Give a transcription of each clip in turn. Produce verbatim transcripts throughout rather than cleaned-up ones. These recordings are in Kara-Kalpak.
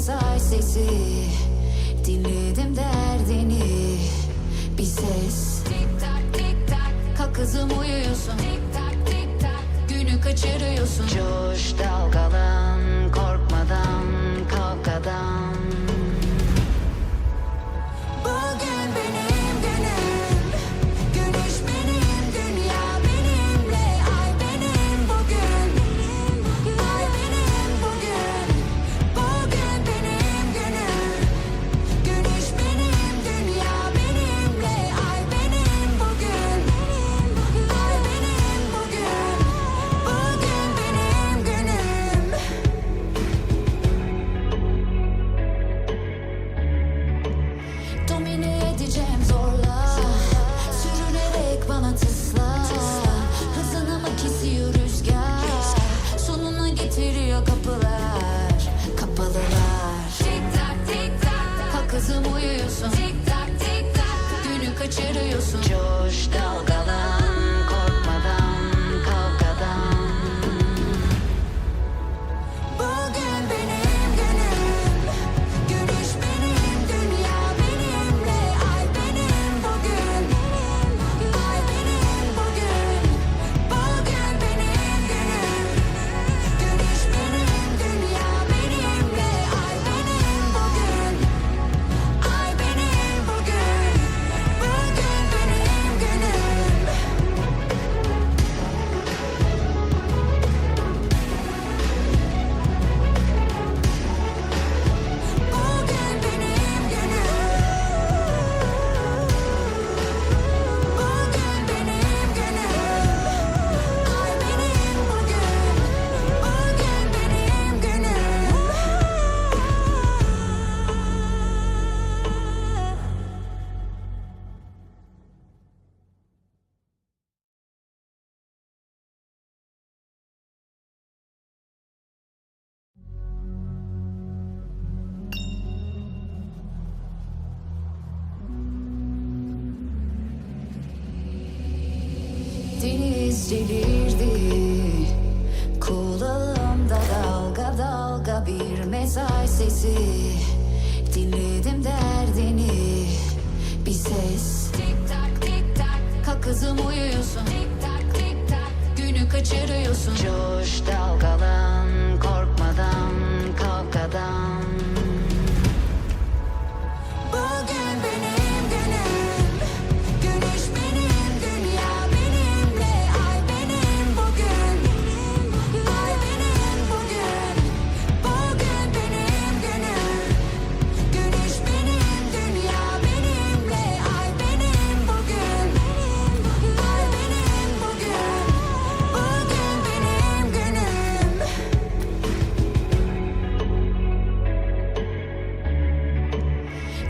Say sesi, dinledim derdini. Bir ses. Tik tak, tik tak, kalk kızım, uyuyorsun. Tik tak, tik tak, günü kaçırıyorsun. Coş, dalgalan, korkmadan kavgadan. Bugün benim günüm. Güneş benim, dünya benimle. Ay benim bugün. Ay benim bugün. Bugün benim günüm. Güneş benim, dünya benimle. Ay benim bugün. Ay benim bugün. Bugün benim günüm. Domine edeceğim zorla. Sürünerek bana tısla. Hızını mı kesiyor rüzgar? Sonuna getiriyor kapılar, kapalılar. Tik tak, tik tak, kalk kızım, uyuyorsun. Tik tak, tik tak, günü kaçırıyorsun. Coş, dalgalan, korkmadan kavgadan. Bugün benim günüm. Güneş benim, dünya benimle. Ay benim bugün. Ay benim bugün. Bugün benim günüm. Güneş benim, dünya benimle. Ay benim bugün. Ay benim bugün. Bugün benim günüm. Deniz delirdi, kulağımda dalga dalga bir mesaj sesi. Dinledim derdini, bir ses. Tik tak, tik tak, kalk kızım, uyuyorsun. Tik tak, tik tak, günü kaçırıyorsun. Coş, dalgalan, korkmadan kavgadan. Bugün benim günüm. Güneş benim, dünya benimle. Ay benim bugün. Ay benim bugün. Bugün benim günüm. Güneş benim, dünya benimle. Ay benim bugün. Ay benim bugün. Bugün benim günüm.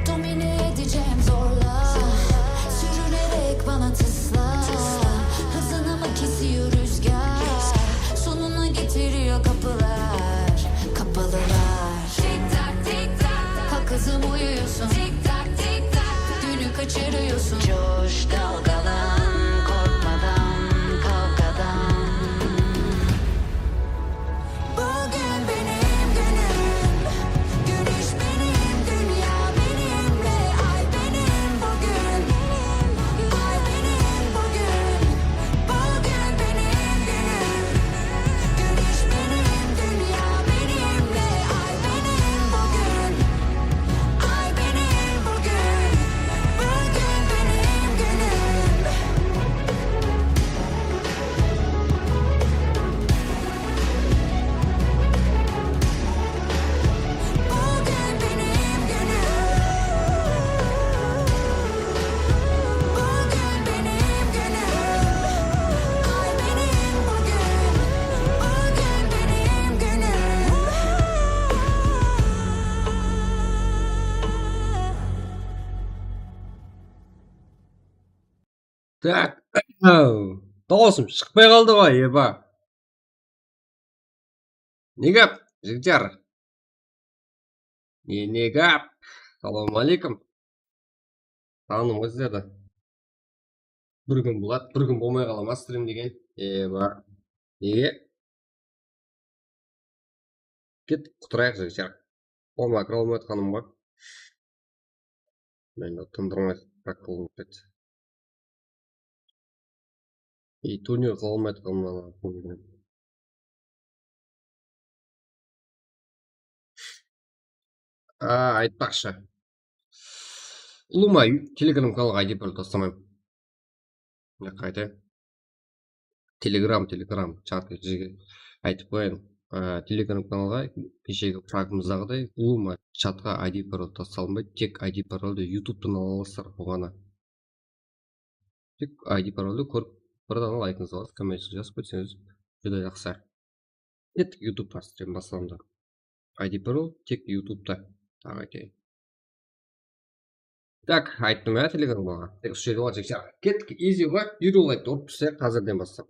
Domine edeceğim zorla. Sürünerek bana tısla. Hızını mı kesiyor rüzgar? Sonuna getiriyor kapılar, kapalılar. Tik tak, tik tak, kalk kızım, uyuyorsun. Tik tak, tik tak, günü kaçırıyorsun. Coş, dalgalan, korkmadan kavgadan. Bugün benim günüm. Güneş benim, dünya benimle. Ay benim bugün. Ay benim bugün. Bugün benim günüm. Güneş benim, dünya benimle. Ay benim bugün. Ay benim bugün. Bugün benim günüm. Tak, dawısım shıqpay qaldı ǵoy, eba. Ne gáp, jigitler? Ne, ne gáp? Salawma aleykum. Saǵındım ǵoy sizlerdi. Bir kún boladı, bir kún bolmay qala ma strim degen. Eba. Nege? Ket, qutırayıq, jigitler. Forma kire almay atqanım ǵoy. Meni tındırmay, как qıldım ket. И turnir qıla almay atqanım. A, aytpaqshı. Ulıwma Telegram kanalǵa I D parol taslamayman. Mına qayta. Telegram, Telegram, chatqa jege aytıp qoyayın. Á, Telegram kanalǵa keshegi fragımızdaǵıday ulıwma chatqa I D parol taslanbay, tek I D paroldı YouTube'tan ala alasızlar, bolǵanı. Tek I D paroldı kórip, bir dana laykińizdi alasız, kommentingiz jazıp ketseńiz, júdá jaqsı. Kettik, YouTube'ta strim baslandı. I D parol tek YouTube'ta. Taǵı aytayın. Tak, ayttım ya, Telegram kanalǵa. Tek usı jerde bolǵan jigitler. Kettik, easy ǵoy. Elliw layktı urıp tursaq, házirden baslap.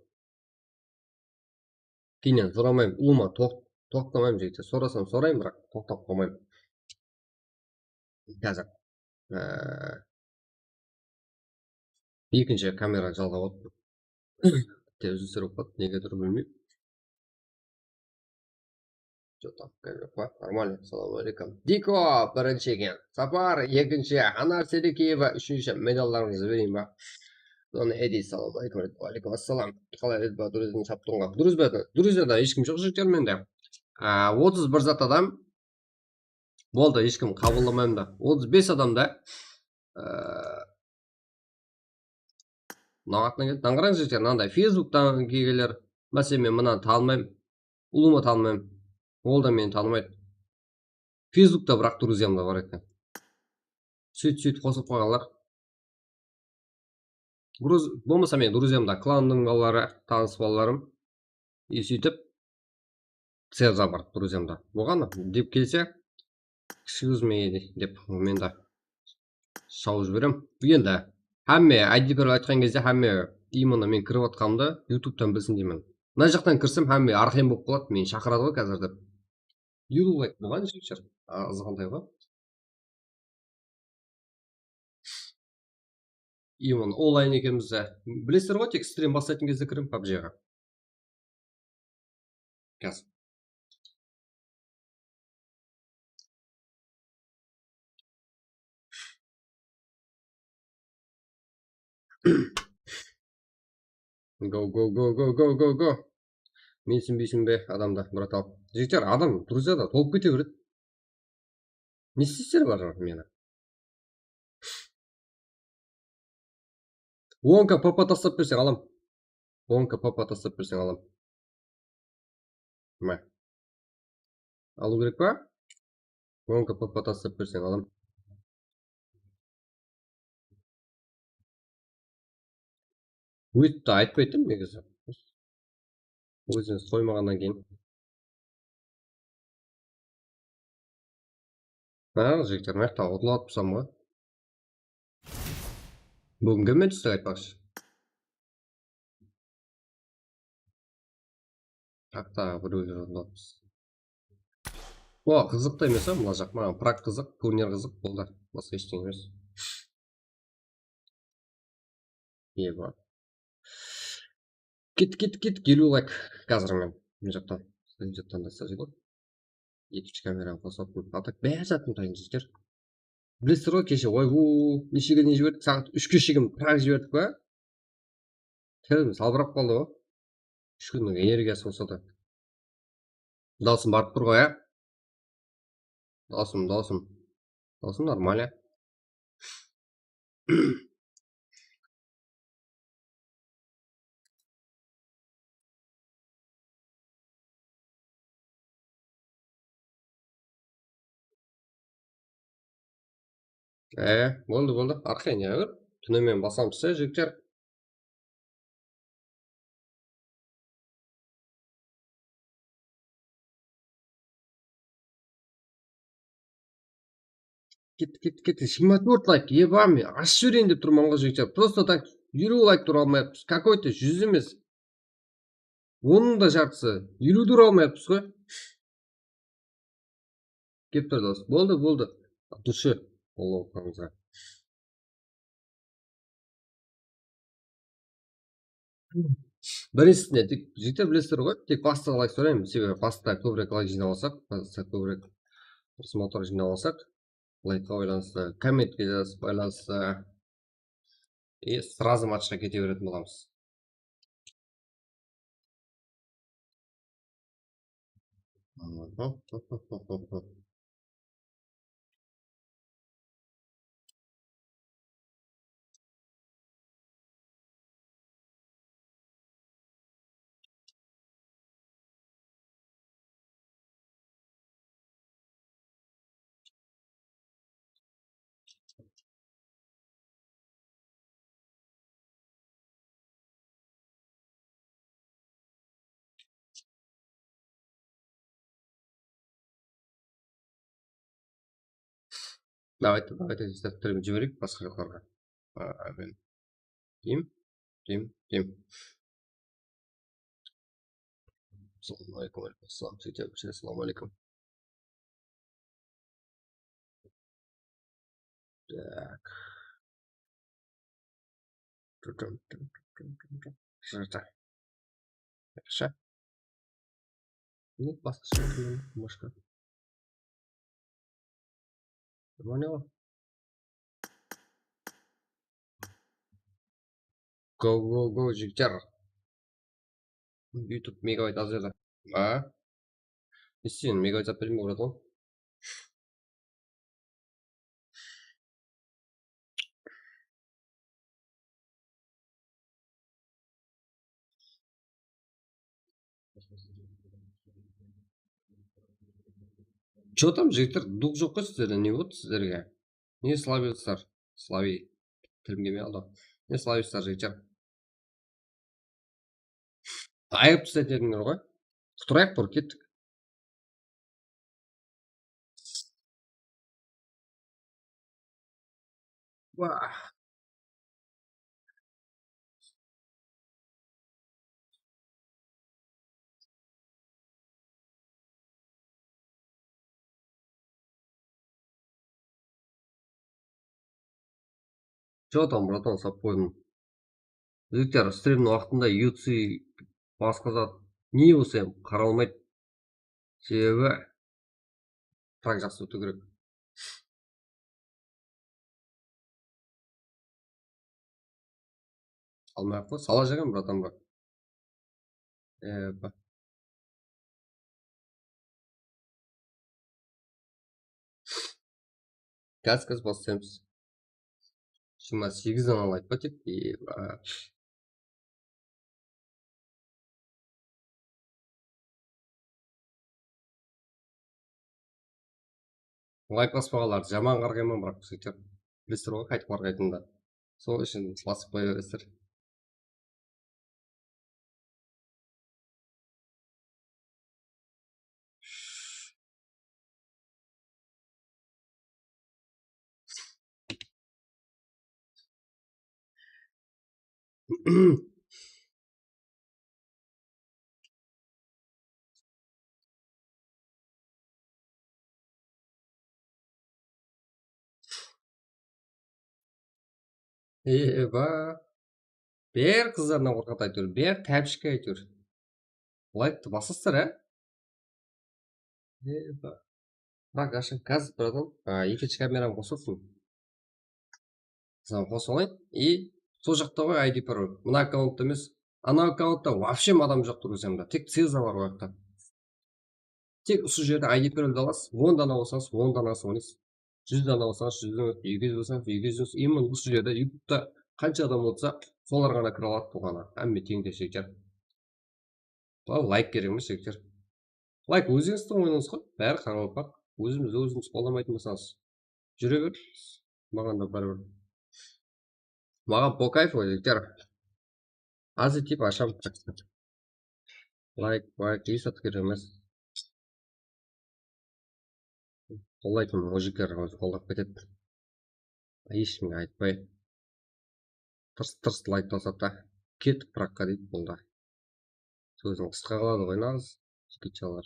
Keyninen soramayman, ulıwma toq-, toqtamayman, jigitler. Sorasam sorayın, biraq toqtap qoymayman. Házir, e, ekinshi kameranı jalǵap otırman. Bitte úzilisler bolıp qaldı, negedur bilmeymen. Что там, камера bar? Нормально. Assalamu aleykum. Diko birinshi eken. Sapar ekinshi. Anar Serekiyeva úshinshi. Medallarıńızdı bereyin ba? Sonı Edi, assalamu aleykum. Wa aleykum assalam. Qalay, Edba, Duruzin Shaptunǵa? Duruz ba? Duruziyada hesh kim joq, jigitler, mende. A, otız bir zat adam. Boldı, hesh kim qabıllamayman da. Otız bes adam da. A, Mınaw atına keldi. Dańǵarań jigitler, mınanday Facebooktan kelgenler, máselen, men mınanı tanımayman. Ulıwma tanımayman. Ol da meni tanımaydı. Facebookta biraq druziyam da bar eken. Sóyt-, sóytip qosılıp qoyǵanlar. Druz-, bolmasa meniń druziyam da, klannıń balaları, tanıs balalarım. И sóytip, Serza bar, druziyamda. Bolǵanı dep kelse, excuse me dep, men de shawıp jiberem. Endi hámme I D parol aytqan gezde hámme именно men kirip atqanımdı YouTube'tan bilsin deymen. Mına jaqtan kirsem hámme arqayın bolıp qaladı, meni shaqıradı ǵoy házir dep. Elliw layk bolǵan jigitler. A, azǵantay ǵoy. Именно онлайн ekenbiz de. Bilesizler ǵoy, tek strim baslaytın gezde kirem PUBG'ǵa. Házir. Go, go, go, go, go, go, go. Mensinbeysiń be adamda, brat, al. Jigitler, adam, druziyada tolıp kete beredi. Ne isteysizler, bar meni? On K P P taslap berseń alam. On K P P taslap berseń alam. Mine. Alıw kerek pa? On K P P taslap berseń alam. Óytip te aytpaytın negizi. Ózińiz qoymaǵannan keyin. Ha, jigitler, mına jaqta utılıp atırsań ba? Búgingi men tústik aytpaqshı. Taqta birewler utılıp atırmız. O, qızıqtı emes, ha, mına jaq maǵan prak qızıq, turnir qızıq, boldı. Basqa eshteńe emes. Eba. Ket, ket, ket, elliw layk. Házir men mına jaqtan, mına jaqtan da stajik. Ekinshi kameranı qosıp atırman. A tak bári zatın tayın jigitler. Bilesizler ǵoy, keshe, oy, u, neshege deyin jiberdik, saat úshke shekem prak jiberdik pa? Telim salbırap qaldı ǵoy. Úsh kúnniń energiyası bolsa da. Dawısım barıp tur ǵoy, á? Dawısım, dawısım. Dawısım нормально. E, boldı, boldı. Arqayın, ya, bir. Túninen basamız, ya, jigitler. Ketti, ketti, ketti. Jigirma tórt layk, ебаный, ashıp jibereyin dep turman ǵoy, jigitler. Просто так elliw layk tura almay atırmız. Какой-то júz emes. Onıń da jartısı, elliw tura almay atırmız ǵoy. Kep tur, dos. Boldı, boldı. От души. Boldı, oqıǵanıńızǵa. Birinshisine, tek, jigitler, bilesizler ǵoy, tek bastı layk sorayman, sebebi bastı kóbirek layk jıynap alsaq, bastı kóbirek просмотр jıynap alsaq, likeqa baylanıslı, kommentke jazıp baylanıslı, и сразу matchqa kete beretin bolamız. Давайте, давайте, jazıp turayın, jibereyik basqa jaqlarǵa. A, men. Kim? Kim? Kim? Assalamu aleykum, aleykum assalam, Seyit Abushe, assalamu aleykum. Так. Tı-tım, tım, tım, tım, tım, tım. Jırtı. Yaqshı. Ne basqasha oqıyman, mıshka. Mane ǵo. Go, go, go, jigitler. YouTube megabayt az edi. A? Sen megabayt zat bermey qoyadı ǵo. Че там, jigitler, dug joq ǵoy sizlerde, ne boldı sizlerge? Ne slaviylar? Slaviy. Tilim kelmey qaldı. Ne slaviylar, jigitler? Ayırıp taslaytın edińler ǵoy. Qutırayıq, bir kettik. Wah. Че там, bratan, sap qoydım. Jigitler, strimniń waqtında U F C basqa zat ne bolsa hám qaralmaydı. Sebebi так jaqsı ótiw kerek. Almay-aq qoy, salajaq em, bratan, bro. Epa. Gaz, gaz, baslaymız. Jigirma segiz dana layk pa tek? Epa. Layk baspaǵanlardı jaman qarǵayman, biraq, sóytip, bilesizler ǵoy, qaytip qarǵaytınımdı. Sol ushın basıp qoya beresizler. Eba. Bári qızlardan qorqadı áytewir. Bári tápishke áytewir. Layktı basasızlar, á? Eba. Bak, Asha, gaz, bratan. A, ekinshi kameramdı qosıp atırman. Mısalı, qosıp alayın. И sol jaqta ǵoy I D parol. Mına akkauntta emes. Ana akkauntta вообще adam joq tur, ózimde. Tek Ceza bar ol jaqta. Tek usı jerde I D paroldi alasız. On dana bolsańız, on danası oynaysız. Júz dana bolsańız, júz dana, eki júz bolsańız, eki júz. Именно usı jerde, YouTubeta qansha adam otsa, solar ǵana kire aladı, bul ǵana. Hámme teń de sheker. Bula layk kerek emes, jigitler. Layk ózińizdiń oyınıńız ǵoy, bári qaraqalpaq. Ózimiz, ózimiz qoldamaytın bolsańız, júre ber. Maǵan da báribir. Maǵan по кайфу, jigitler. Azı tip asham. Layk, layk, еш zat kerek emes. Qollaytın mujikler ózi qollap ketedi. Eshkimge aytpay. Tırs-tırs layk basat ta. Ketip brakka deydi, boldı. Sózin qısqa qıladı ǵoy naǵız jigitjalar.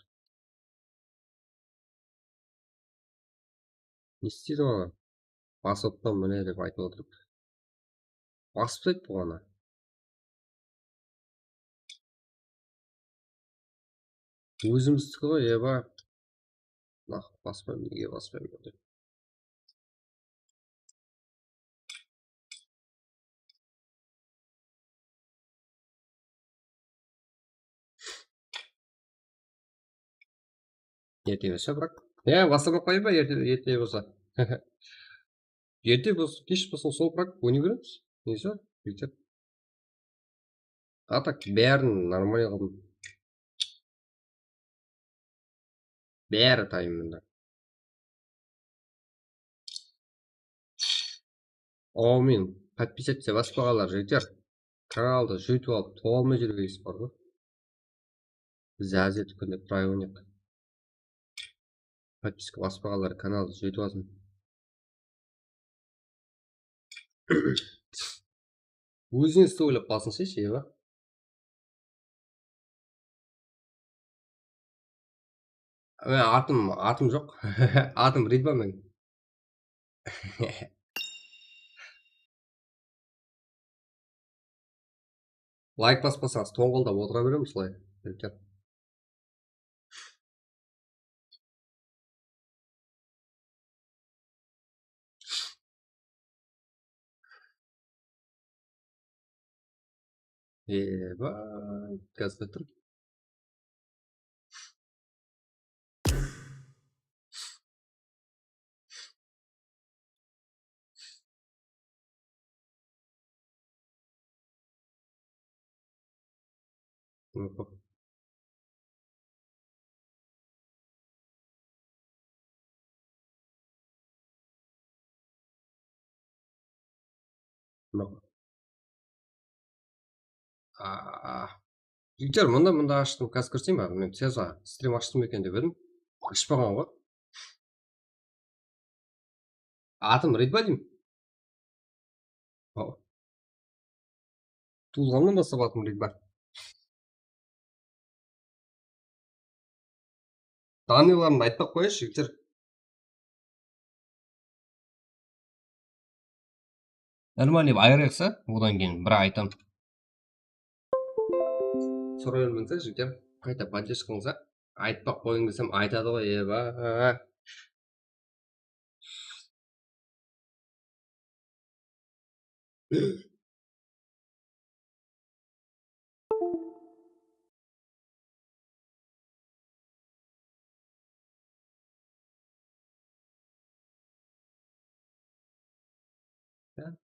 Ne isteydi oǵan? Basıptı mine dep aytıp otırıp. Basıp tastaydı bul ǵana. Ózimizdiki ǵoy, eba. Nah, baspayman, nege baspayman dep. Erte bolsa, biraq. Ya, baslap-aq qoyayın ba, erte, erte bolsa? Erte bolsın, kesh bolsın, sol, biraq, oynay beremiz. Neyse, jigitler. A tak, bárin normalnıy qıldım. Bári tayın mında. Áwmin. Подписаться baspaǵanlar, jigitler. Kanaldı júytip alıp, tuwalmay júrgen bar ǵoy. Biz áziyet kúnde правильник. Подписка baspaǵanlar kanaldı júytip alsın. Ózińizdi oylap qalsın, iyeba. Men atım, atım joq. Atım Ridva meniń. Layk baspasańız, tońǵaldap otıra beremiz usılay. Eba, gazda tur. Mına. Aa, jigitler, mında, mında ashtım, házir kirseyin ba, men tez-aq strim ashtım eken dep edim. Ashpaǵan ǵoy. Atım Ridva deymen. Tuwılǵannan baslap atım Ridva. Danıylarımdı aytpaq qoyayınshı, jigitler. Нормальный dep ayırayıqsa, odan keyin bir aytam. Soray bermese, jigitler, qayta поддержкаńızǵa aytpaq qoyıń desem, aytadı ǵoy, eba.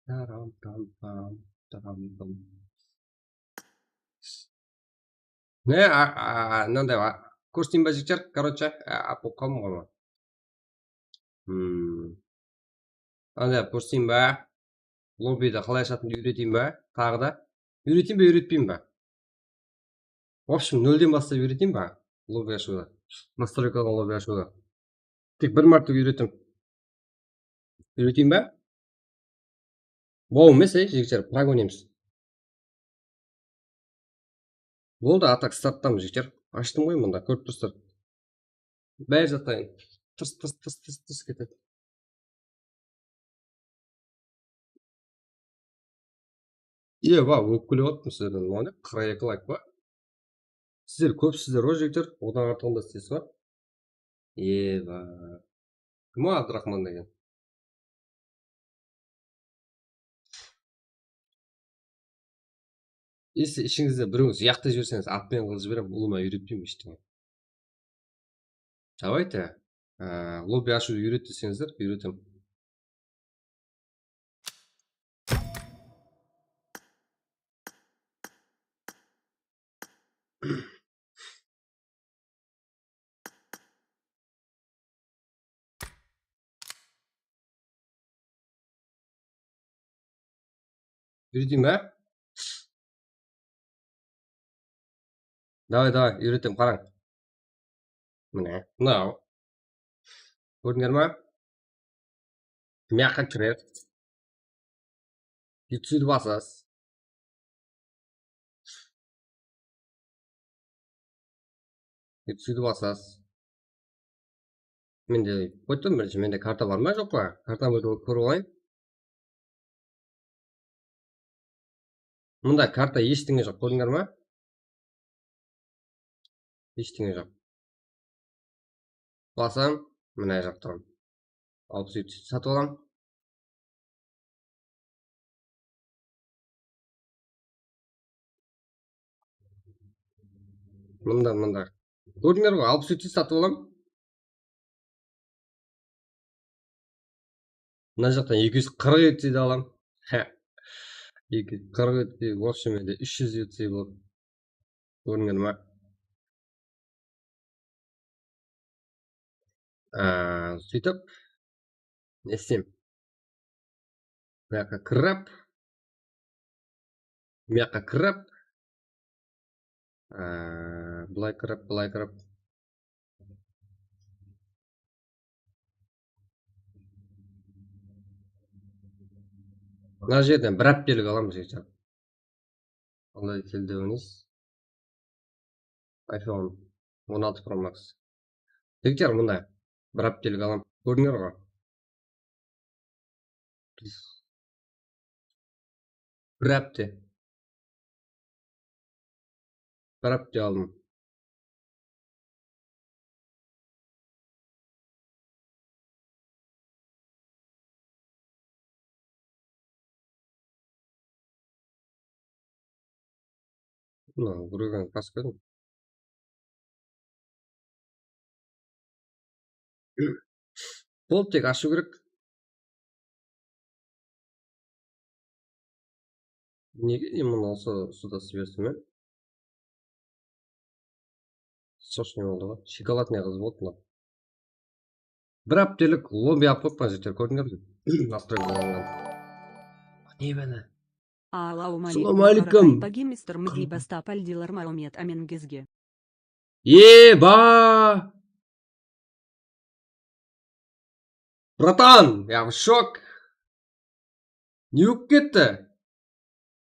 Taram, tam, tam, taram, tam. Ne, a, a, mınanday, a, kórseteyin ba, jigitler? Короче, a, a, bolıp qaldım ǵoy. Hmm. Mınanday, kórseteyin ba? Lobbide qalay ashatındı úyreteyin ba? Taǵı da. Úyreteyin ba, úyretpeyin ba? В общем, nolden baslap úyreteyin ba? Lobbi ashıwdı. Настройкаǵa lobbi ashıwdı. Tek bir márte úyretim. Úyreteyin ba? Wow emes, ey, jigitler, prak oynaymiz. Boldı, a tak starttamız, jigitler. Ashtım ǵoy mında, kórip tursızlar. Bári zatlayın. Tırs, tırs, tırs, tırs, tırs ketedi. Eba, ókpelep atırmız sizlerden. Mına ne, qırq eki layk pa? Sizler kópsizler ǵoy, jigitler. Odan artıǵın da isteysiz ǵoy. Eba. Kim o Abduraxman degen? Если ishińizde birewińiz uyaqta jiberseńiz, at penen qılıp jiberem, ulıwma úyretpeymen eshtińe. Давайте, e, lobbi ashıwdı úyret deseńizler, úyretem. Úyreteyin ba? Davay, davay, úyretem, qarań. Mine, mınaw. Kórdińler ma? Mıyaqqa kiresiz. Úytip basasız. Úytip basasız. Mende, qoydım birinshi, mende karta bar ma, joq pa? Kartamdı kórip alayın. Mında karta, eshtińe joq, kórdińler ma? Eshtińe joq. Basam, Mına jaqtan alpıs úydi satıp alam. Mında, mında. Kórdińler ǵoy, alpıs úydi satıp alam. Mına jaqtan eki júz qırıq etseyi de alam. Eki júz qırıq etseyi, в общем, endi úsh júz etseyi boladı. Kóringer ma? Á, sóytip, ne isteyim? Mıyaqqa kirip, mıyaqqa kirip, á, bılay kirip, bılay kirip. Mına jerden bir háptelik alamız, jigitler. Qanday teldewińiz? iPhone on altı Pro Max. Jigitler, mında bir háptelik alam. Kórdińler ǵoy. Bir hápte. Bir hápte aldım. Mına, grugan pas berdim. Bol, tek ashıw kerek. Nege imенно usı, usıda sibersin men? Sochniy boldı ǵoy. Shokoladnıy qız boldı mına. Bir háptelik lobby alıp qoyıppan, jeter, kórdińler be? Nastroyka alınǵan. Ne bana? Assalamu aleykum. Assalamu aleykum. Mister Midi basta paldilar maromet amengizge. Eba! Bratan, я в шок. Ne bolıp ketti?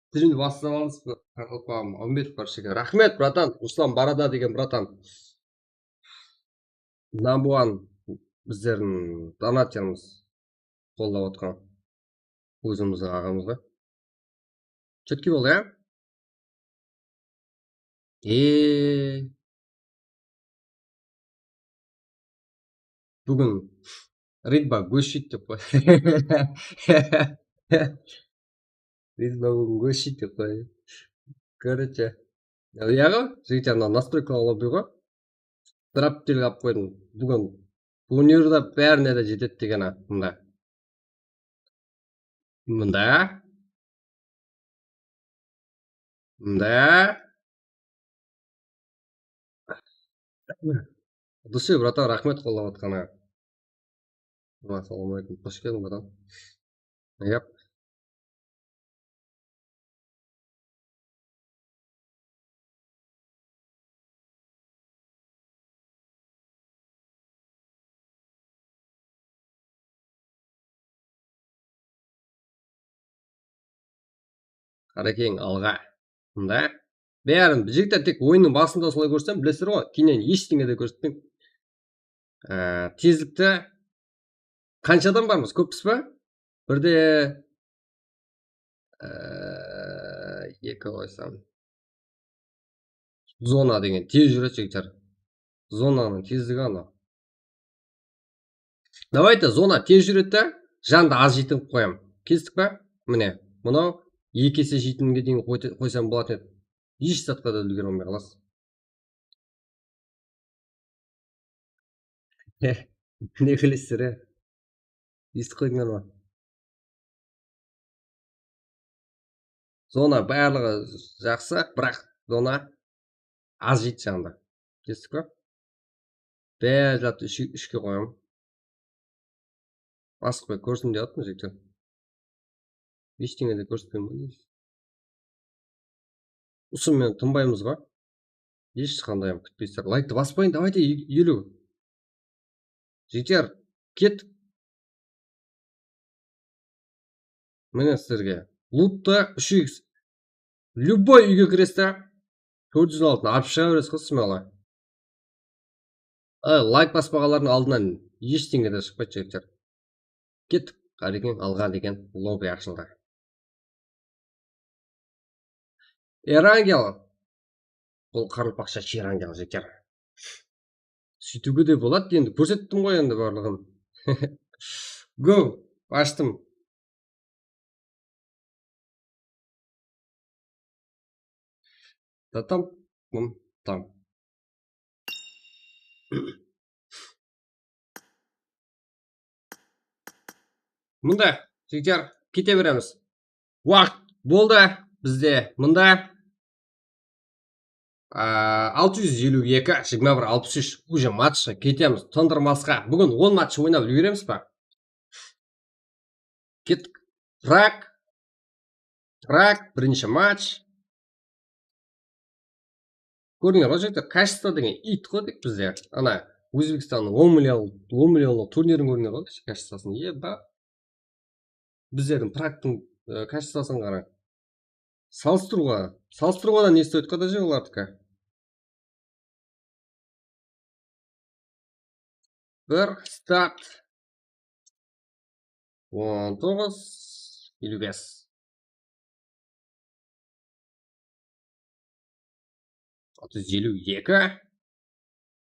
Streamdi baslap alamız ba, qaraqalpaqım? Áwmet, barshege raxmet, bratan. Ruslan Barada degen bratan. Number one bizlerdiń donaterimiz, qollap atqan ózimizdiń aǵamız ǵoy. Четкий boldı, ya? E, búgin Ridba góshit dep qoy. Ridba búgin góshit dep qoy. Короче, uyaǵı, jigitler, mına nastroykalar lobby ǵoy. Bir háptelik alıp qoydım. Búgin turnirda bárine de jetedi degen-aq, mında. Mında. Mında. Dushe, bratan, raxmet qollap atqanıńa. Assalamu aleykum, xosh keldiń, bratan. Yap. Qarekeń, alǵa. Mında. Bárin, jigitler, tek oyınnıń basında usılay kórsetsem, bilesizler ǵoy, keyninen eshtińe de kórsetpeń. Á, tezlikte qansha adam barmız? Kóppiz ba? Birde, á, eki qoysam. Zona degen tez júredi, jigitler. Zonanıń tezligi anaw. Давайте, zona tez júredi de, jandı az jeytin qılıp qoyam. Kestik pa? Mine, mınaw eki ese jeytinge deyin qoy-, qoysam bolatın edi. Hesh zatqa da úlgere almay qalasız. Ne bilesiz, e? Esitip qoydıńlar ma? Zona barlıǵı jaqsı, biraq zona az jeydi janında. Kestik pa? Bári zattı úsh-, úshke qoyam. Basıp qoy, kórsin dep atırman, jigitler. Eshtińe de kórsetpeymen ba deysiz? Usı menen tınbaymız ǵoy. Hesh qanday hám kútpeysizler. Layktı baspayın, давайте, e-, eliw. Jeter, ket. Mine sizlerge. Luttı úsh iks. Любой úyge kiresiz de, tórt júz altın alıp shıǵa beresiz ǵoy, smelo. Ay, layk baspaǵanlardıń aldına eshtińe de shıqpaydı, jigitler. Kettik, Qarekeń, alǵa degen lobby ashıldı. Erangel. Bul qaraqalpaqsha sherangel, jigitler. Sóytiwge de boladı, endi kórsettim ǵoy endi barlıǵın. Go, ashtım. Tatam, pum, tam. Mında, jigitler, kete beremiz. Waqıt boldı bizde mında. Aa, altı júz eliw eki, jigirma bir alpıs úsh, уже matchqa ketemiz, tındırmasqa. Búgin on match oynap úlgeremiz ba? Kettik. Prag. Prag, birinshi match. Kórdińler ǵoy, jigitler, качество degen iyt ǵoy, tek bizde. Ana, Ózbekstannıń on million, on millionlıq turnirin kórdińler ǵoy, качествосın. Eba. Bizlerdiń Pragtıń, e, качествосın qarań. Salıstırıwǵa, salıstırıwǵa da ne stoit ǵo, даже olardiki. Bir start. On toǵız, eliw bes. Altı júz eliw eki,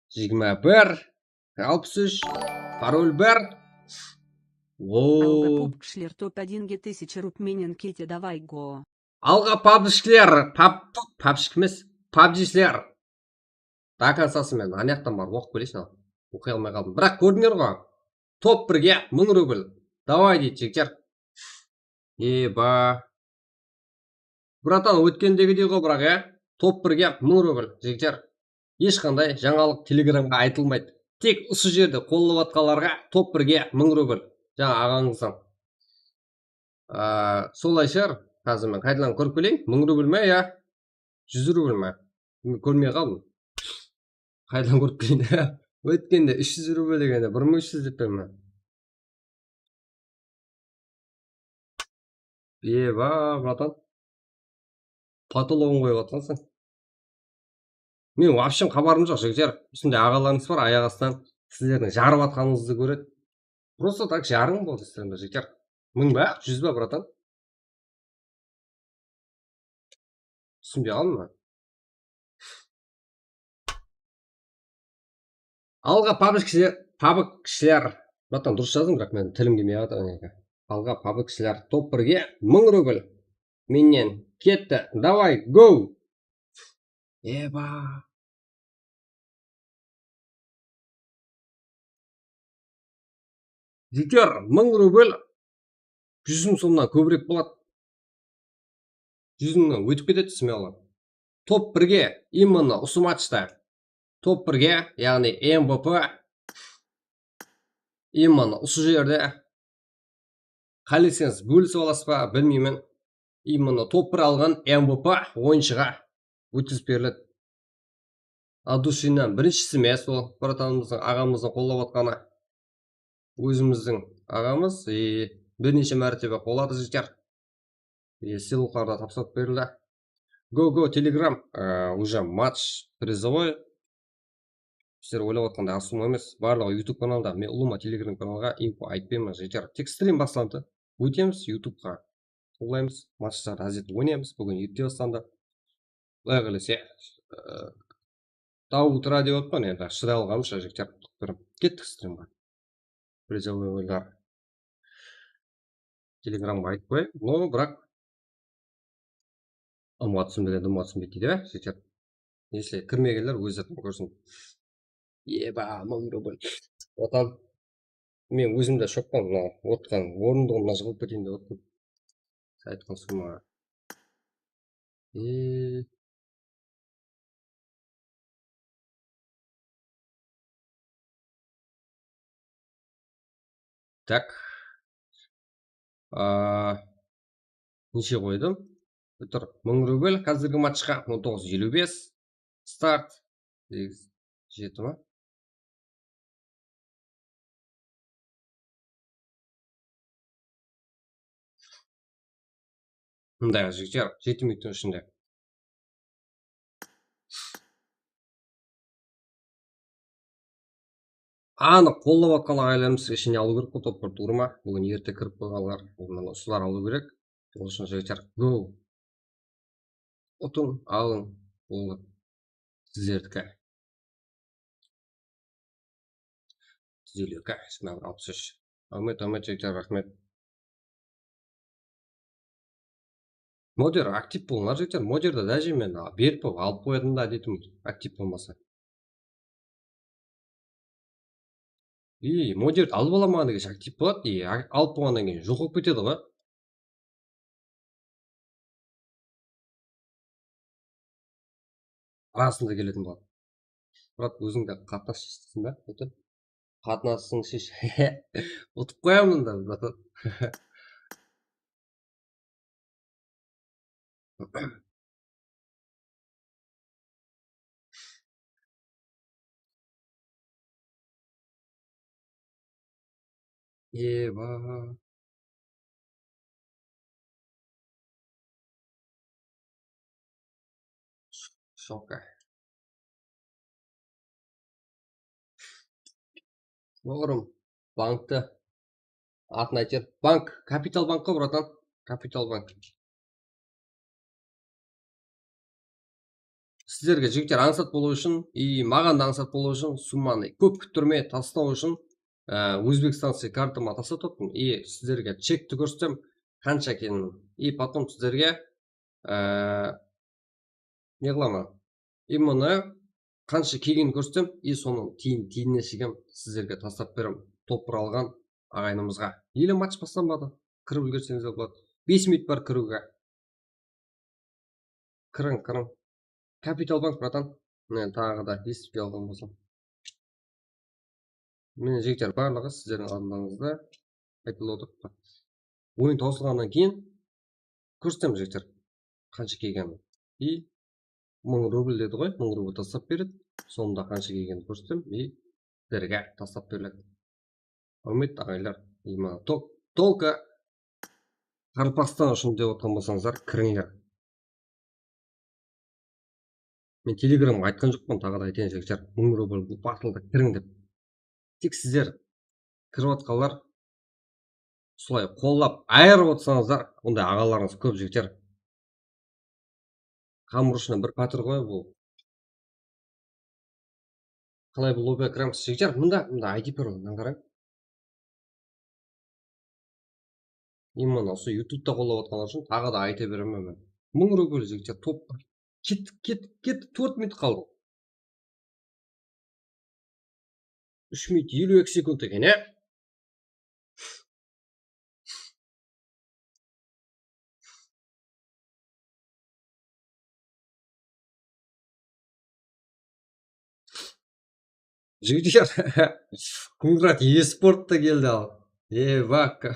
jigirma bir, alpıs úsh, parol bir. Alǵa, pubgshler, top odinge tısyacha rub menen kete, davay, go. Alǵa, pubgshler, pub-, pubgshler emes, pubgshler. До концасы men ana jaqtan barıp oqıp keleyinshi. Oqıy almay qaldım. Biraq kórdińler ǵo. Top birge mıń rubl. Davay, deydi jigitler. Eba. Bratan, ótkendegidey ǵo, biraq, ya? Top birge mıń rubl, jigitler. Hesh qanday jańalıq Telegramǵa aytılmaydı. Tek usı jerde qollap atqanlarǵa top birge mıń rubl. Jańa aǵańızdan. Aa, solay shıǵar. Házir men qaytadan kórip keleyin. Mıń rubl me, ya? Júz rubl me? Men kórmey qaldım. Qaytadan kórip keleyin. Ótkende úsh júz rubl degende, bir mıń úsh júz dep berme. Eba, bratan. Potologın qoyıp atırsań sen. Men вообще xabarım joq, jigitler. Ústimde aǵalarıńız bar, ayaq astınan sizlerdiń jarıp atqanıńızdı kóredi. Просто так jarıń boldı sizlerdiń, jigitler. Mıń ba, júz ba, bratan? Túsinbey qaldım men. Alǵa, pabıkshler, pabıkshler. Bratan, durıs jazdım, biraq meniń tilim kelmey atır. Alǵa, pabıkshler. Top birge mıń rubl. Mennen ketti. Davay, go! Eba. Jigitler, mıń rubl júz mıń somnan kóbirek boladı. Júz mıńnan ótip ketedi, smello. Top birge, именно usı matchta. Top birge, yaǵnıy M V P, именно usı jerde. Qáleseńiz, bólisip alasız ba, bilmeymen. И mına top bir alǵan M V P oyınshıǵa ótkizip beriledi. От души-nan birinshisi emes ol, bratanımızdıń, aǵamızdıń qollap atqanı. Ózimizdiń aǵamız, e, bir neshe mártebe qoladı, jigitler. E, sıylıqlar da tapsırıp berildi. Go, go, Telegram, e, уже match призовой. Sizler oylap atqanday asılma emes. Barlıǵı YouTube kanalda. Men ulıwma Telegram kanalǵa info aytpayman, jigitler. Tek strim baslandı. Ótemiz YouTubeqa. Ullaymız, matchlardı házir oynaymız. Búgin erte baslandı. Quday qálese, e, до утра dep atırman, endi shıday alǵanımız, jigitler. Kettik strimge. Призовой oylar. Telegramǵa aytıp qoyayın. No, biraq ımǵa túsinbegende ımǵa túsinbeydi deydi, jigitler. Если kirmegenler ózleri kórsin. Eba, mıń rubl. Otan, men ózim de shokpan, mına otqan orındıǵımnan jıǵılıp keteyin dep otırman. Sen aytqan summaǵa. E, Tak. A, neshe qoydım? Tur, mıń rubl házirgi matchqa, on toǵız eliw bes. Start. Segiz, jeti ma? Mınday, jigitler, jeti minuttıń ishinde. Anıq qollap atqan aǵaylarımız ishine alıw kerek bul toplar tuwrı ma? Búgin erte kirip qoyǵanlar, bul mına usılar alıw kerek. Ol ushın, jigitler, go! Utıń, alıń, boldı. Sizlerdiki. Zilika, jigirma bir alpıs úsh. Áwmet, áwmet, jigitler, raxmet. Moder, aktiv bolıńlar, jigitler. Moderde dáje men berip bolıp alıp qoyatın da dedim, aktiv bolmasa. I, moderdi alıp alamaǵan degenshe aktiv boladı, i, a-, alıp bolǵannan keyin joq bolıp ketedi ǵoy. Arasında keletin boladı. Brat, óziń de qatnas sheshiń ba? Ótip. Qatnasıń shesh. Utıp qoyaman da, brat. Eba. Shoka. Oǵırım, bankti atın aytır. Bank, Kapital bank ǵoy, bratan. Kapital bank. Sizlerge, jigitler, ańsat bolıw ushın, i maǵan da ańsat bolıw ushın, summanı kóp kúttirmey taslaw ushın, e, Ózbekstanskiy kartama taslap turıppın. I sizlerge chekti kórsetem, qansha ekenin. I потом sizlerge, e, ne qılaman? I bunı qansha kelgenin kórsetem, i sonıń tiyin, tiyinine shekem sizlerge taslap berem. Topır alǵan aǵayinimizge. Ele match baslanbadı. Kirip úlgerseńizler boladı. Bes minut bar kiriwge. Kiriń, kiriń. Kapital bank, bratan. Mine, taǵı da esitpey alǵan bolsam. Mine, jigitler, barlıǵı sizlerdiń aldıńızda aytılıp otır. Oyın tawsılǵannan keyin kórsetem, jigitler, qansha kelgenin. I mıń rubl dedi ǵoy, mıń rubl taslap beredi. Sonda qansha kelgenin kórsetem, i sizlerge taslap beriledi. Áwmet, aǵaylar, i mana, to-, только Qaraqalpaqstan ushın dep otırǵan bolsańızlar, kirińler. Men Telegramǵa aytqan joqpan, taǵı da aytayın, jigitler, mıń rubl bul portalda kiriń dep. Tek sizler kirip atqanlar solay qollap ayırıp otırsańızlar, onday aǵalarıńız kóp, jigitler. Qamır ushına bir pátir ǵoy bul. Qalay bul lobbyge kiremiz, jigitler? Mında, mında I D paroldan qarań. Именно usı YouTube'da qollap atqanlar ushın taǵı da ayta beremen men. Mıń rubl, jigitler, top. Kettik, kettik, kettik, tórt minut qaldı. Úsh minut eliw eki sekund eken, ya? Jigitler, Kungrat eSport ta keldi al. Evaka.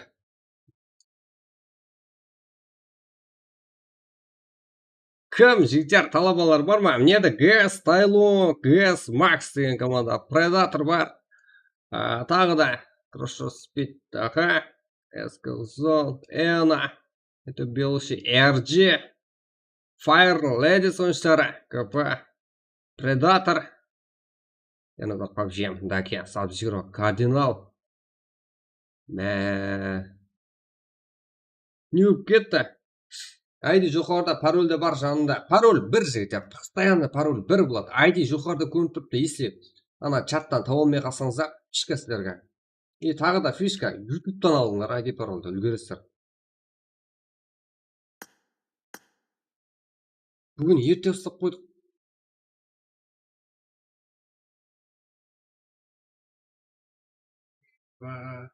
Kim, jigitler, talabalar bar ma? Mine de G S Taylo, G S Max degen komanda, Predator bar. A, taǵı da Crush Speed, aha, S K Zone, Ena, это Belushi, R G, Fire Ladies oyınshıları, K P, Predator, yana da PUBG, Dakia, Sub-Zero, Cardinal. Mә. Ne bolıp ketti? Aydı joqarıda parol de bar janında. Parol bir, jigitler. Постоянно parol bir boladı. Aydı joqarıda kórinip turıptı, если ana chattan taba almay qalsańızlar, fishka sizlerge. E, taǵı da fishka, YouTube'tan alıńlar aydı paroldı, úlgeresizler. Búgin erte uslap qoydıq. Ba.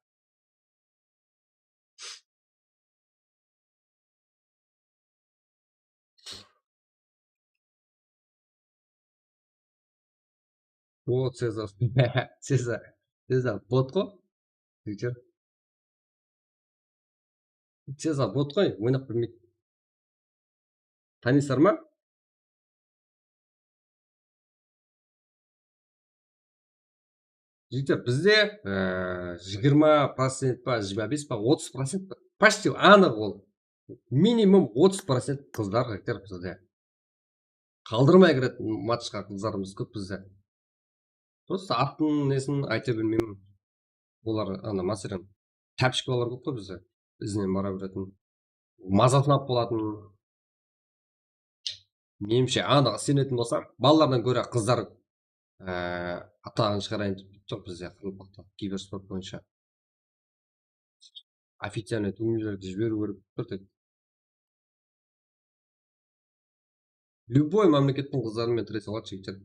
O, Cezar. Cezar. Cezar bot ǵoy. Jigitler. Cezar bot ǵoy, oynap bilmeydi. Tanıysızlar ma? Jigitler, bizde, e, jigirma procent pa, jigirma bes pa, otız procent pa, почти anıq ol. Minimum otız procent qızlar, jigitler, bizde. Qaldırmay kiretin matchqa qızlarımız kóp bizde. Просто atın nesin ayta bilmeymen. Olar, ana, máselen, tápishkalar kóp ǵoy bizde. Izinen bara beretin. Mazasın alıp bolatın. Menimshe, anıq isenetin bolsam, balalardan góre qızlar, Ataǵın shıǵarayın dep turıptı bizde qaraqalpaqta kibersport boyınsha. Официальный turnirlerge jiberiw kerek turıptı. Любой mámlekettiń qızları menen tirise aladı jigitler.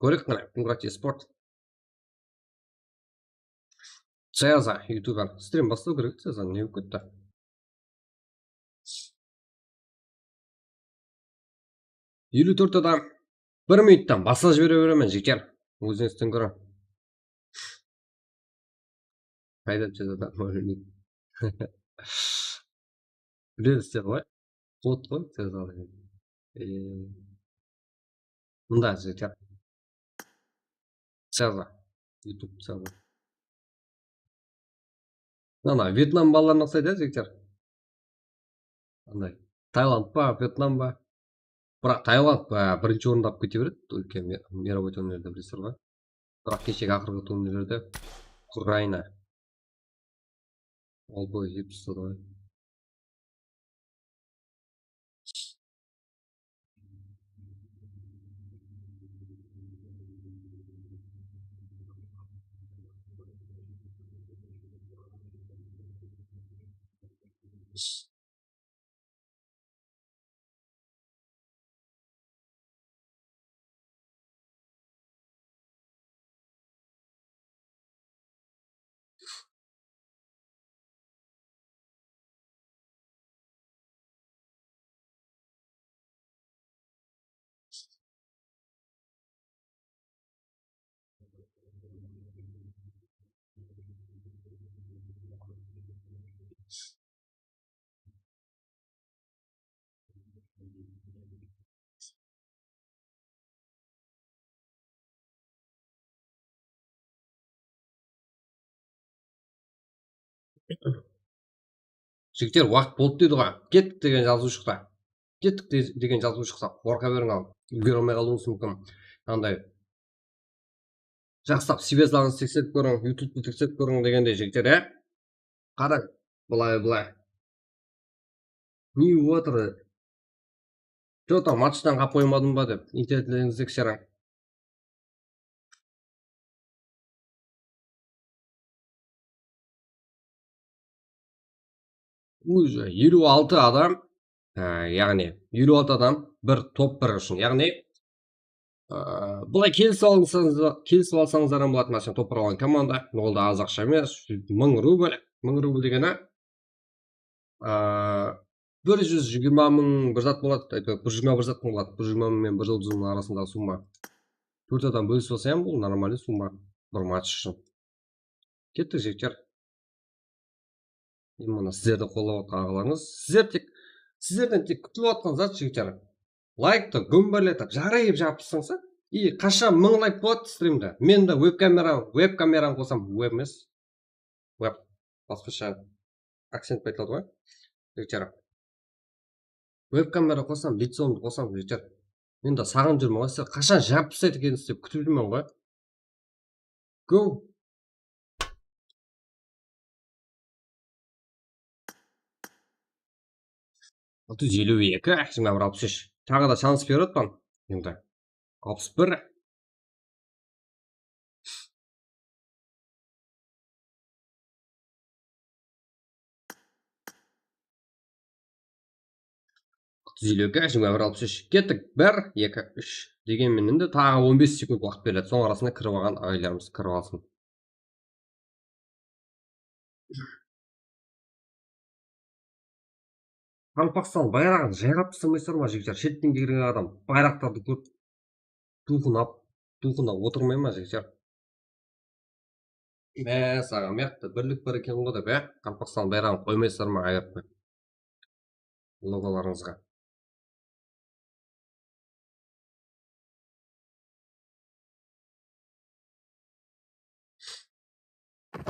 Kórek qana, Qumqırat esport. Cayaza, youtuber. Strim baslaw kerek, Cayaza, ne bolıp ketti? Eliw tórt adam. Bir minuttan baslap jibere beremen, jigitler. Ózińizden kóre. Qayda Cayaza adam? Bilesizler ǵoy. Bot ǵoy, Cayaza. E, mında jigitler. Cayaza. YouTube Cayaza. Ana, Vyetnam balalarına uqsaydı, ya, jigitler. Anday, Tailand pa, Vyetnam ba? Biraq Tailand, a, birinshi orındı alıp kete beredi, úlken mi-, mirovой turnirlerde, bilesizler ǵoy. Biraq keshegi aqırǵı turnirlerde Ukraina. Ol boy jep tasladı ǵoy. Jigitler, waqıt boldı deydi ǵoy. Kettik degen jazıw shıqsa. Kettik de-, degen jazıw shıqsa, qorqa beriń al. Úlgere almay qalıwıńız múmkin. Anday. Jaqsılap svязьlarıńızdı tekserip kóriń, YouTube'tı tekserip kóriń degendey, jigitler, ya. Qarań, bılay, bılay. Ne bolıp atır? Что-то matchtan qalıp qoymadım ba dep, internetlerińizdi tekseriń. Уже eliw altı adam, e, yaǵnıy eliw altı adam bir top bir ushın, yaǵnıy, e, bılay kelisip alsańız, kelisip alsańızlar hám boladı, máselen, top bir alǵan komanda, ol da az aqsha emes, mıń rubl, mıń rubl degeni, Aa, bir júz jigirma mıń bir zat boladı, aytayıq, bir júz jigirma bir zat boladı, bir júz jigirma mıń menen bir júz otız mıń arasındaǵı summa. Tórt adam bólisip alsa hám bul normalnıy summa bir match ushın. Kettik, jigitler. Endi mına sizlerdi qollap atqan aǵalarıńız, sizler tek, sizlerden tek kútilip atqan zat, jigitler, layktı gómberletip, jarayıp japsıńsa, i qashan mıń layk boladı strimde, men de web kamera, web kameranı qosam, web emes, web, basqasha aksent aytıladı ǵoy. Jigitler. Web kamera qosam, лицомdı qosam, jigitler. Men de saǵınıp júrmen ǵoy, sizler qashan jabıp taslaydı ekensiz dep kútip júrmen ǵoy. Go! Altı júz eliw eki, jigirma bir alpıs úsh. Taǵı da shans berip atpan. Endi alpıs bir. Altı júz eliw eki, jigirma bir alpıs úsh. Kettik. Bir, eki, úsh. Degen menen de taǵı on bes sekund waqıt beriledi. Soń arasında kirip alǵan aǵaylarımız kirip alsın. Qalpaqstan bayraǵın jayrap taslamay sar ma, jigitler? Shetten kelgen adam bayraqtardı kórip, dulqınap, dulqınap otırmay ma, jigitler? Mássaǵa, mıyaqta birlik bar eken ǵoy dep, ya? Qalpaqstan bayraǵın qoymay sar ma, ayırıp qoyıp? Logolarıńızǵa.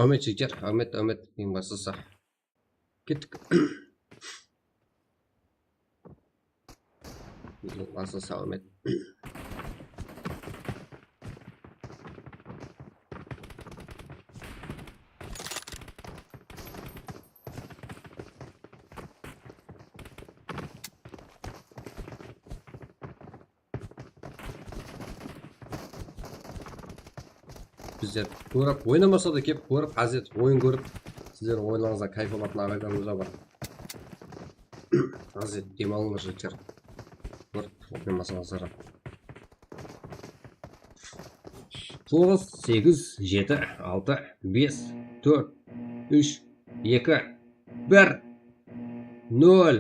Áwmet, jigitler, áwmet, áwmet, eń baslısı. Kettik. Eń baslısı, áwmet. Bizler kórip, oynamasa da kelip kórip, házir oyın kórip, sizlerdiń oyınlarıńızdan káyf alatın aǵaylarımız da bar. Házir dem alıńlar, jigitler. Kórip oynamasańızlar. Toǵız, segiz, jeti, altı, bes, tórt, úsh, eki, bir, nol.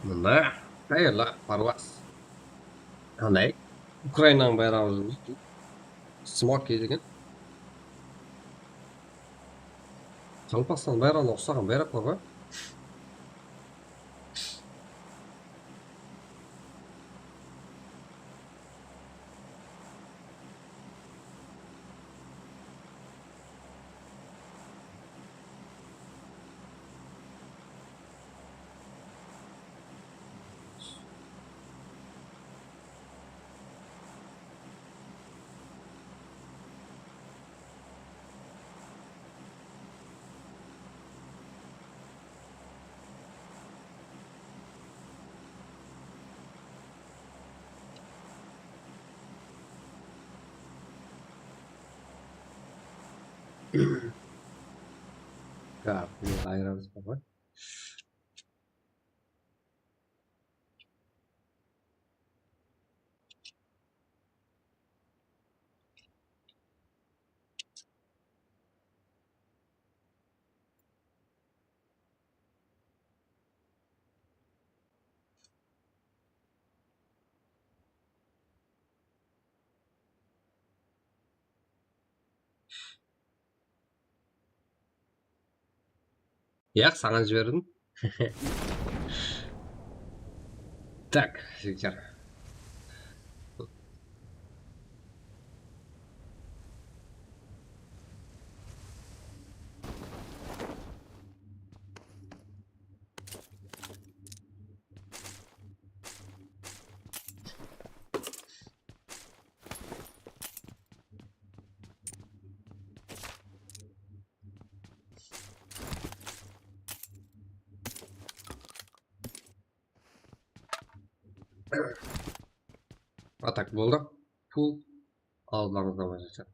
Mına, qayerli parvaz? Qanday? Ukrainanıń bayraǵı júr. Smoki degen. Qaraqalpaqstan bayrağına uqsaǵan bayraq bar ǵoy. Kap, bunı ayıramız baba. Yaq, saǵan jiberdim. Tak, jigitler. Atak boldı. Pul aldılarımızda bolacaq.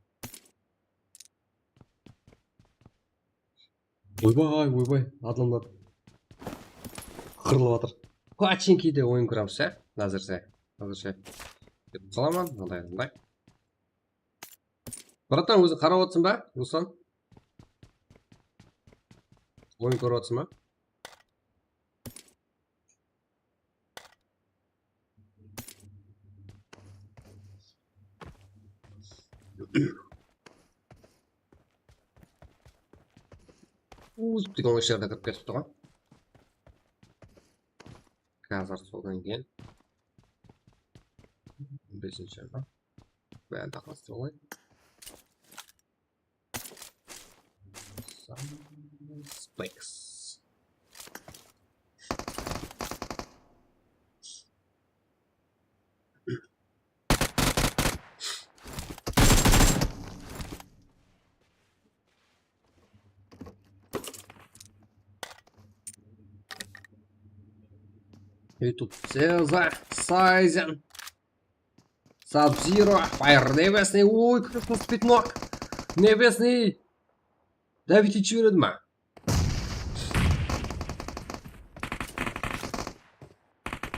Oybay, oybay, adamlar qırılıp atır. Pachinkide oyın kuramız, ya? Házirse, házirse. Dep qalaman, mınday, mınday. Bratan, óziń qarap atırsıń ba, Ruslan? Oyın kórip atırsıń ba? Uzıp degen oy jerde kirip ketipti ǵoy. Házir sodan keyin besinshi. Bárin taqlastırıp alayın. Spikes. YouTube, Cezar, Сайзен, Sub-Zero, Fire, Nebesный, ой, Christmas Pitnok, Nebesный. Давить etip jiberedi ma?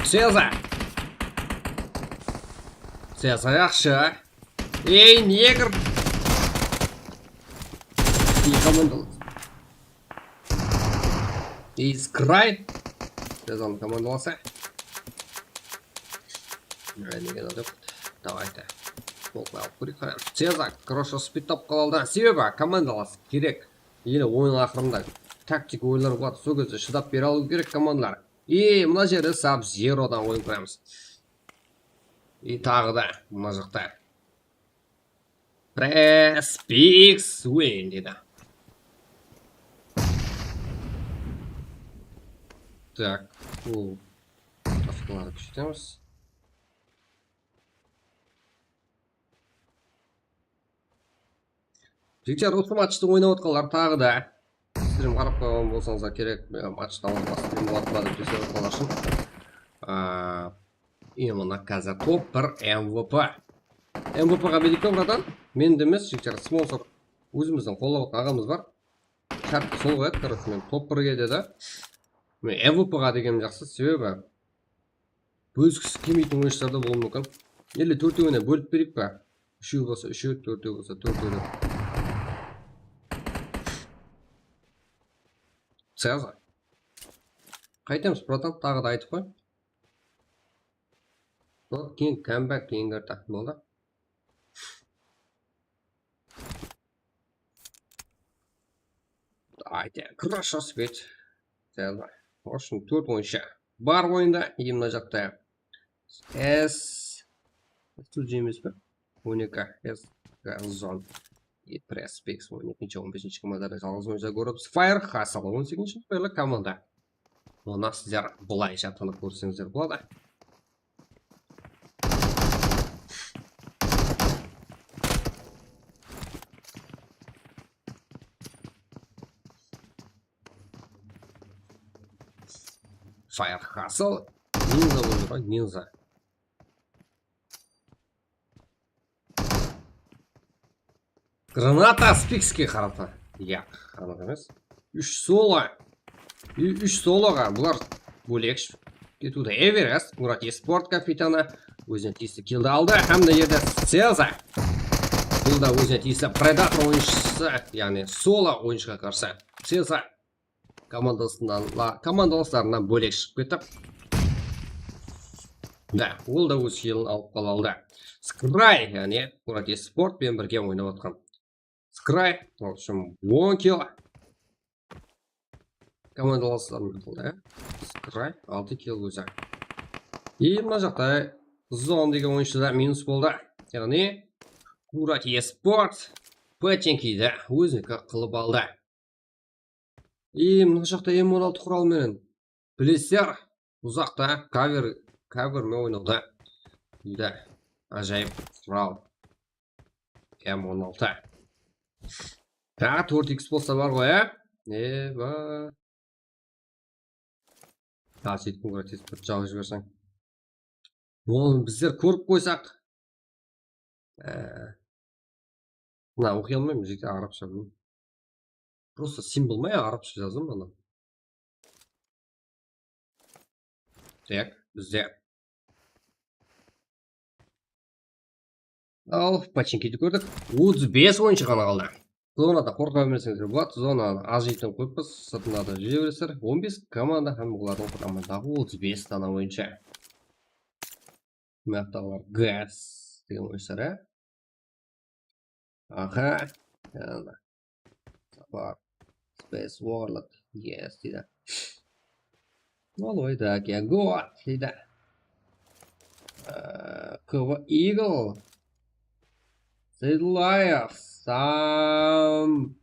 Cezar. Cezar yaqshı. Ey, negr. Ey, komandalar. Iskray. Cezardıń komandalası. Nege nadep? Давайте. Smoklar alıp kóreyik, qaraymız. Cezar, короче, spid tap qalaldı. Sebebi komandalası kerek. Ele oyın aqırında taktika oyınlar boladı. Sol gezde shıdap bere alıw kerek komandalar. E, mına jerde Sub-Zerodan oyın kóremiz. E, taǵı da mına jaqta Press Pix win dedi. Tak, bul taskalardı kúshirtemiz. Jigitler, usı matchtı oynap atqanlar taǵı da strim qarap qoyǵan bolsańızlar kerek, e, matchtı alıp stres bolıp atır ma dep tekseriw qılǵan ushın. A, I mına házir top bir M V P. M V P-ǵa bereyik pe, bratan? Mende emes, jigitler, sponsor. Ózimizdiń qollap atırǵan aǵamız bar. Shárt sol qoyadı, короче, men top birge dedi. Men M V P-ǵa degenim jaqsı, sebebi bóliskisi kelmeytuǵın oyınshılar da bolıwı múmkin. Ele tórtewine bólip bereyik pa? Úshew bolsa úshew, tórtew bolsa tórtew dep. Srazu. Qaytemiz, bratan, taǵı da aytıp qoy. Вот, keyin comeback, keyin karta boldı. Ayta, хорошо спеть. Srazu. В общем, tórt oyınshı bar oyında, и mına jaqta S, S emes pe? On eki, S, Gazon. И Press Picks on ekinshi, on besinshi komandada jalǵız oyınshılar kórip, Fire Hustle on segizinshi belli komanda. Onı sizler bılayja tanıp kórseńizler boladı. Fire Hustle. Ninja boldı ǵoy, ninja. Granata Spikskiy qarata. Yaq, anıq emes. Úsh solo. Ú-, úsh soloǵa bular bólek ketiwdi. Everest, Murat Esport kapitanı ózine tiyisli killdi aldı. Hám de erde Seza. Bul da ózine tiyisli Predator oyınshısı, yaǵnıy solo oyınshıǵa qarsı. Seza komandasınan, la-, komandalaslarınan bólek shıǵıp ketip. Da, ol da óz killin alıp qala aldı. Skray, yaǵnıy Murat Esport penen birge oynap atqan. Skray, в общем, on kill. Komandalaslarınan aldı, ya. Skray, altı kill ózi. И mına jaqta Zon degen oyınshı da minus boldı. Yaǵnıy Murat Esport Pachinki de óziniki qılıp aldı. I mına jaqta M on altı qural menen. Bilesizler, uzaqta cover, cover men oynawda. Júdá ájayıp qural. M on altı. Taǵı tórt X bolsa bar ǵoy, á? Eba. Ha, seytip bir jawıp jiberseń. Onı bizler kórip qoysaq. Ee, mına, oqıy almayman, jeke arapsha bilmeymen. Prosta simvol ma ya, arapsha jazdım mına. Tak, bizde. Al, Pachinkidi kórdik. Otız bes oyınshı ǵana qaldı. Zonada qorqa bermeseńizler boladı. Zonanı azaytıp qoyıppız. Sırtına da júre beresizler. On bes komanda hám olardıń quramandaǵı otız bes dana oyınshı. Mıyaqtaǵılar Gas degen oyınshılar, ya. Aha. Yana. Sapar. Space World. Yes, deydi. Ol oyda Go, deydi. Ee, Kova Eagle. Sedlayev. Sam.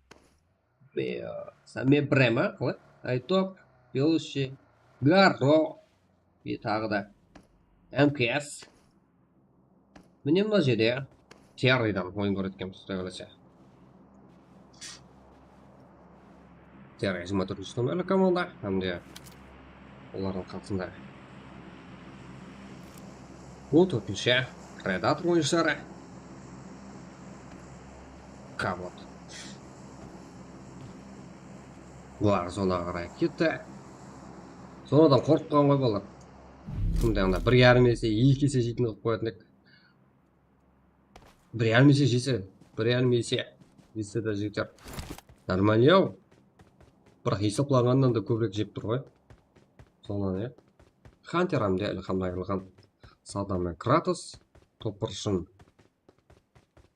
Be-, Same Brema, qalay? Aytop, Belushi, Garro. E, taǵı da. M K S. Mine mına jerde Terraydan oyın kóretuǵınbız, quday qálese. Terray jigirma tórtinshi nomerli komanda, hám de olardıń qatısında on tórtinshi Predator oyınshıları. Kabot. Bular zonaǵa qaray ketti. Zonadan qorqıp qalǵan ǵoy bular. Kimde anda bir yarım ese, eki ese jeytin qılıp qoyatın edik. Bir yarım ese jese, bir yarım ese jese de, jigitler, нормально-aw. Biraq esaplanǵannan da kóbirek jep tur ǵoy. Sonnan, ya. Hunter hám de ilhamlanǵan. Sadam menen Kratos, topırshın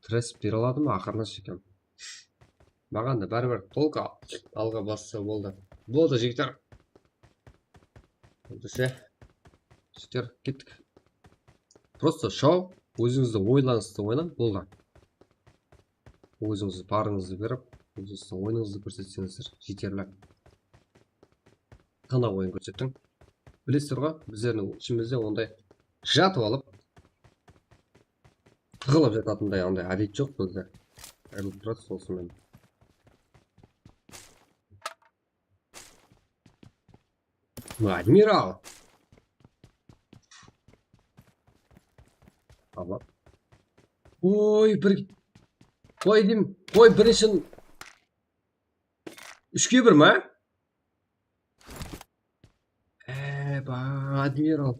tiresip bere aladı ma aqırına shekem? Maǵan da báribir, только alǵa bassa boldı. Boldı, jigitler. Endise, jigitler, kettik. Просто shaw, ózińizdiń oyınlarıńızdı oynań, boldı. Ózińiz barıńızdı berip, ózińizdiń oyınıńızdı kórsetseńizler, jeterli. Ǵana oyın kórsetiń. Bilesizler ǵoy, bizlerdiń ishimizde onday jatıp alıp, tıǵılıp jatatınday onday ádet joq bizde. Ayırılıp turadı, sonısın menen. Admiral. Oy, bir, qoy deyim, qoy, birinshi. Úshke bir ma? Eba, admiral.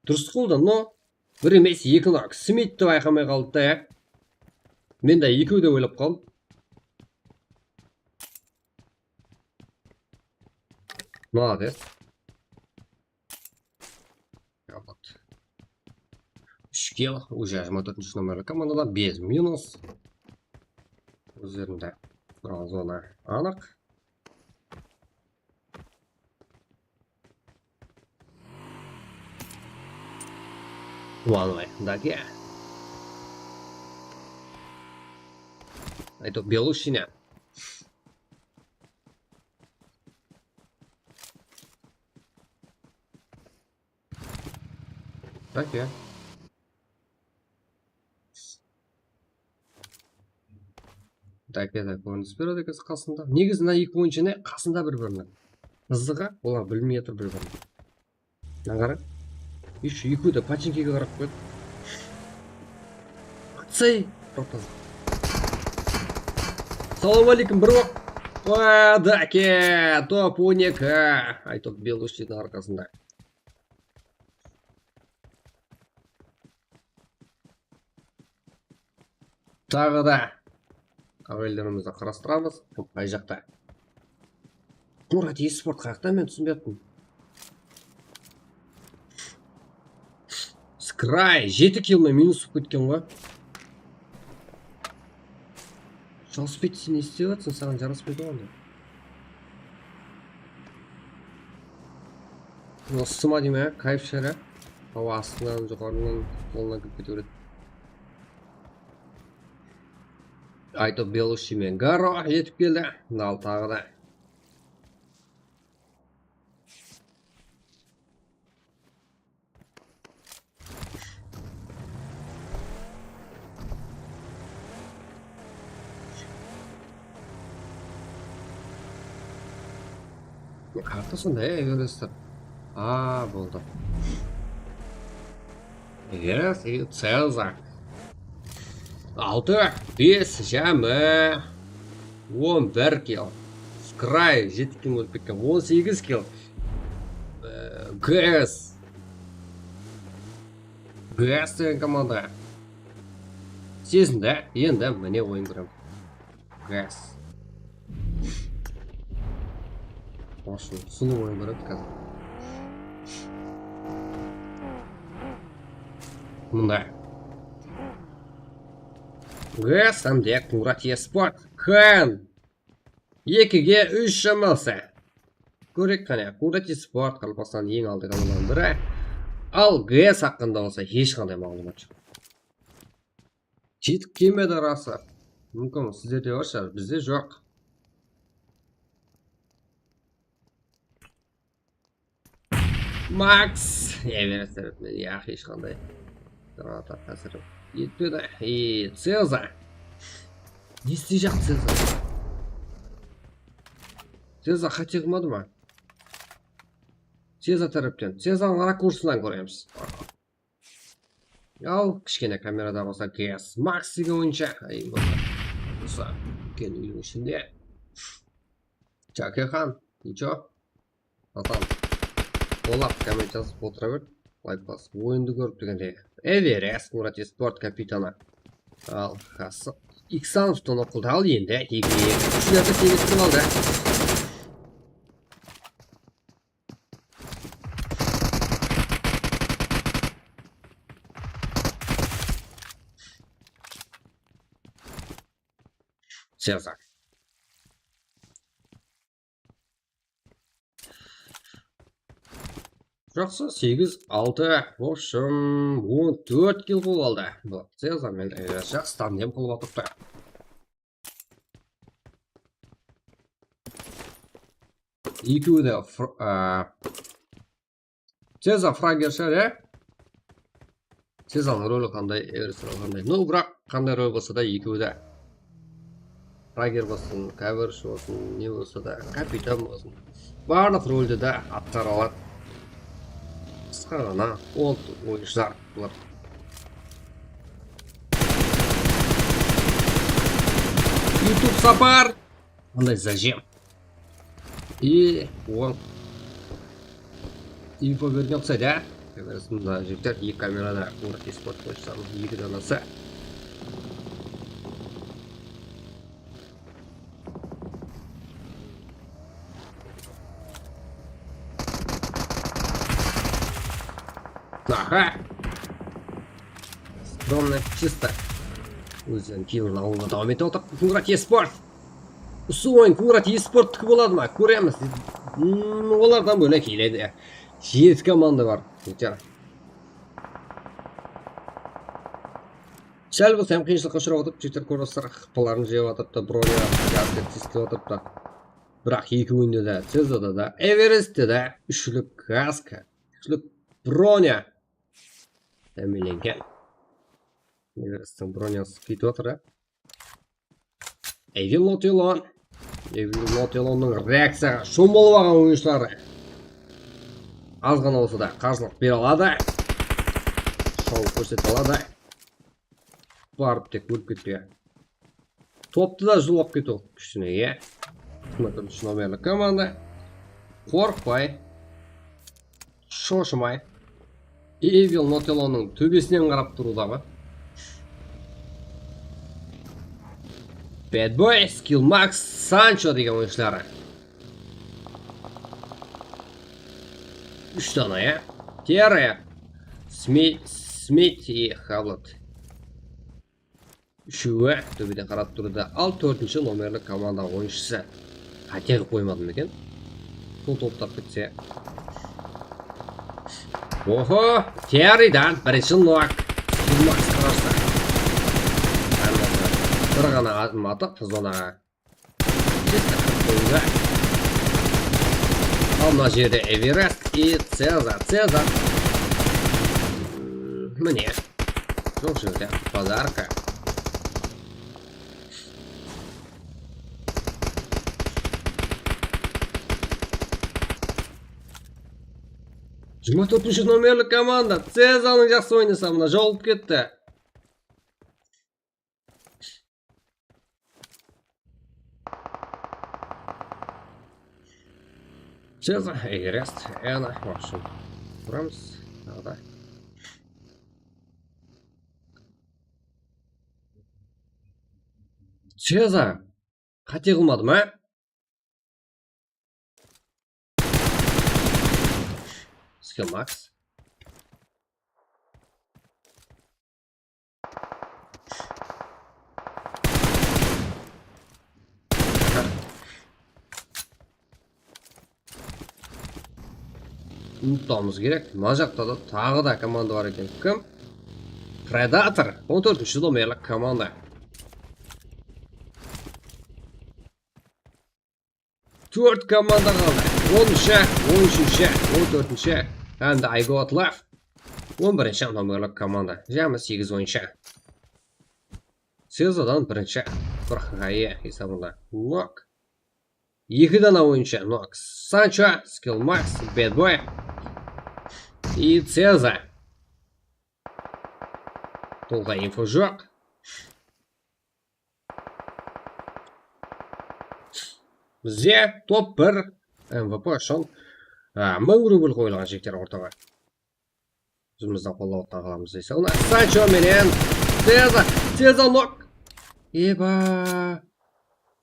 Durıs qıldı, no. Bir emes, eki, mına, smeydi dep ayqamay qaldı da, ya. Men de ekew dep oylap qaldım. Молодец. Вот. Úsh kill, уже jigirma tórtinshi nomerli komandada bes minus. Ózlerinde zona anıq. One way, dake. Aytı Belushina. Dake. Dake de kórinis beredi qasında. Negizinde eki oyınshı ne? Qasında bir-biriniń. Qızıǵı, olar bilmey atır bir-birin. Mına qara. Ещё ekewi de pochinkige qarap qoydı. Atsay, bratан. Salam aleykum, bir waq. Dake, top on eki. Aytop Belushiniń arqasında. Taǵı da awellerimizdi qarastıramız. Qay jaqta? Murat Esport qayaqta, men túsinbey atırman. Skray jeti kill men minus bolıp ketken ǵoy. Jalspeydi, sen ne islep atırsań, saǵan jaraspaydı ǵoy onda. Mına sıma deyme, kayf shara. Hawa astınan, joqarınan, qolına kirip kete beredi. Aytop Belushi men Garo jetip keldi. Al taǵı da. Karta sonday, ya, Everest. A, boldı. Everest, e, Cezar. Altı, bes, jámi. On bir kill. Skray, jeti kill ólip ketken. On segiz kill. E, G S. G S degen komanda. Sezindi, endi mine oyın kóremiz. G S. Вообще, sulu oyın kóredi házir. Mında. G S hám de Murat Esport. Kán. Ekige úsh shaması. Kórek qáne, Qudrat Esport Qaraqalpaqstandıń eń aldı komandanıń biri. Al G S haqqında bolsa hesh qanday maǵlıwmat joq. Jetip kelmedi rası. Múmkin sizlerde bar shıǵar, bizde joq. Max, Everest tarafından, ya, hesh qanday granata tásir etpedi. E, Cezar. Ne isteyjaq Cezar? Cezar qáte qılmadı ma? Cezar tárepten. Cezardıń rakursınan kóremiz. Al, kishkene kamerada bolsa G S Max degen oyınsha. Ay, bolsa. Bolsa, úlken úydiń ishinde. Jake Xan, nicho? Atam. Qollap komment jazıp otıra ber. Layk basıp, oyındı kórip degende. Everest, Murat Esport kapitanı. Al, Xası. Iksanovtan oqıldı al endi. Eki, úsh márte teńestirip aldı. Cezar. Jaqsı, segiz, altı, в общем, on tórt kill qılıp aldı. Bul Cezar menen, e, jaqsı tandem qılıp atırıptı. Ekewi de fr-, a, Cezar fragershı, ya? Cezardıń roli qanday, Everest roli qanday? No, biraq qanday rol bolsa da, ekewi de. Frager bolsın, covershı bolsın, ne bolsa da, kapitan bolsın. Barlıq roldi de atqara aladı. Qısqa ǵana old oyınshılar bular. YouTube Sapar. Qanday zajem. И ol info bergen uqsaydı, á? Mına jigitler eki kamerada Murat Esport qoysa, eki danası. Aha. Скромно, чисто. Ózleriniń kiyimlerin alıwda dawam etip atır. Murat Esport. Usı oyın Kurat esporttıki boladı ma? Kóremiz. Hmm, olardan bólek keledi. Jeti komanda bar. Jigitler. Sál bolsa hám qıyınshılıqqa ushırap atırıptı, jigitler, kórip atırsalar, hıppaların jep atırıptı, bronya, gazka tislep atırıptı. Biraq eki oyında da, Cezada da, Everestte de úshlik gazka, úshlik bronya támiyinlengen. Everesttiń bronyası ketip atır, á. Evil Not Alone. Evil Not Alone'nıń reakciyaǵa shomalıp alǵan oyınshıları azǵana bolsa da qarsılıq bere aladı. Shawıp kórsete aladı. Barıp tek ólip ketpey. Toptı da julıp ketiw kúshine, iya. Jigirma tórtinshi nomerli komanda. Qorqpay. Shoshımay. Evil Not Alone'nıń tóbesinen qarap turıwdaǵı. Bad Boy, Skill Max, Sancho degen oyınshıları. Úsh dana, ya. Terra, Smi-, Smith и Havlat. Úshewi tóbeden qarap turdı. Al, tórtinshi nomerli komanda oyınshısı. Qáte qılıp qoymadım eken. Sol toptap ketse. Oho, Terridan birinshi nok. Jigirma qarasa. Bir ǵana adım atıp, zonaǵa. Чисто qırıp qoydı. Al, mına jerde Everest и Ceza. Ceza. Hmm, mine. Joq jerde podarka. Jigirma tórtinshi nomerli komanda. Cezanıń jaqsı oynasa, mına jolıp ketti. Ceza, Everest, Ena, в общем, turamız. Taǵı da. Ceza, qáte qılmadım, á? Skill Max. Umıtpawımız kerek. Mına jaqta da taǵı da komanda bar eken. Kim? Predator. On tórtinshi nomerli komanda. Tórt komanda qaldı. Onınshı, on úshinshi, on tórtinshi hám de I Got Love. On birinshi nomerli komanda. Jámi segiz oyınshı. Cezadan birinshi. Bir haqayı esabında. Nok. Eki dana oyınshı. Nok. Sancho, Skill Max, Bad Boy. И Ceza. Tolǵa info joq. Bizde top bir M V P ushın, a, mıń rubl qoyılǵan, jigitler, ortaǵa. Ózimizdiń qollawıqtan qalamız esabına. Sancho menen Ceza, Ceza nok. Eba.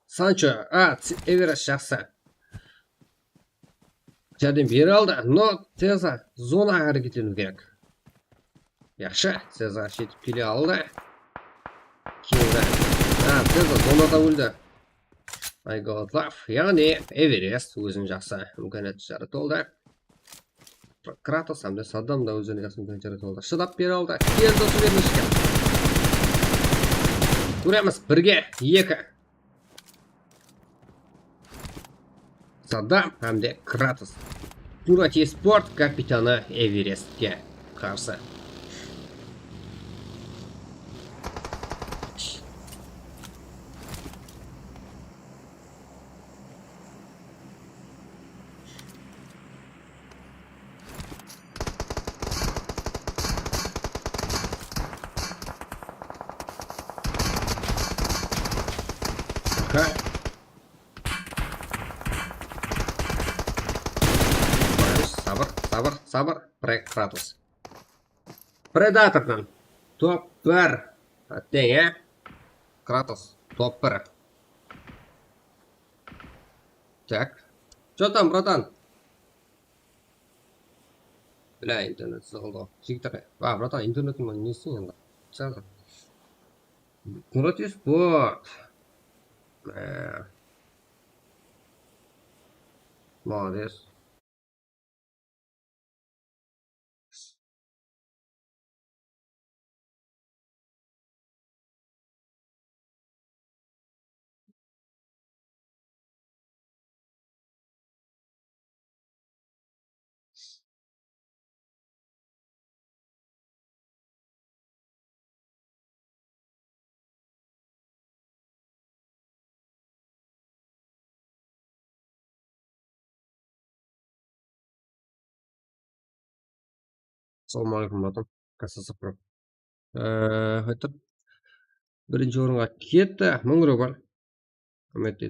Sancho, a, C-, Everest jaqsı. Járdem bere aldı. No, Ceza, zona háreketleniw kerek. Yaqshı, Ceza jetip kele aldı. Keldi. Ha, Ceza zonada óldi. I Got Love, yaǵnıy Everest ózin jaqsı imkaniyat jaratıp aldı. Kratos hám de Saddam da ózlerine jaqsı imkaniyat jaratıp aldı. Shıdap bere aldı. Keldi usı bermeshke. Kóremiz, birge eki. Saddam hám de Kratos. Kurat eSport kapitanı Everestke qarsı. K. Sabır, sabır, sabır. Pre-, Kratos. Predatordan top bir. Teń, e? Kratos, top bir. Так. Чё там, братан? Бля, интернет сызıldı. Jigitler. А, братан, интернетиń nesi endi? Сразу. Мурат Спорт. Э. Молодец. Assalawma aleykum, bratан. Красавчик, bro. Ee, qayttık. Birinshi orınǵa ketti, mıń rubl. Húrmetli.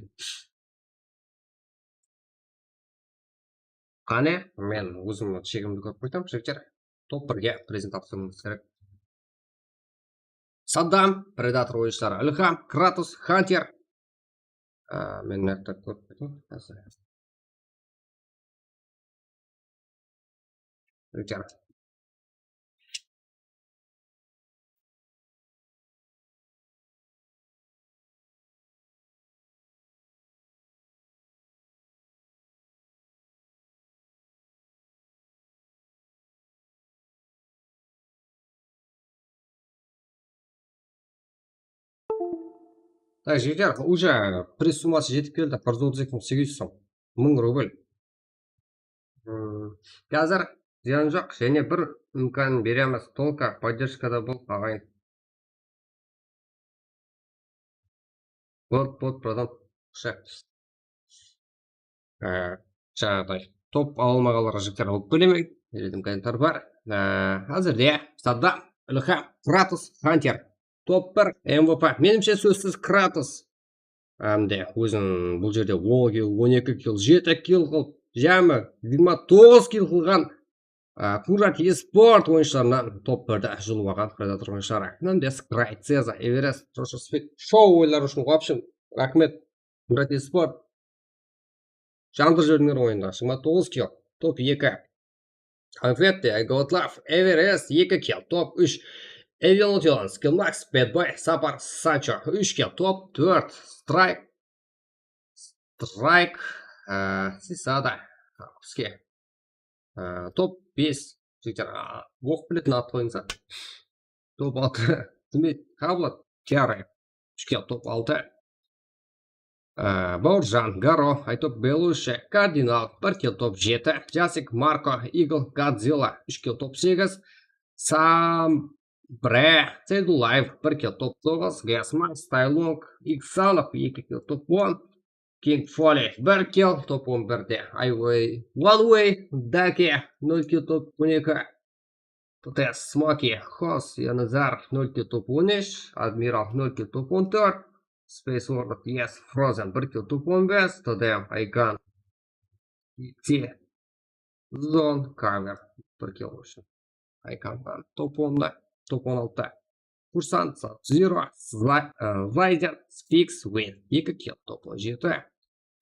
Qáne, men ózimniń shegimdi kórip qoysam, jigitler, top birge prezent alıp turıwımız kerek. Saddam, Predator oyınshıları, Ilham, Kratos, Hunter. Á, men mına jaqta kórip qoydım. Házir. Jigitler. Так, jigitler, уже priz summası jetip keldi, bir júz otız eki mıń segiz júz som. Mıń rubl. Hmm, házir zıyan joq, jáne bir imkan beremiz. Только поддержкада bol, aǵayin. Bot, bot, bratан. Ше. Á, jańaǵıday. Top ala almaǵanlarǵa, jigitler, ókpelemeń. Elediń kommentar bar. Á, házirde Saddam, Ilham, Kratos, Hunter. Top bir, M V P. Menimshe, sózsiz, Kratos. Ámde ózin bul jerde on kill, on eki kill, jeti kill qılıp, jámi jigirma toǵız kill qılǵan, á, Kurat Esport oyınshılarınan top birdi julıp alǵan Predator oyınshıları. Ámde Scry, Ceza, Everest, Joshua Speed, Show oyınları ushın, в общем, raxmet, Kurat Esport. Jandırıp jiberdińler oyındı. Jigirma toǵız kill. Top eki. Álbette, I Got Love, Everest, eki kill, top úsh. Evil Nautilus, Killmax, Bad Boy, Sapar, Sancho, úsh kill, top tórt. Strike, Strike, e, Sisada, Kuske, e, top bes. Jigitler, a, oqıp biletin at qoyıńızlar. Top altı. Demek, Havlat, Tiare, úsh kill, top altı. Á, Bawırjan, Garo, Aytop, Belushi, Kardinal, bir kill, top jeti, Jasik, Marko, Eagle, Godzilla, úsh kill, top segiz, Sambre, Seydullaev, bir kill, top toǵız, Gasman, Staylong, Iksanov, eki kill, top on, King Foley, bir kill, top on birde, Highway, One Way, Dake, nol kill, top on eki, T T S, Smoky, Xos, Yanazar, nol kill, top on úsh, Admiral, nol kill, top on tórt, Space Warlord, Yes, Frozen, bir kill, top on bes, T D M, Aykan, T, Zone, Cover, bir kill ushın. Aykandan top onda, top on altı. Kursant, Sub-Zero, Zla-, e, Zlayden, Spix, Win, eki kill, top on jeti.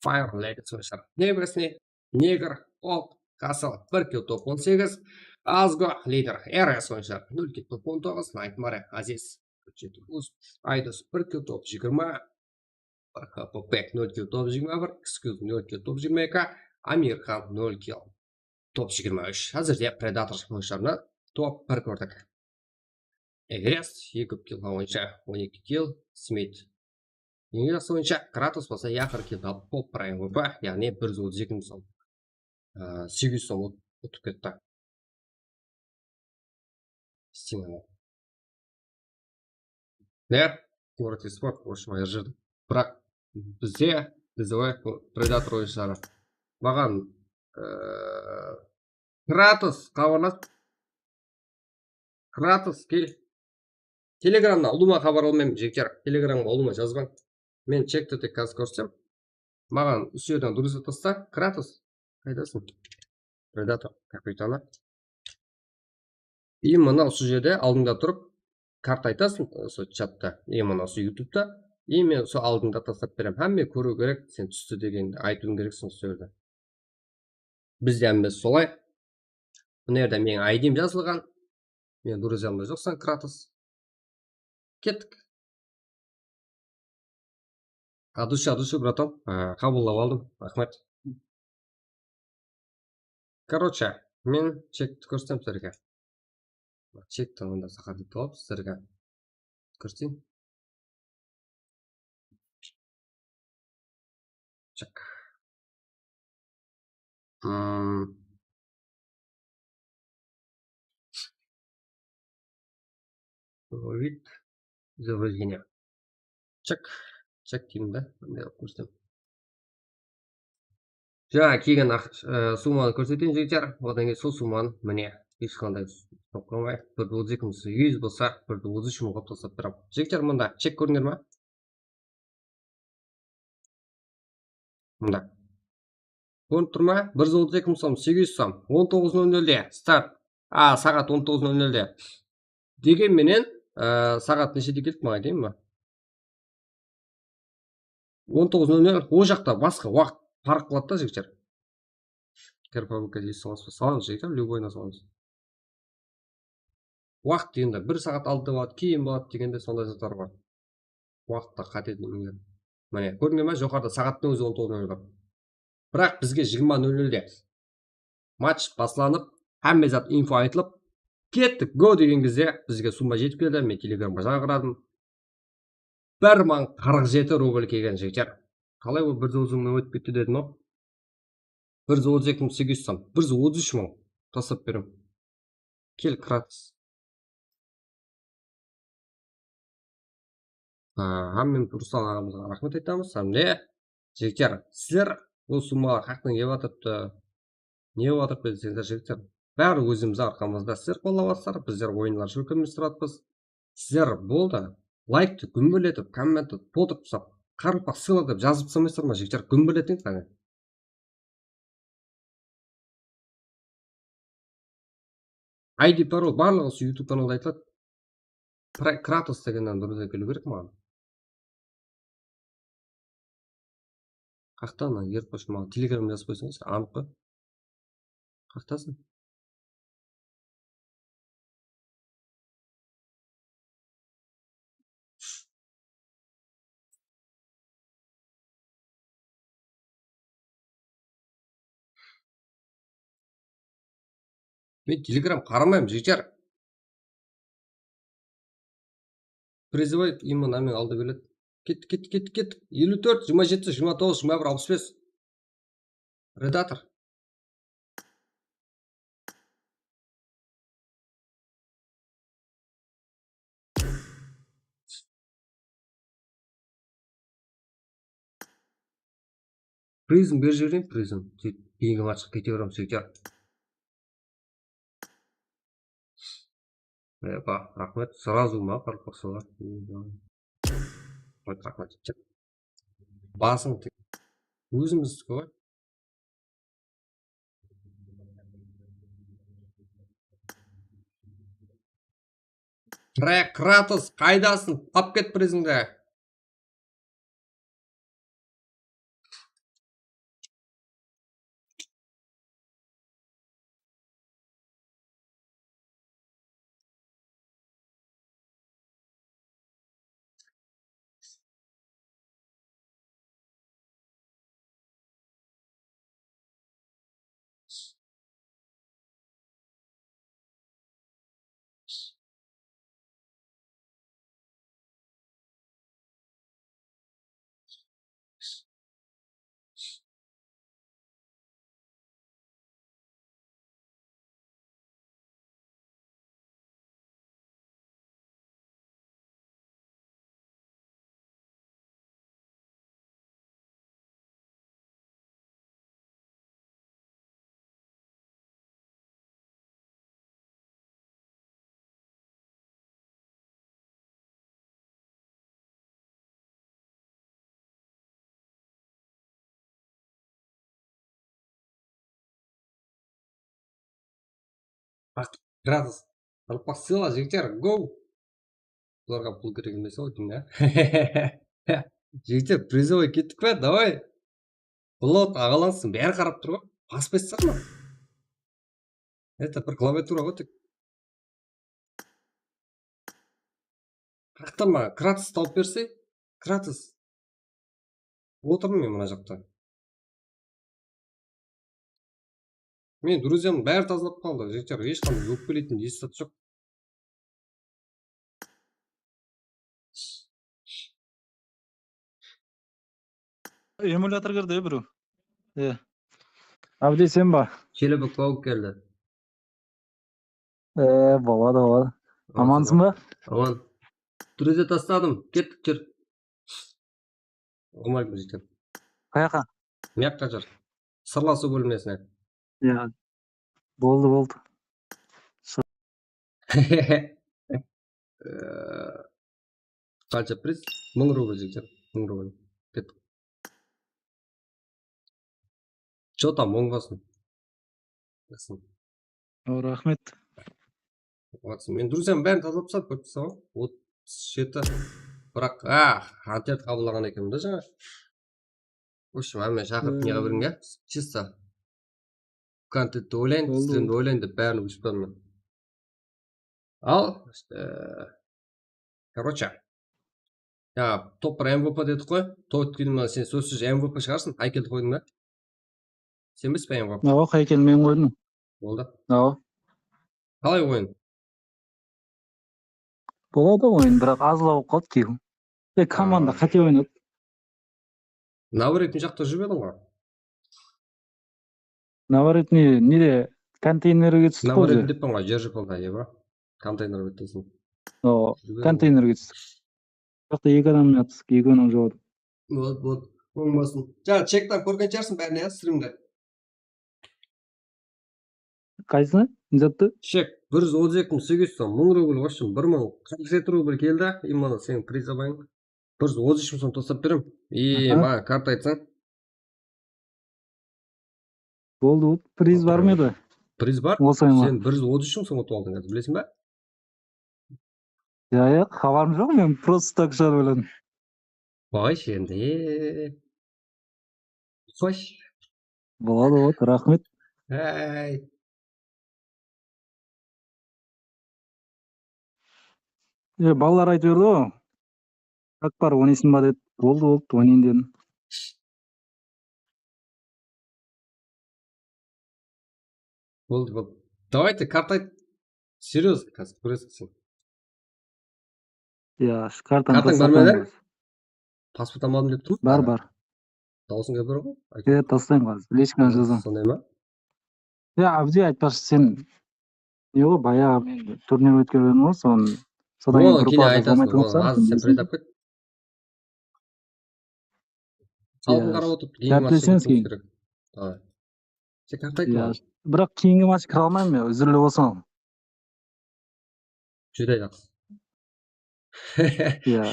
Fire, Legacy oyınshıları, Nebesniy, Neger, Op, Castle, bir kill, top on segiz, Azgo, Lider, R S oyınshıları, nol kill, top on toǵız, Nightmare, Aziz, jeti, Aydos, bir kill, top jigirma, Popek, nol kill, top jigirma bir, Excuse, nol kill, top jigirma eki, Amirxan, nol kill, top jigirma úsh. Házirde Predator oyınshılarına top bir kórdik. Everest, eki kill boyınsha on eki kill, Smit. Eńyaqsı oyınsha Kratos bolsa, yaqır kill alıp, top bir M V P, yaǵnıy bir júz otız eki mıń som. Á, segiz júz som ut-, utıp ketti. Stingem. Ne? Город Esport, в общем, ayırjırdım. Biraq bizde, bizde oy-, Predator oyınshıları. Maǵan, e, Kratos xabarlas. Kratos, kel. Telegramnan ulıwma xabar almayman, jigitler. Telegramǵa ulıwma jazbań. Men chekti tek házir kórsem. Maǵan usı jerden durıs tasta, Kratos. Qaydasıń? Predator, как aytalar. И mına usı jerde aldıńda turıp, karta aytasıń, usı chatta, и mına usı YouTubeta, и men usı aldıńda taslap berem. Hámme kóriw kerek, sen tústi degendi aytıwıń kerekseń usı jerde. Bizde hámmesi solay. Mına jerde meniń I D-m jazılǵan. Men durıs almay joqsań, Kratos. Kettik. От души, от души, братан. Á, qabıllap aldım. Raxmet. Короче, men chekti kórsem sizlerge. Chekti onda saqat etip alıp sizlerge kórseteyin. Chek. Hmm. Вид изображения. Chek, chek deymen da, mınday qılıp kórsetem. Jańa kelgen aq-, e, summanı kórseteyin, jigitler. Odan keyin sol summanı, mine, hesh qanday toqtamay, bir otız eki mıń segiz júz bolsa, bir otız úsh mıń qılıp taslap berem. Jigitler, mında chek kóriner ma? Mında. Kórinip tur ma? Bir júz otız eki mıń som, segiz júz som. On toǵız nol nolde start. A, saat on toǵız nol nolde. Degen menen, e, saat neshede keldi, maǵan aytayın ba? On toǵız nol nol, ol jaqta basqa waqıt parıq qıladı da, jigitler. Kir fabrika deysiz, salańız ba? Salańız, jigitler, любойına salańız. Waqıt degende bir saat aldı boladı, keyin boladı degende sonday zatlar bar. Waqıtta qáte degende. Mine, kórdińler ma? Joqarıda saattıń ózi on toǵız nol nol bar. Biraq bizge jigirma nol nolde match baslanıp, hámme zat info aytılıp, kettik, go degen gezde bizge summa jetip keldi. Men Telegramǵa jańa qaradım. Bir mıń qırq jeti rubl kelgen, jigitler. Qalay ol bir júz otız mıń ótip ketti dedim-aw. Bir júz otız eki mıń segiz júz som. Bir júz otız úsh mıń. Taslap berem. Kel, Kratos. Ha, hámmemiz Ruslan aǵamızǵa raxmet aytamız. Hámde, jigitler, sizler bul summalar haqınan kep atırıptı. Ne bolıp atır deseńizler, jigitler, bári ózimizdiń arqamızda. Sizler qollap atırsızlar, bizler oyınlar shólkemlestiriп atırmız. Sizler boldı, layktı gúmbeletip, kommentti toltırıp taslap, qaraqalpaq sıyla dep jazıp taslamaysızlar ma, jigitler? Gúmbeletiń qáne. I D parol barlıǵı usı YouTube kanalda aytıladı. Pra-, Kratos degennen durıs keliw kerek maǵan. Qaqta mına, erip qoyshı, maǵan Telegramda jazıp qoysańız, anıq qoy. Qaqtasın. Men Telegram qaramayman, jigitler. Призовой именно namen aldı keledi. Kettik, kettik, kettik, kettik. Eliw tórt, jigirma jeti, jigirma toǵız, jigirma bir, alpıs bes. Predator. Prizm berip jibereyin, prizm. Sóytip, keyingi matchqa kete beremiz, jigitler. Epa, raxmet. Сразу ma, qaraqalpaqshalar? Raxmet, raxmet. Basıń tek. Ózimizdiki ǵoy. Pre-, Kratos, qaydasıń? Tap ket prizińdi. Gratis. Alıp baq, sıyla, jigitler, go! Bularǵa pul kerek emes-aw, deymen, á. Jigitler, prizovoy kettik pe? Davay! Blot aǵalansın, bári qarap tur ǵoy. Baspa aytsaq ma? Это bir klaviatura ǵoy tek. Biraqta ma Kratos tawıp berse? Kratos. Otırmın men mına jaqta. Men друзьямdı bári tazalap qaldı, jigitler, hesh qanday ókpeleytin hesh zat joq. Emulyator kirdi birew. E. Abdi, sen ba? Kelebek Pawuk keldi. E, boladı, boladı. Amansın ba? Aman. Друзья tasladım. Kettik, júr. Oqımaydı bizden. Qayaqqa? Mıyaqqa júr. Sırlasıw bólmesine. Ya. Boldı, boldı. Qansha priz? Mıń rubl jigitler. Mıń rubl. Kettik. Чё там, oń bolsın. Jaqsı. O, raxmet. Watson. Men друзьям bárin tazalap tasladım, kórip tursań ǵoy. Otız jeti. Biraq, a, kontent qabıllaǵan ekenmen da jańa. В общем, hámme shaqırıp ne qıla beriń ya. Чисто kontentti oylayın, strimdi oylayın dep bárin óship turman. Al, işte, короче. Ya, top bir M V P dedik ǵoy. Todd Gilman, sen sózsiz M V P shıǵarsın. Haykeldi qoydıń ba? Sen emes pe M V P? Awa, Haykel men qoydım. Boldı. Awa. Qalay oyın? Boladı oyın, biraq azlaw bolıp qaldı keyin. E, komanda qáte oynadı. Navrudni jaqta júrip ediń ǵoy. Navrudni nede konteynerge tústi ǵoy. Navrud deppan ǵoy, jer júp aldı, eba. Konteyner bettesin. O, konteynerge tústi. Biraqta eki adam attık, eki adam joq. Boladı, boladı. Oń bolsın. Jańa chekten kórgen shıǵarsıń bárin, ya, strimde. Qaysını? Ne zattı? Chek bir júz otız eki mıń segiz júz som, mıń rubl, в общем, bir mıń qırq jeti rubl keldi. Именно seniń prizovoyıń. Bir júz otız úsh mıń som taslap berem. E, maǵan karta aytsań. Boldı, boldı. Priz bar ma edi? Priz bar. Sen bir júz otız úsh mıń som utıp aldıń, házir bilesiń ba? Ya, ya, xabarım joq, men просто так jar bilen. Qoysh endi. Qoysh. Boladı, boladı, raxmet. Áy. E, balalar aytıp berdi ǵoy. Akbar, oynaysıń ba dep. Boldı, boldı, oynayın dedim. Boldı, boldı. Давайте, karta ayt. Серьёзно, házir kóresiń sen. Ya, kartań bar ma? Pasport almadım dep turman. Bar, bar. Dawısıń kóbirek ǵoy. E, taslayın házir. Lishkaǵa jazaman. Sonday ma? Ya, Abdi, aytpaqshı, sen ne ǵoy, bayaǵı men turnir ótkergen ǵoy, sonı, sodan keyin gruppa aytasıń, házir sen priz alıp ket. Xalqın qarap otırıp, keyingi matchta ketiriw kerek. Sen karta ayt maǵan. Biraq keyingi match kire almayman men, úzirli bolsam. Júdá jaqsı. Ya.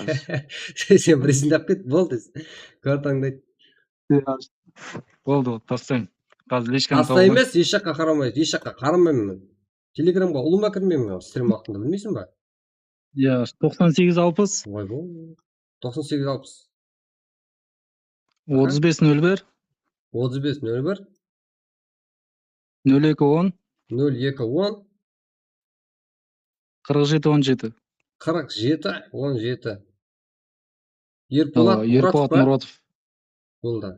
Sen, sen prezident ket, boldı. Kartańdı ayt. Ya. Boldı, boldı, taslań. Házir lishkanı tawıp alayın. Tasta emes, hesh jaqqa qaramay, hesh jaqqa qaramayman men. Telegramǵa ulıwma kirmeymen men, strim waqtında, bilmeysiń ba? Ya, toqsan segiz alpıs. Oy, bu. Toqsan segiz alpıs. Otız bes nol bir. Otız bes nol bir. Nol eki on. Nol eki on. Qırq jeti on jeti. Qırq jeti on jeti. Erpolat Muratov. Awa, Erpolat Muratov. Boldı.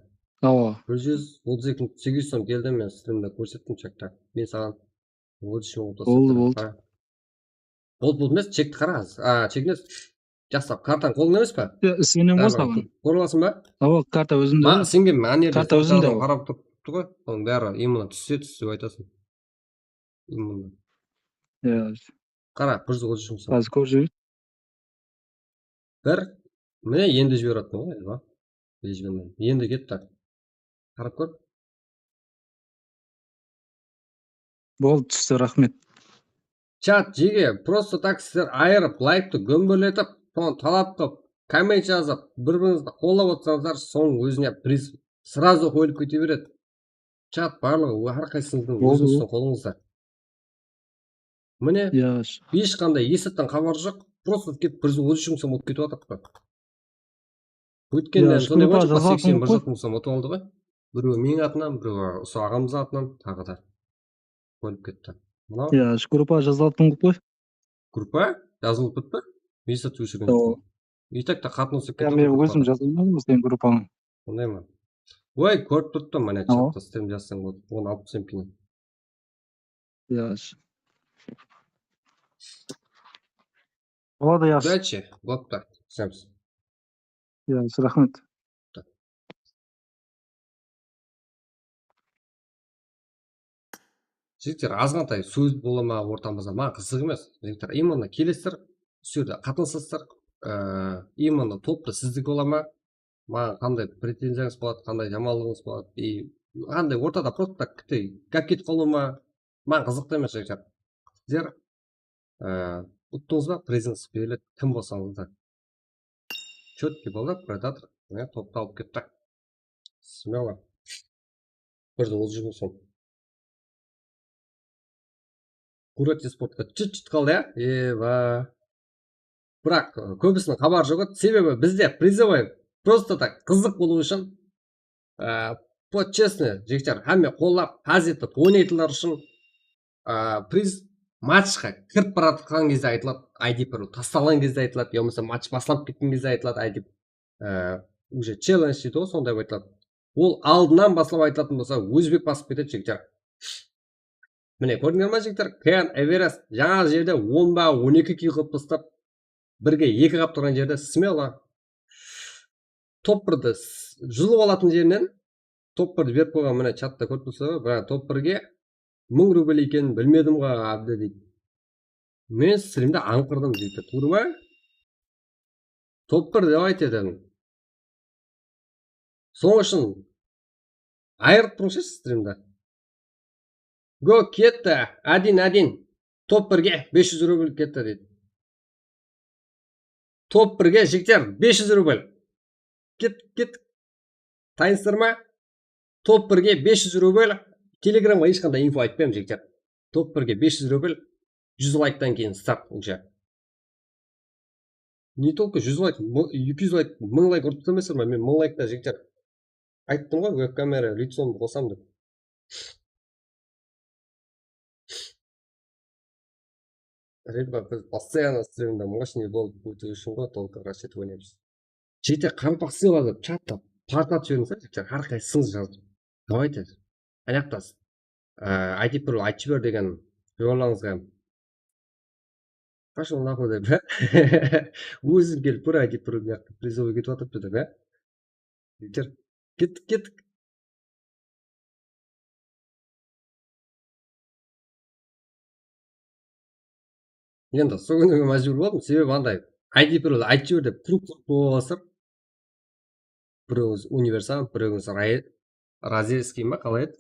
Awa. Bir júz otız eki mıń segiz júz som keldi, men strimde kórsettim chekte. Men saǵan otız úsh mıń. Boldı, boldı. Boldı, boldı emes, chekti qara házir. A, chek emes. Jaqsı, kartań qolıńda emes pa? Isınıń bolsa. Kóre alasıń ba? Awa, karta ózimde. Ma, isengenmen, ana jerde karta ózimde. Qarap turıptı ǵoy. Onıń bári именно tússe, tússe dep aytasıń. Именно. Ya. Qara, bir júz otız úsh mıń som. Házir kórip júreyik. Bir, mine, endi jiberip atırman ǵoy, ayba. Endi ketti. Qarap kór. Boldı, tústi, raxmet. Chat, jege, просто так sizler ayırıp, layktı gómberletip, sonı talap qılıp, komment jazıp, bir-birińizdi qollap otsańızlar, sonıń ózine priz сразу qoyılıp kete beredi. Chat barlıǵı, hár qaysıńızdıń ózińizdiń qolıńızda. Mine, Ya, hesh qanday esaptan xabar joq. Prosto kelip bir júz otız úsh mıń som utıp ketip atırıq. Ya, Ótkenden sonday gruppaǵa boldı, jazalatın seksen bir qoy. Zat mıń som utıp aldı ǵoy. Birewi meniń atınan, birewi usı aǵamız atınan, taǵı da bólip ketti. Mınaw Ya, shu gruppaǵa jazalatın qılıp qoy. Gruppa jazılıp turıptı. Esap óshirgen Awa. joqpan. И так ta qatnasıp Ya, ketip men atır ózim gruppada. Jazalayman seniń gruppańa. Sonday ma? Oy, kórip turıptım, mine, Awa. chatta sistem jazsań boldı. Onı alıp tastayın keyin. Ya, sh- Boladı, yaqshı. Удачи, boptı. Kútemiz. Ya, raxmet. Jigitler, azǵantay sóz bola ma ortamızda? Maǵan qızıq emes. Jigitler, именно kelesizler, usı jerde qatnasasızlar. Ee, именно topta sizdiki bola ma? Maǵan qanday pretenziyańız boladı, qanday jamanlıǵıńız boladı? И qanday ortada prosto так gáp ketip qalıw ma? Maǵan qızıqtı emes, jigitler. Sizler, ee, uttıńız ba, prizińiz beriledi, kim bolsańız da. Чётки boldı, Predator. Mine, toptı alıp kettik. Смело. Bir júz otız mıń som. Qurrat esportqa çıt-çıt qaldı, ya? Ewa. Biraq, e, kóbisiniń xabarı joq edi. Sebebi bizde призовой просто так qızıq bolıwı ushın, e, почестный, jigitler, hámme qollap, házzetip oynaytınlar ushın, e, priz matchqa kirip baratırǵan gezde aytıladı, I D Pro tastaǵan gezde aytıladı, yamasa match baslanıp ketken gezde aytıladı, I D, e, уже challenge deydi ǵoy, sonday aytıladı. Ol aldınan baslap aytılatın bolsa, ózbek basıp ketedi, jigitler. Mine, kórdińler ma, jigitler? Ken Everest jańa jerde on ba, on eki kill qılıp tastap, birge eki qap turǵan jerde смело top birdi s-, julıp alatın jerinen top birdi berip qoyǵan, mine, chatta kórip tursa, biraq top birge mıń rubl ekenin bilmedim ǵo, Ábdi, deydi. Men strimde ańqırdım, jigitler, tuwrı ma? Top bir dep aytıp edim. Sonıń ushın ayırıp turıńshı strimdi. Go, ketti. Один один. Top birge bes júz rubl ketti, deydi. Top birge, jigitler, bes júz rubl. Ket, ket. Tanıstırsızlar ma? Top birge bes júz rubl. Telegramǵa hesh qanday info aytpayman, jigitler. Top birge bes júz rubl. Júz layktan keyin start уже. Не только júz layk, mı-, eki júz layk, mıń layk urıp turmesizler ma? Men mıń laykta, jigitler, ayttım ǵoy, veb-kamera лицомdı qosam dep. Ребят, biz постоянно стримде мощный bolıp ótiw ushın ǵoy, только расчет oynaymız. Jigitler, qaraqalpaq sıyladı, chatta partlap jiberińiz, jigitler, hár qaysısıńız jazıp. Давайте. Anaqta, e, I D Pro aytıp jiber degen jollarıńızǵa. Пошёл нахуй dep. Óziń kelip kór, I D Pro mıyaqta призовой ketip atırıptı dep, ya. Jigitler, kettik, kettik. Endi sóginiwge májbúr boldım, sebebi anday I D Pro aytıp jiber dep, kruq kruq bolıp atır. Birewińiz Universal, birewińiz Ra-, Razerskiy ma, qalay edi?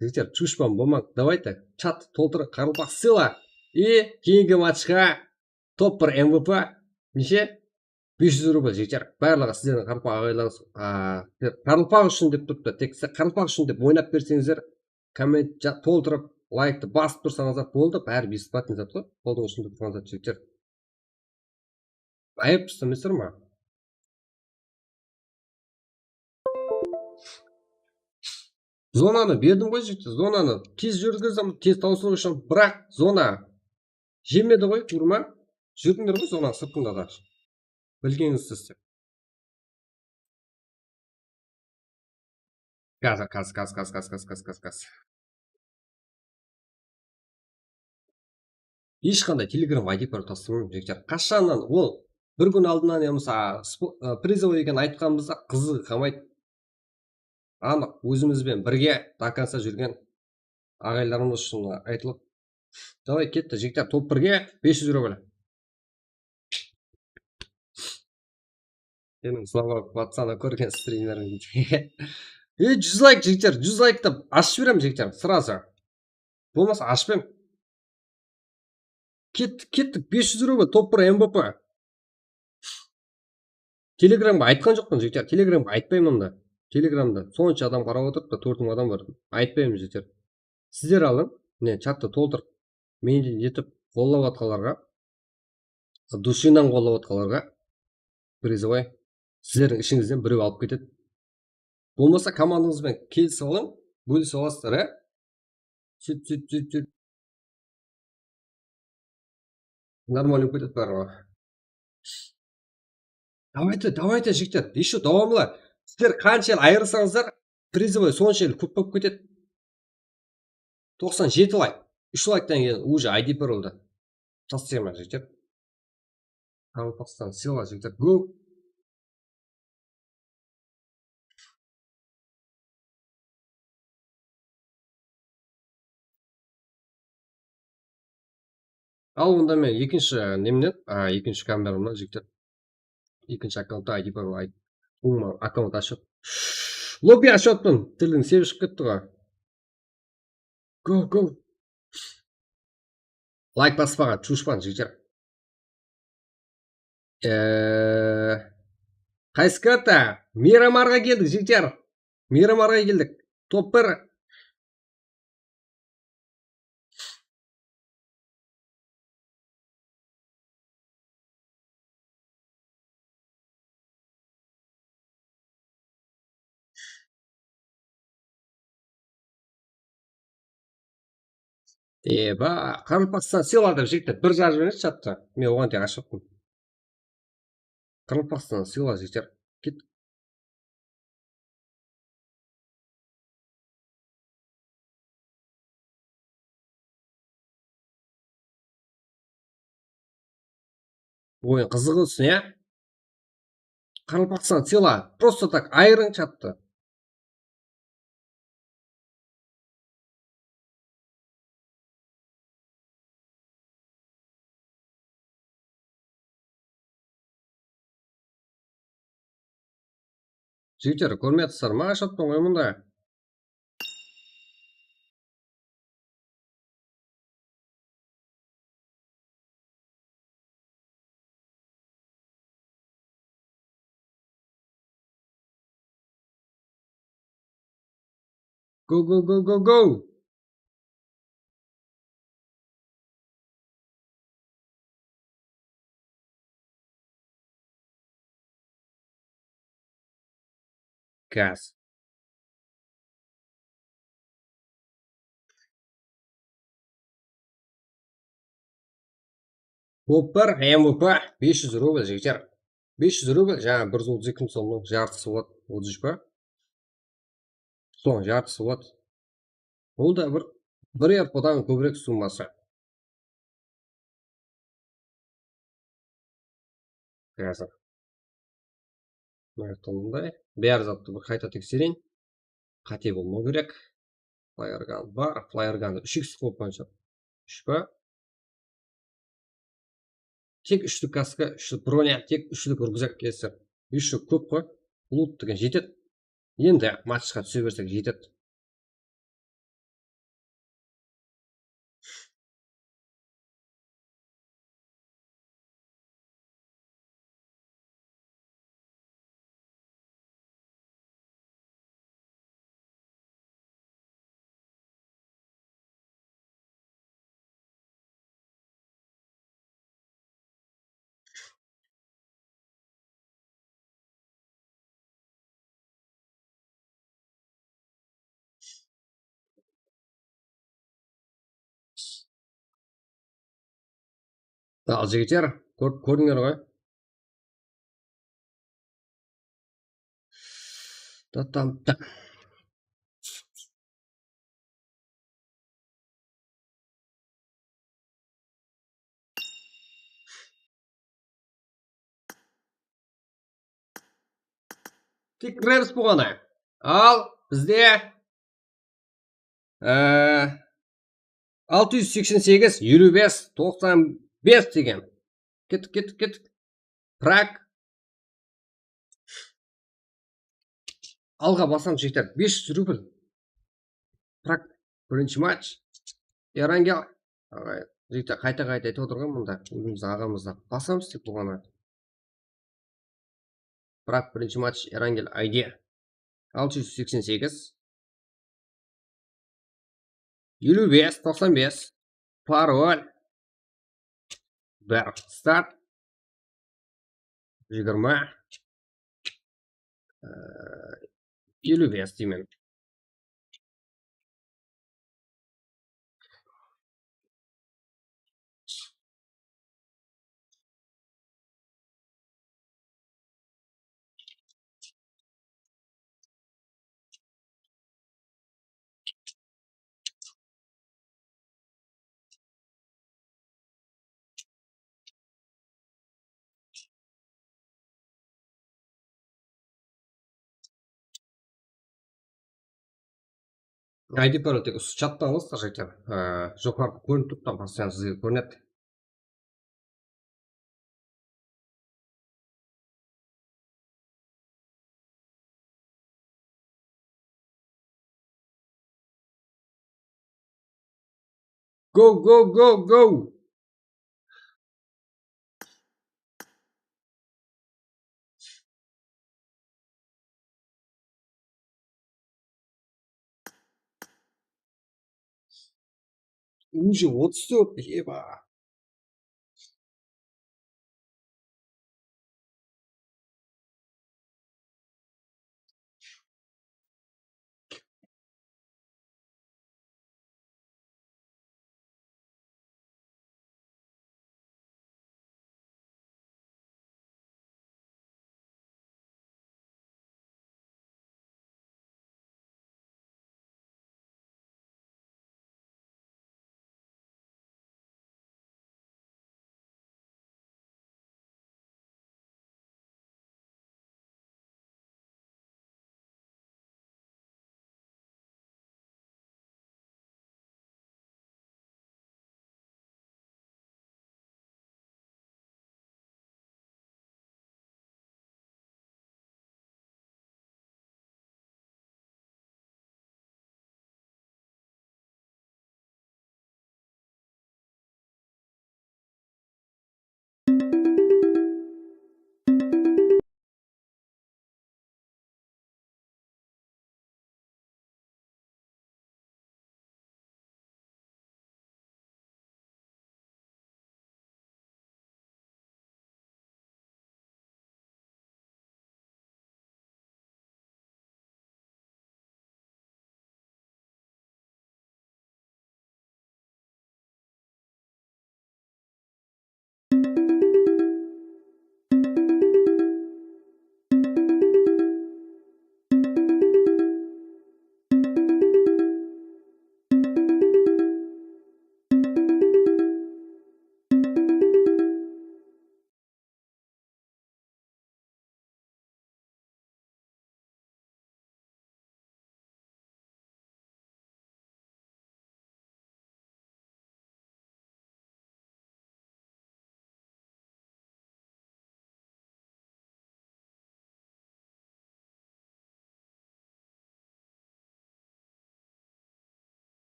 Jigitler, chushpan bolmań. Давайте, chat toltırıń, qaraqalpaq sıyla. И keyingi matchqa top bir M V P. Neshe? Bes júz rubl, jigitler. Barlıǵı sizlerdiń qaraqalpaq aǵaylarıńız, a, sizler qaraqalpaq ushın dep turıptı. Tek sizler qaraqalpaq ushın dep oynap berseńizler, komment ja-, toltırıp, layktı basıp tursańızlar boldı. Bári бесплатный zat ǵoy. Qolıńız ushın dep turǵan zat, jigitler. Ayıp istemesizler ma? Zonanı berdim ǵoy, jigitler. Zonanı tez júrgizdim, tez tawsıw ushın. Biraq zona jemedi ǵoy, tuwrı ma? Júrdińler ǵoy zonanıń sırtında da. Bilgenińizdi sizler. Gaz, gaz, gaz. Hesh qanday Telegram I D Pro taslamang, jigitler. Qashannan ol bir kún aldınan yamasa spo-, ı, призовой ekenin aytqanımızda qızıǵı qalmaydı. Anıq, ózimiz benen birge до конца júrgen aǵaylarımız ushın aytılıp. Давай, ketti, jigitler, top birge bes júz rubl. Seniń Slava WhatsAppta kórgen strimleriń deydi. E, júz layk, jigitler, júz layktı ashıp jiberemen, jigitler, сразу. Bolmasa ashpayman. Kettik, kettik, bes júz rubl, top bir M V P. Telegramǵa aytqan joqpan, jigitler, Telegramǵa aytpayman da. Telegramda sonsha adam qarap otırıptı, tórt mıń adam bar. Aytpayman, jigitler. Sizler alıń, Mine, chattı toltırıp, menen etip qollap atqanlarǵa, dushinan qollap atqanlarǵa призовой sizlerdiń ishińizden birew alıp ketedi. Bolmasa komandańız benen kelisip alıń, bólisip alasızlar, á? Sút, sút, sút, sút. Нормально bolıp ketedi báribir. Давайте, давайте, jigitler, ещё dawamlı. Sizler qansha ayırsańızlar, призовой sonsha kóp bolıp ketedi. Toqsan jeti layk. Úsh layktan keyin уже I D Pearldı taslayman, jigitler. Qaraqalpaqstan, sıyla, jigitler, go! Al, onda men ekinshi nemnen, a, ekinshi kameramnan, jigitler. Ekinshi akkauntta I D Pearl, umuman, akkaunt ashıp. Lobby ashıp atırman, tildiń sebi shıǵıp ketti ǵoy. Go, go. Layk baspaǵan, chushpan, jigitler. Eee, qaysı karta? Miramarǵa keldik, jigitler. Miramarǵa keldik. Top bir. Eba, Qaraqalpaqstan sıyla dep jigitler bir jazıp jiberedi chatta. Men oǵan tek ashıptım. Qaraqalpaqstan sıyla jigitler. Ket. Oyın qızıǵı ushın, ya? Qaraqalpaqstan sıyla. Просто так ayırıń chattı. Jigitler, kórmey atırsızlar ma, ashıptım ǵoy mında. Go, go, go, go, go! Gaz. Top bir M V P, bes júz rubl, jigitler. Bes júz rubl, jańa bir júz otız eki mıń somnıń jartısı boladı, otız úsh pa? Sonıń jartısı boladı. Ol da bir, bir R P-dan kóbirek summası. Házir. Mına jaqta mınday. Bári zattı bir qayta teksereyin. Qáte bolmaw kerek. Flare gun bar. Flare gundı úsh X qılıp boyınsha. Úsh pa? Tek úshlik kaska, úshlik bronya, tek úshlik ryukzak keledi. Ещё kóp ǵoy. Loot degen jetedi. Endi matchqa túse bersek jetedi. Al, jigitler, kór-, kórdińler ǵoy. Ta-tam-tam. Tek Rams bolǵanı. Al, bizde, e, altı júz seksen segiz, eliw bes, toqsan bes degen. Kettik, kettik, kettik. Prag. Alǵa basamız, jigitler, bes júz rubl. Prag, birinshi match. Erangel. Aǵay, jigitler, qayta-qayta aytıp otırǵan mında. Ózimizdiń aǵamızda. Basamız dep bolǵanı. Prag, birinshi match, Erangel I D. Altı júz seksen segiz. Eliw bes, toqsan bes. Parol. Bir. Start. Jigirma. Ee, eliw bes deymen. I D parol tek usı chattan alasızlar, jigitler. Ee, joqarıda kórinip turıptı, postoyanno sizge kórinedi. Go, go, go, go! Уже otız tórt, eba.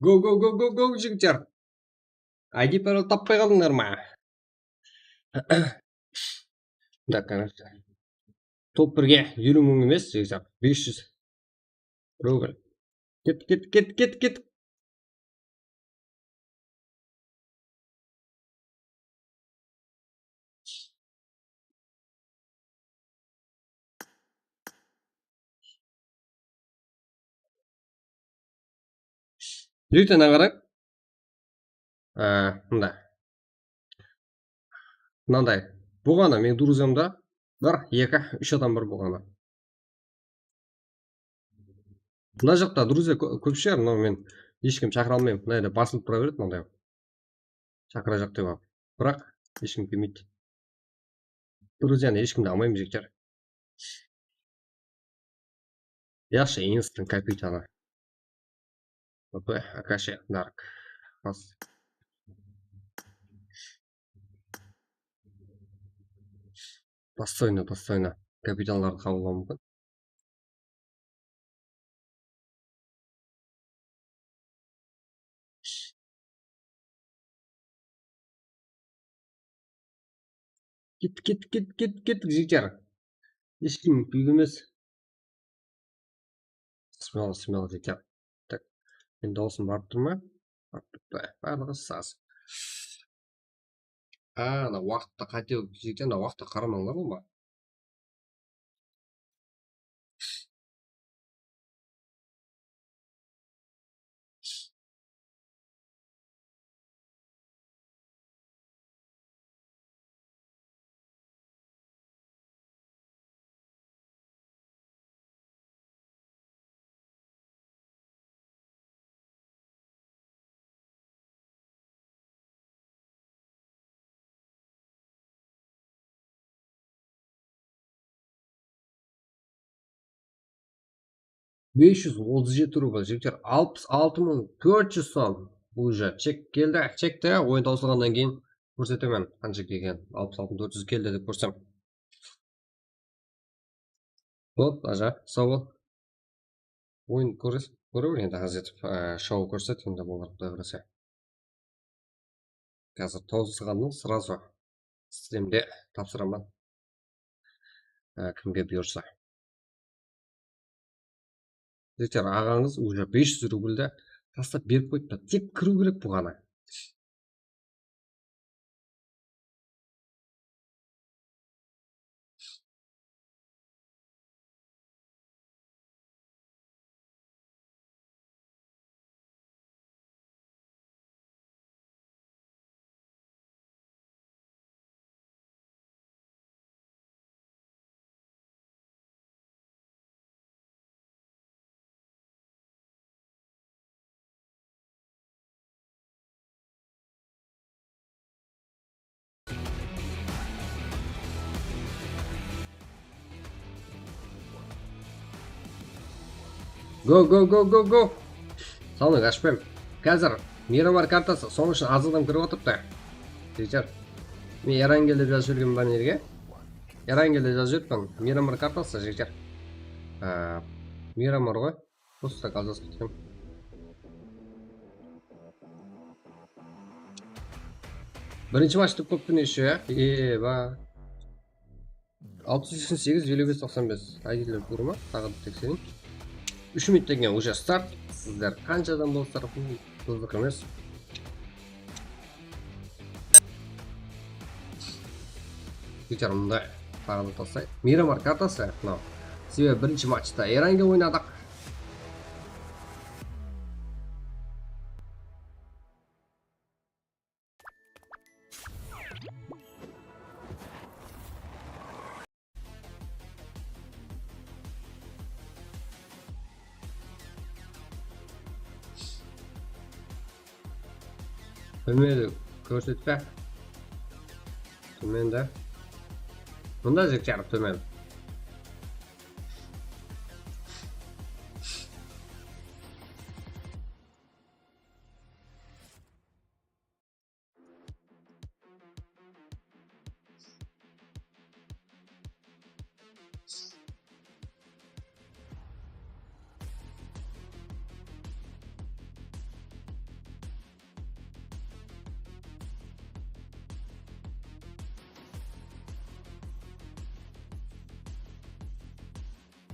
Go, go, go, go, go, jigitler. I D parol tappay qaldıńlar ma? Да, конечно. Top birge eliw mıń emes, esap, bes júz rubl. Ket, ket, ket, ket, ket. Jigitler, mına qarań. Á, mında. Mınanday. Bolǵanı, meniń druziyamda bir, eki, úsh adam bar bolǵanı. Mına jaqta druzya kó-, kóp shıǵar, mınaw men hesh kim shaqıra almayman. Mına jerde basılıp tura beredi mınaday. Shaqırajaq dep alıp. Biraq hesh kim kelmeydi. Druzyanı hesh kimdi almayman, jigitler. Yaqshı, instant kapitanı. Opa, Akashi, Dark. Bas. Достойно, достойно. Kapitanlardı qabıllaw múmkin. Kettik, kettik, kettik, kettik, kettik, jigitler. Hesh kim kúyik emes. Smel, smel, jigitler. Tak, men dawısım barıp tur ma? Barıp turıptı. Barlıǵı saz. Ana, waqıttı qáte, jigitler, ana, waqıttı qaramańlar, oba. Bes júz otız jeti rubl, jigitler, alpıs altı mıń tórt júz som. Уже chek keldi, chekti, oyın tawsılǵannan keyin kórsetemen, qansha kelgen, alpıs altı mıń tórt júz keldi dep kórsem. Hop, aja, saw bol. Oyın kóre, kóre ber endi, házir etip, e, shou kórset endi, bolar, Quday qálese. Házir tawsılǵannan сразу strimde tapsıraman. E, kimge buyırsa. Jigitler, aǵańız уже bes júz rubldi taslap berip qoyıptı. Tek kiriw kerek bolǵanı. Go, go, go, go, go. Salınıń, ashpayım. Házir Miramar kartası, sonıń ushın az adam kirip atırıptı. Jigitler. Men Erangel dep jazıp jibergenmen bárlerge. Erangel dep jazıp jiberipten. Miramar kartası, jigitler. Á, Miramar ǵoy. Просто так azasıp ketken. Birinshi match dep kóptin eshshi, ya. Eba. Altı júz seksen segiz, eliw bes, toqsan bes. I D'ler kóre ma? Taǵı da teksereyin. Úsh minuttan keyin уже start. Sizler qansha adam bolsızlar, bul qızıq emes. Jigitler, mında taǵı da taslay. Miramar kartası, mınaw. Sebebi birinshi matchta Erangel oynadıq. Tómeni kórsetpe. Tómende. Mında jigit jarıq tómen.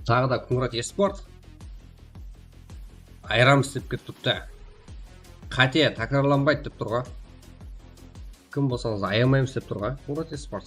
Taǵı da Kungrat Esport. Ayıramız dep kelip turıptı. Qáte, tákirarlanbaydı dep tur ǵoy. Kim bolsańız ayamaymız dep tur ǵoy. Kungrat Esport.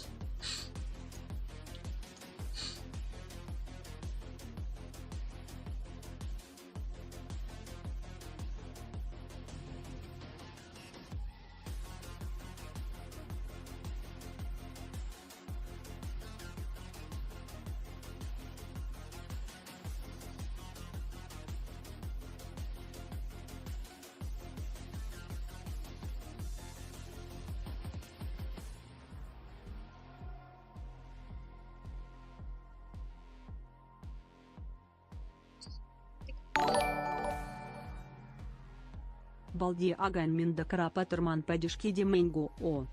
Baldi aǵay, men de qarap atırman, podderjka demeń ǵo, o.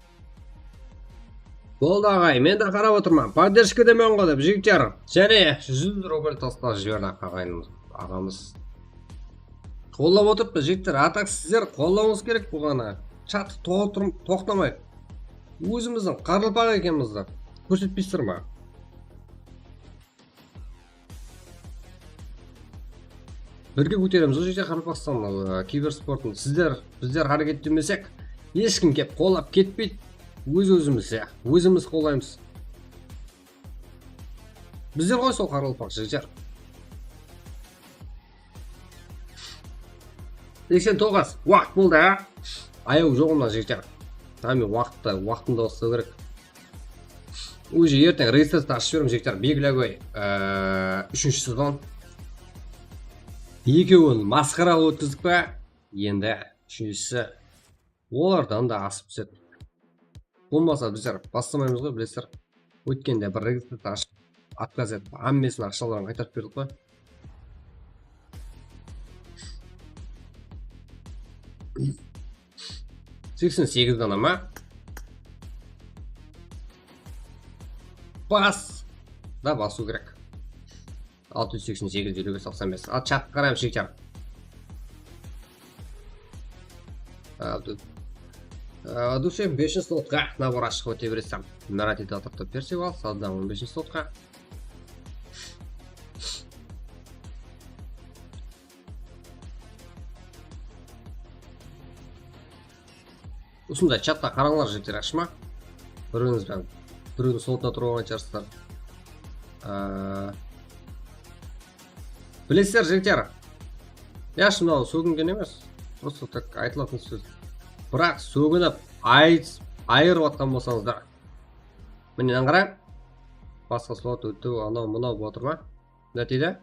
Boldı aǵay, men de qarap otırman, podderjka demeń ǵo dep, jigitler. Jáne júz rubl taslap jiberdi aǵayınımız, aǵamız. Qollap otırıptı, jigitler. A tak sizler qollawıńız kerek buǵana. Chattı toqtırm-, toqtamay. Ózimizdiń qaraqalpaq ekenimizdi kórsetpeysizler ma? Birge kóteremiz, ol jerde Qaraqalpaqstan, ı, kibersportın. Sizler, bizler háreket etpesek, hesh kim kelip qollap ketpeydi. Óz-ózimiz, ya, ózimiz qollaymız. Bizler ǵoy sol qaraqalpaq jigitler. Seksen toǵız. Waqıt boldı, á? Ayaw joq onnan, jigitler. Hámme waqıtta, waqtında uslaw kerek. Уже erteń registraciya ashıp jiberem, jigitler. Biyik Lagoy, e, úshinshi sezon. Ekewin masqara qılıp ótkizdik pa? Endi úshinshisi olardan da asıp túsedi. Bolmasa bizler baslamaymız ǵoy, bilesizler. Ótkende bir registraciya ashıp, отказ etip, hámmesin aqshaların qaytarıp berdik ǵoy. Seksen segiz dana ma? Bas! Da basıw kerek. Altı júz seksen segiz, eliw bes, toqsan bes. Al, chattı qaraymız, jigitler. Al, du-, al, dusem, beshinshi slotqa nabor ashıp óte beresem. Murat etip atırdı, Persival, Saddam on beshinshi slotqa. Usınday chatta qarańlar, jigitler, yaqshı ma? Birewimiz benen birewdiń slotına turıp alǵan shıǵarsızlar. Aa, bilesizler, jigitler. Yaqshı, mınaw sógingen emes. Просто так aytılatın sóz. Biraq sóginip ayt-, ayırıp atqan bolsańızlar. Mine, mınań qarań. Basqa slot ótti, anaw, mınaw bolıp atır ma? Nátiyde?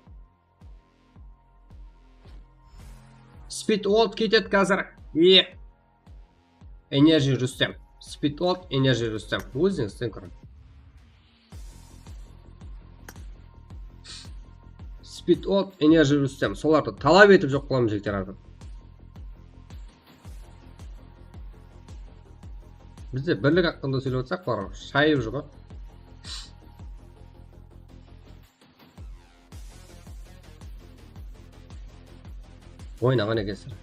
Speed Old ketedi házir. Ye. Energy Rustem. Speed Old, Energy Rustem. Ózińizden kóriń. Speed Old, Energy Rustem. Solardı talap etip joq qılamız, jigitler, házir. Bizde birlik haqqında sóylep atsaq, bar, shayıp júr ǵoy. Oynaǵan ekensizler.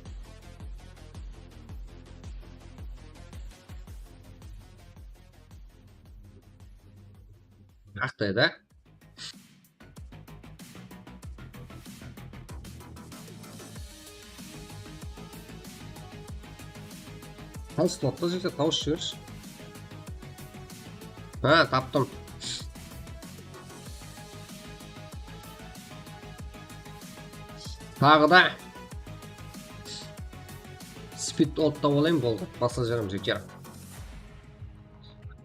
Aqtay da. Qaysı slotta jigitler, tawıs jibershi. Ha, taptım. Taǵı da Speed Old ta olayın, boldı. Basqa jarım jigitler.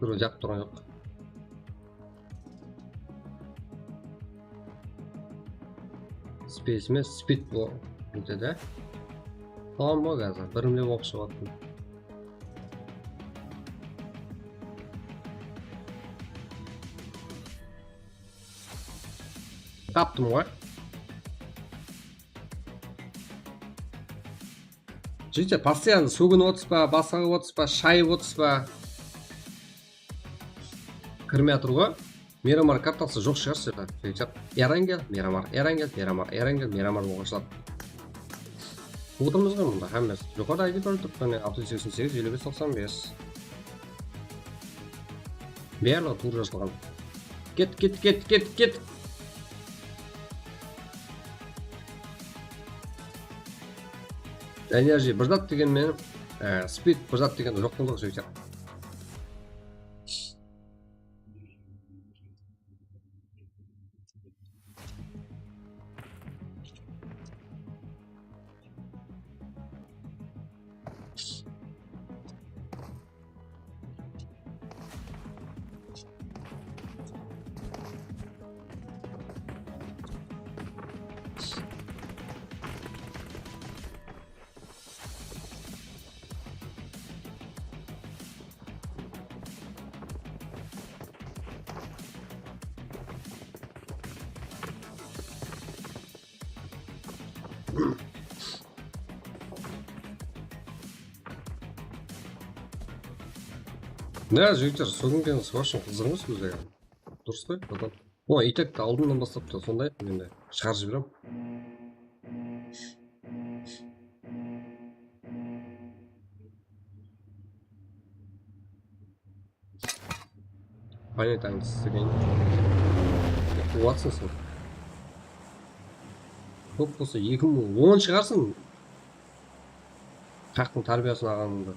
Birew jap turǵan joq. Space emes, speed bo-, dedi. Tamam ǵoy, házir birimle bolıp shıǵıp attım. Taptım ǵoy. Jigitler, постоянно sóginip otırsız ba, basqa qılıp otırsız ba, shayıp otırsız ba? Kirmey atır ǵoy. Miramar kartası joq shıǵar, jigitler. Erangel, Miramar, Erangel, Miramar, Erangel, Miramar bolǵan shıǵar. Otırmız ǵoy mında, hámmesi. Joqarıda I D parol turıptı, mine, altı júz seksen segiz, eliw bes, toqsan bes. Barlıǵı tuwrı jazılǵan. Ket, ket, ket, ket, ket! Energy bir zat degen menen, e, speed bir zat degen joq boldı, jigitler. Ne, jigitler, sógingen sportshıń qızıq emes bizde. Durıs qoy, потом. O, itekti aldınnan baslap ta sonday, endi shıǵarıp jiberem. Понятно, islegen. Quwatsın sen. Kóp bolsa eki mıń on shıǵarsın. Qaqtıń tárbiyasın alǵanıńdı.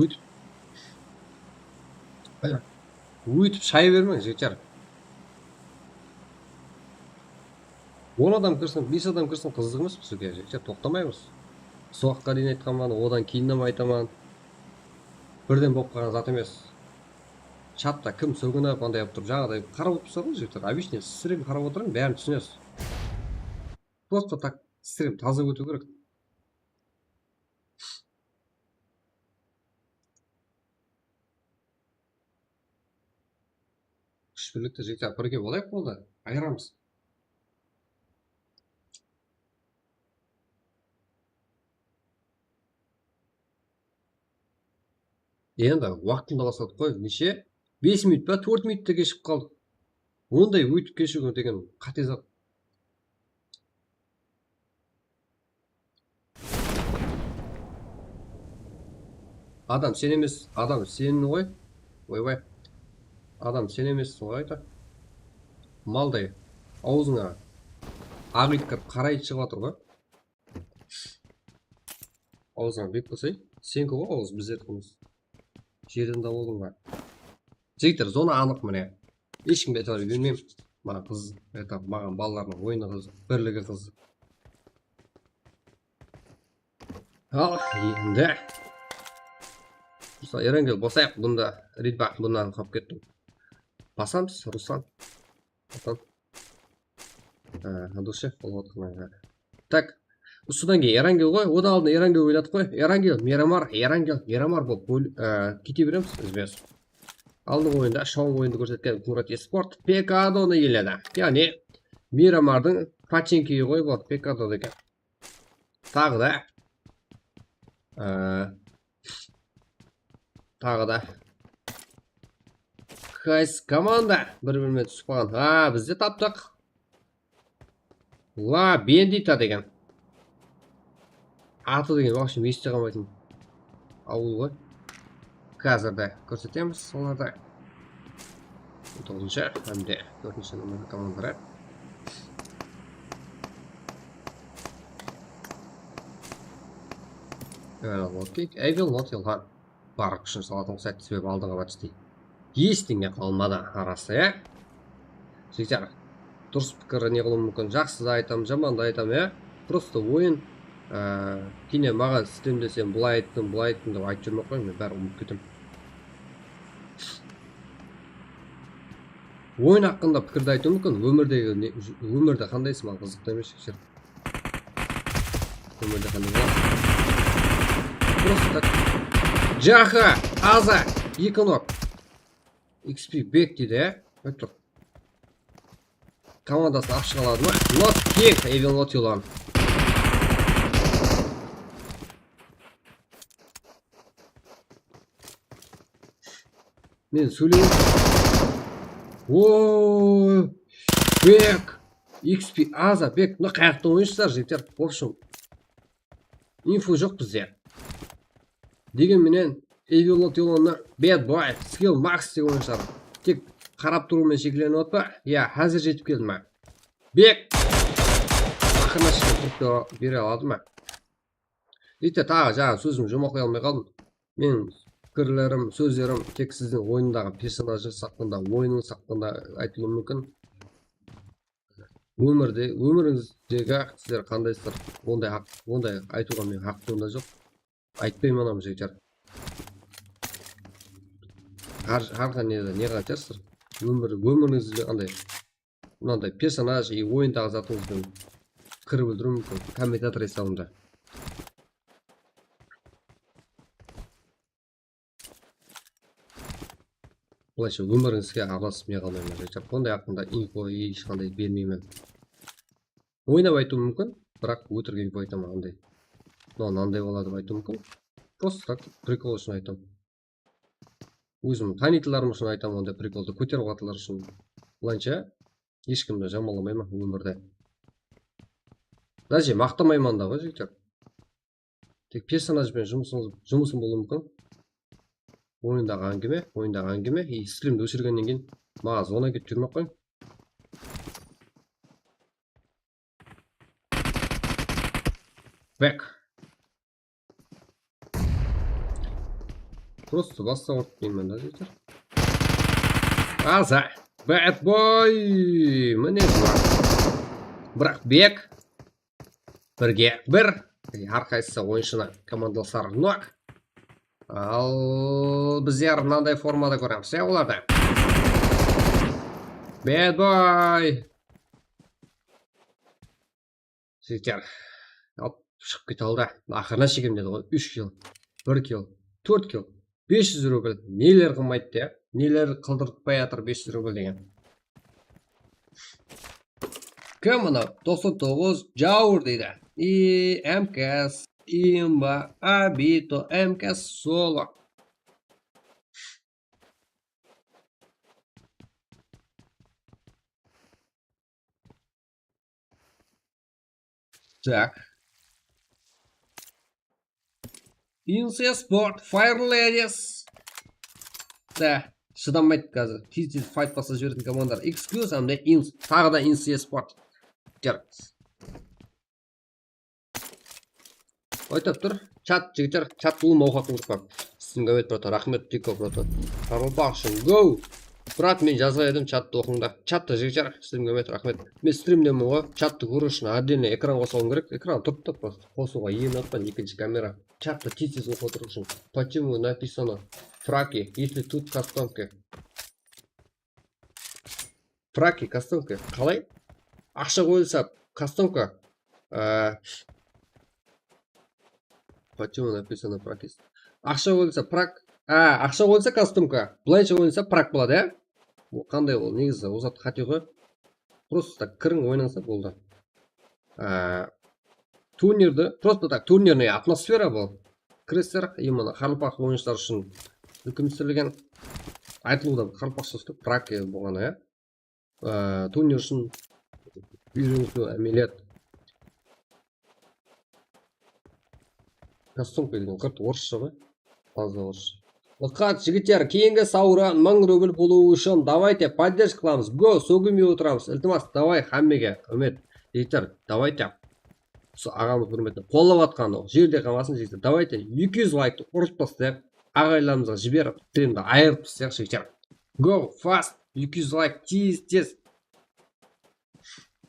Óytip. Óytip shaya bermeń, jigitler. On adam kirsin, bes adam kirsin, qızıq emes bizge, jigitler, toqtamaymız. Sol waqıtqa deyin aytqanman, odan keyin de aytaman. Birden bolıp qalǵan zat emes. Chatta kim sóginip, anday qılıp turıp, jańaday qarap otırıpsızlar ǵoy, jigitler. Обычный sirem qarap otırıń, bárin túsinesiz. Просто так, sirem taza ótiw kerek. Kúsh birlikte jigitler, birge bolayıq, boldı. Ayıramız. Endi waqtında basladıq qoy, neshe? Bes minut pa, tórt minutta keshigip qaldıq. Onday óytip keshiw degen qáte zat. Adam sen emes, adam sen ǵoy. Oybay. Adam sen emesseń ǵoy, ayta. Malday. Awzıńa aq iyt kirip, qara iyt shıǵıp atır ǵoy. Awzıńa bek basay. Senki ǵoy awız, bizlerdi qılmız. Jerden de boldıń ba? Jigitler, zona anıq mine. Hesh kimge itibar bermeymen. Mana qız, это, maǵan balalardıń oyını qızıq, birligi qızıq. Al, endi. Ruslan, Erangel, basayıq bunda. Ridba, bunnan qapıp kettim. Basamız, Ruslan. Ruslan. Á, dushe, bolıp atqan. Tak. Usıdan keyin Erangel ǵoy, odan aldın Erangel oyladıq ǵoy. Erangel, Miramar, Erangel, Miramar bolıp ból-, á, kete beremiz, izbes. Aldınǵı oyında shawın oyındı kórsetken Murat Esport Pekadonı iyeledi. Yaǵnıy, Miramardıń pachinkiyi ǵoy, bul Pekado degen. Taǵı da, á, taǵı da. Qaysı komanda bir-birine túsip qalǵan? Ha, biz de taptıq. La Bendita degen. Atı degen, вообще, este qalmaytın awıl ǵoy. Házir de kórsetemiz olardı. On toǵızınshı hám de tórtinshi nomer komandaları. Evil Not Ilhan. Bar kúshin salatın uqsaydı, sebebi aldınǵa battı deydi. Hesh nege qalmadı arası, ya? Jigitler, durıs pikir ne qılıwı múmkin? Jaqsıda aytam, jamanda aytam, ya? Prosto oyın, á, keyine maǵan istem desem, bılay ayttım, bılay ayttım dep aytıp júrmey-aq qoyıń, men bárin umıtıp ketem. Oyın haqqında pikirdi aytıwım múmkin, ómirdegi ne, ómirde qanday isman qızıqtı emes, jigitler. Ómirde qanday boladı? Prosto tak. Jaha, Aza, eki nok. X P bek deydi, ya. Bek tur. Komandasın alıp shıǵa aladı ma? Not King, Evil Not Yulan. Men sóyleyim. Ooo, bek. X P Aza, bek. Mına qayaqta oynaysızlar, jigitler. В общем, info joq bizde. Degen menen, Evil Not Yulanı Bad Boy, Skill Max dep oynaysızlar. Tek qarap turıwmen sheklenip atpa? Ya, házir jetip keldim ha. Bek. Aqırına shekem turıp bere aladı ma? Iyte, taǵı jańa sózim juwmaqlay almay qaldım. Meniń pikirlerim, sózlerim tek sizdiń oyındaǵı personajıńız haqqında, oyınıńız haqqında aytılıwı múmkin. Ómirde, ómirińizdegi sizler qandaysızlar, onday haq, onday aytıwǵa men haqqım da joq. Aytpayman, jigitler. Hár, hár qanday ne, ne qılajarsızlar? Ómir, ómirińizde qanday? Mınanday personaj, e, oyındaǵı zatıńız benen pikir bildiriw múmkin. Kommentator esabında. Bılaysa ómirińizge aralasıp ne qılmayman, jigitler. Onday haqqında info hesh qanday bermeymen. Oynap aytıwım múmkin, biraq ótirik info aytaman, anday. Mınaw mınanday boladı dep aytıwım múmkin. Просто так, прikol ushın aytam. Ózim tanıytuǵınlarım ushın aytam, onday prikoldı kóterip atırlar ushın. Bılayınsha hesh kimdi jamanlamayman ómirde. Daje maqtamayman da ǵoy, jigitler. Tek personaj benen jumısıńız, jumısım bolıwı múmkin. Oyındaǵı áńgime, oyındaǵı áńgime. И strimdi óshirgennen keyin maǵan zvonok etip júrmey-aq qoyıń. Back. Просто bassa urıp deymen da, jigitler. Aza. Bad boy. Mine, biraq bek. Birge bir. Hár qaysısı oyınshını komandalaslar nok. Al, bizler mınanday formada kóremiz, ya, olardı. Bad boy. Jigitler, alıp shıǵıp kete aldı. Aqırına shekem dedi ǵoy. Úsh kill, bir kill, tórt kill, bes júz rubl. Neler qılmaydı ya? Neler qıldırtpay atır bes júz rubl degen. Kim mına toqsan toǵız Jawır deydi. I M K S, Imba, Abito, M K S Solo. Так. Insi Sport, Fire Ladies. Da, shıdamaydı házir. Tez-tez fight baslap jiberetin komandalar. Excuse, hám de Ins, taǵı da Insi Sport. Jar. Aytıp tur. Chat, jigitler, chat ulıwma awqatın qurıp. Sizin gómet, brata, raxmet, diko, brata. Qaraqalpaq ushın, go! Brat, men jazǵan edim, chattı oqıń da. Chatta, jigitler, sizin gómet, raxmet. Men strimdemen ǵoy, chattı kóriw ushın отдельный ekran qosıwım kerek. Ekran turıptı, просто qosıwǵa erim atpan, ekinshi kamera. Chattı tez-tez oqıp otırıw ushın. Почему написано фраки, если тут кастомка? Фраки, кастомка. Qalay? Aqsha qoyılsa, кастомка. Á, почему написано фраки? Aqsha qoyılsa, фрак. Á, aqsha qoyılsa, кастомка. Bılayınsha qoyılsa, фрак boladı, ya? Bul qanday ol? Negizi, ol zat qáte ǵoy. Просто так kiriń, oynańsa boldı. Á, turnirdi, просто так, turnirnıy atmosfera bul. Kiresizler, именно qaraqalpaq oyınshılar ushın úlken túsirilgen, aytılıwda qaraqalpaqsha uslub, фраки bolǵanı, ya. Á, turnir ushın úyrenisiw, ámeliyat. Kostumka degen qırt orıssha ǵoy. Таза orıssha. Dıqqat, jigitler, keyingi sawran mıń rubl bolıwı ushın давайте поддержка qılamız. Go, sógilmey otıramız. Iltimas, давай hámmege. Úmet, jigitler, давайте. Usı aǵamız húrmetine qollap atqanı jerde qalmasın, jigitler. Давайте, eki júz layktı urıp taslayıq. Aǵayinlarımızǵa jiberip, strimdi ayırıp taslayıq, jigitler. Go, fast, eki júz layk, tez, tez.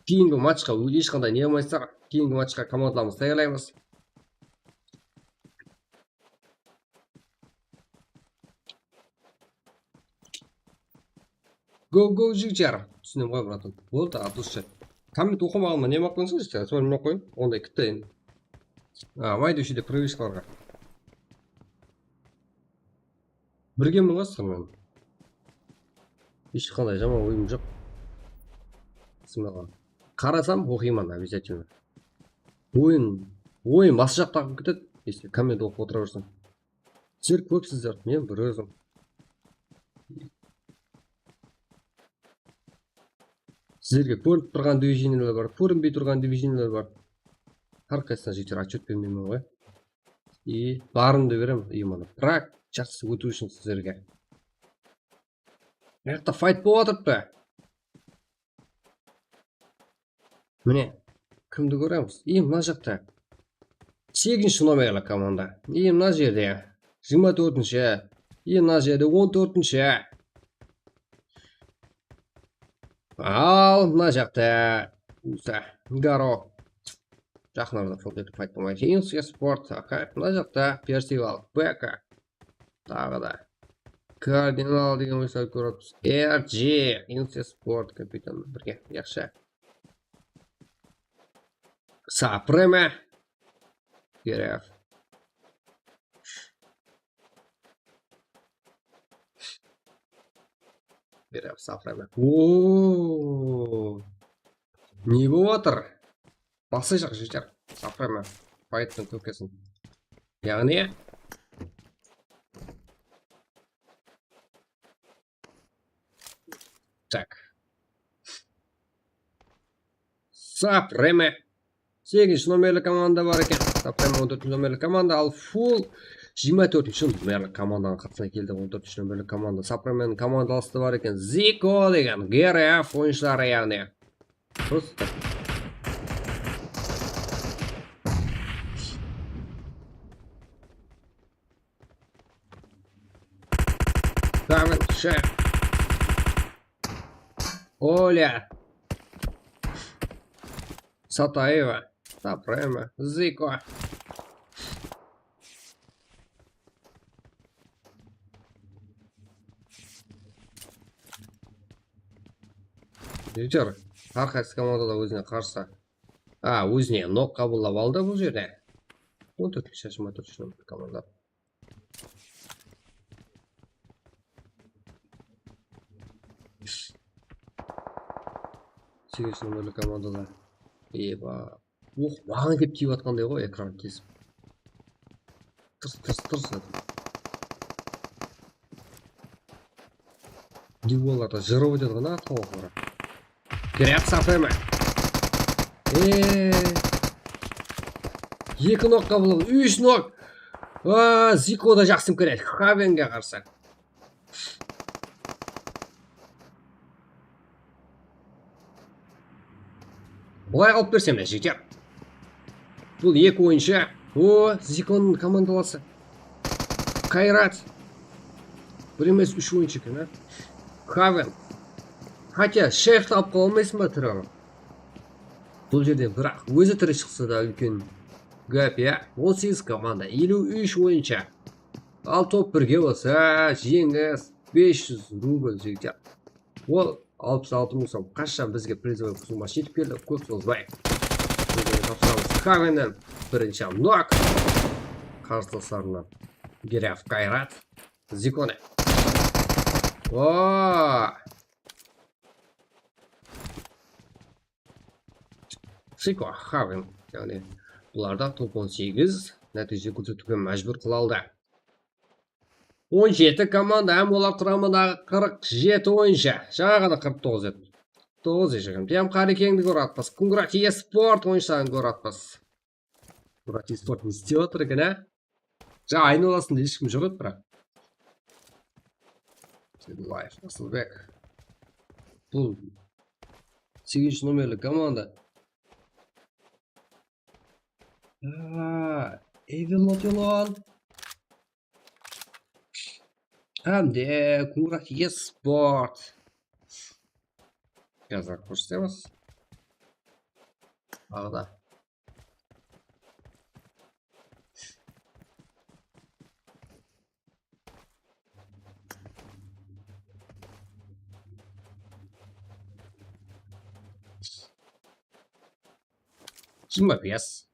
Keyingi matchqa hesh qanday ne qılmaysızlar. Keyingi matchqa komandalarımızdı tayarlaymız. Go, go, jigitler. Túsinemen ǵoy, bratan. Boldı, atılısshı. Komment oqımaǵanıma ne maqtansın, jigitler? Soǵan qoyıń. Onday kitti endi. A, mayda úshide привычкаlarǵa. Birgemen ǵoy sırman. Hesh qanday jaman oyım joq. Sınmaǵan. Qarasam, oqıyman обязательно. Oyın, oyın bası jaqta aqıp ketedi, если komment oqıp otıra bersem. Sizler kópsizler, men bir ózim. Sizlerge kórinip turǵan движениелер bar, kórinbey turǵan движениелер bar. Hár qaysısına jigitler отчёт bermeymen ǵoy. И barımdı berem, и mına, прокачаться ótiw ushın sizlerge. Mına jaqta fight bolıp atırıptı. Mine, kimdi kóremiz? И mına jaqta segizinshi nomerli komanda. И mına jerde jigirma tórtinshi. И mına jerde on tórtinshi. Al, mına jaqta Usa, Garo. Jaqın arada fot etip qaytpamay. Insiya Sport, aka. Mına jaqta Percival, B K. Taǵı da Kardinal degen oyınsızlar kórip turıpsız. R G, Insiya Sport, kapitan birge. Yaqshı. Supreme. Gerek. Berem, Supreme. Oo. Ne bolıp atır? Basıjaq jeter. Supreme. Fighttıń kókesin. Yaǵnıy, Tak. Sapreme. Segizinshi nomerli komanda bar eken. Sapreme on tórtinshi nomerli komanda, al Full jigirma tórtinshi nomerli komandanıń qatısına keldi. On tórtinshi nomerli komanda. Sapremeniń komandalısı bar eken. Ziko degen G R F oyınshıları, yaǵnıy. Prosta. Kamen, shef. Olya. Sataeva. Sapreme. Ziko. Jigitler, hár qaysı komandada ózine qarsı. A, ózine nok qabıllap aldı bul jerde. On tórtinshi, jigirma tórtinshi komanda. Segizinshi nomerli komandada. Eba. Oq, maǵan kelip tiyip atqanday ǵoy, ekran kesip. Tırs, tırs, tırs etip. Diywallarda jırıp ótedi ǵana atqan oqları. Grab Sapreme. Eee. Eki nok qabıladı, úsh nok. Aa, Ziko da jaqsı imkaniyat. Xavenge qarsı. Bılay alıp bersem de jeter. Bul eki oyınshı. O, Zikonıń komandalası. Kayrat. Bir emes, úsh oyınshı eken, a? Kaven. Хотя, shefti alıp qala almaysın ba tiri? Bul jerden, biraq, ózi tiri shıqsa da úlken gáp, ya. On segiz komanda, eliw úsh oyınshı. Al top birge bolsa, jeńis, bes júz rubl, jigitler. Ol alpıs altı mıń som. Qashshan bizge prizovıy qusılma jetip keldi, kóp sozbay. Bizge tapsıramız. Kavenen birinshi nok. Qarsılıslarınan Geryaev Kayrat. Zikone. O! Siko, Haven. Yaǵnıy, bularda top on segiz nátiyje kórsetiwge májbúr qıla aldı. On jeti komanda hám olar quramındaǵı qırq jeti oyınshı. Jańa ǵana qırq toǵız edi. Toǵız edi. Hám Qarikengdi kórip atırmız. Kungrati Esport oyınshıların kórip atırmız. Kungrati Esport ne islep atır eken, á? Jańa aynalasında hesh kim joq edi, biraq. Life, Asılbek. Bul segizinshi nomerli komanda. Aa, Evil Motilon. Hám de Kungrati Esport. Yazılar kórsetemiz. Aǵda. Jigirma bes.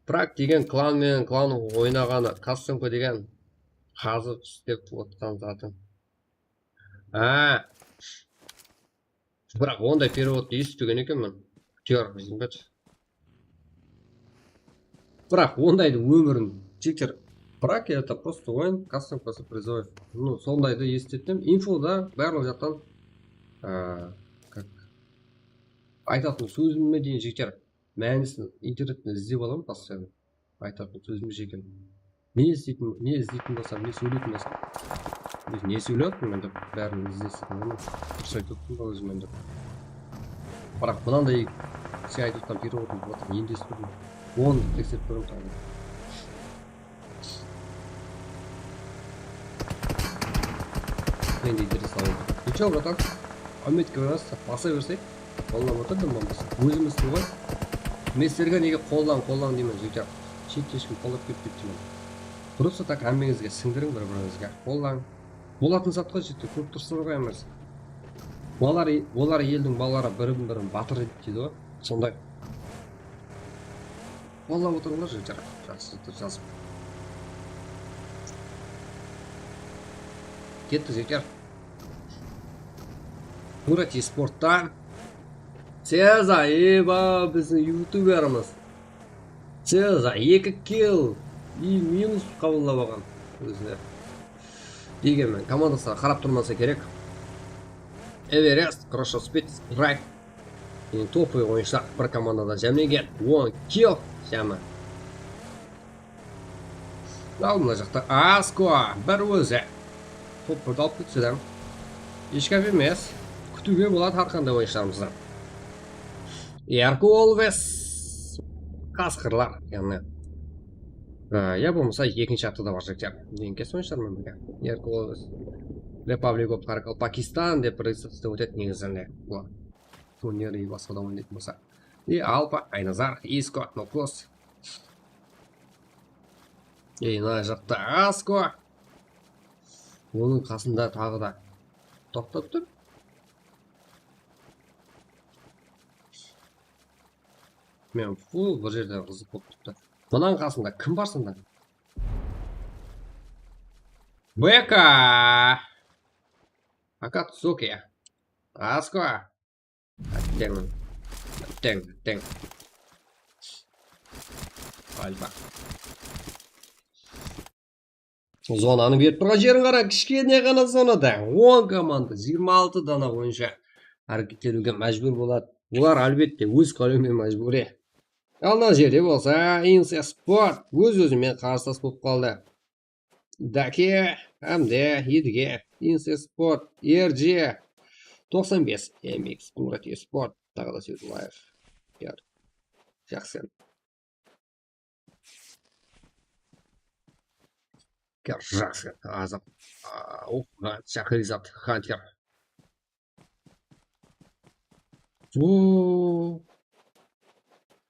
Prak degen klan menen klan oynaǵanı, Kassenko degen házir islep otqan zatı. Á. Biraq onday perevodtı esitpegen ekenmen. Kúter, izin ber. Biraq ondaydı ómirin, jigitler, Prag это просто oyın, Kassenko призовой. Ну, sondaydı esitetim. Infoda barlıq jaqtan, á, как, aytatın sózime deyin, jigitler, mánisin internetten izlep alaman постоянно. Aytatın sózim jeke. Ne izleytin, ne izleytin bolsam, ne sóyleytin bolsam. Ózi ne sóylep atırman dep, bárin izleysiz, onı durıs aytıp otırman ba ózim dep. Biraq mınanday sen aytıp otqan переводtı endi esitip atırman. Onı tekserip kóremen taǵı. Endi interес alıp. Nechego, bratан? Áwmetke байланысты, basa bersek. Qollap otırdım bolmasa. Ózimiz ǵoy. Men sizlerge nege qollań, qollań deymen, jigitler. Shette hesh kim qollap ketpeydi deymen. Просто так hámmeńizge sińdiriń bir-birińizge. Qollań. Bolatın zat ǵoy, jigitler, kórip turıpsızlar ǵoy, hámmesi. Olar, olar eldiń balaları birin-birin batır deydi ǵoy. Sonday. Qollap otırıńlar, jigitler. Jaqsı, jazıp. Ketti, jigitler. Murat esporttan. Seza, eba, biziń youtuberimiz. Seza, eki kill. I minus qabıllap alǵan. ózine. Degenmen, komandasına qarap turmasa kerek. Everest, Crush Speed, Strike. Endi topovoy oyınshılar bir komandada jámlengen. On kill jámi. Al mına jaqta Asko, bir ózi. Topırdı alıp ketse de. Hesh gáp emes. Kútiwge boladı hár qanday oyınshılarımızdı. Erko Alves. Qasqırlar, yaǵnıy. Á, ya bolmasa ekinshi atı da bar shekter. Eńkes oyınshılar ma birge? Erko Alves. Republic of Qaraqalpaqstan dep bir registraciyadan ótedi negizinde. Bular. Turnir i basqa da oynaytın bolsa. I Alpa, Aynazar, Isko, Nokos. Ey, mına jaqta Asko. Onıń qasında taǵı da toqtap tur. Men full bir jerde qızıq bolıp turıptı. Mınanıń qasında kim bar sonda? Beka! Akatsuki. Asko. Teń, teń, teń. Alba. Zonanıń berip turǵan jerin qara, kishkene ǵana zonada. On komanda, jigirma altı dana oyınshı háreketleniwge májbúr boladı. Bular, álbette, óz qálewinen májbúriy. Al mına jerde bolsa, Inse Sport óz-ózi menen qarıslas bolıp qaldı. Dake hám de Edige, Inse Sport, Erji, toqsan bes, M X, Murat Esport, taǵı da Seydullaev. Yar. Jaqsı. Jaqsı. Azap. Aa, uh, Shaqrizat, Xanter. Oo.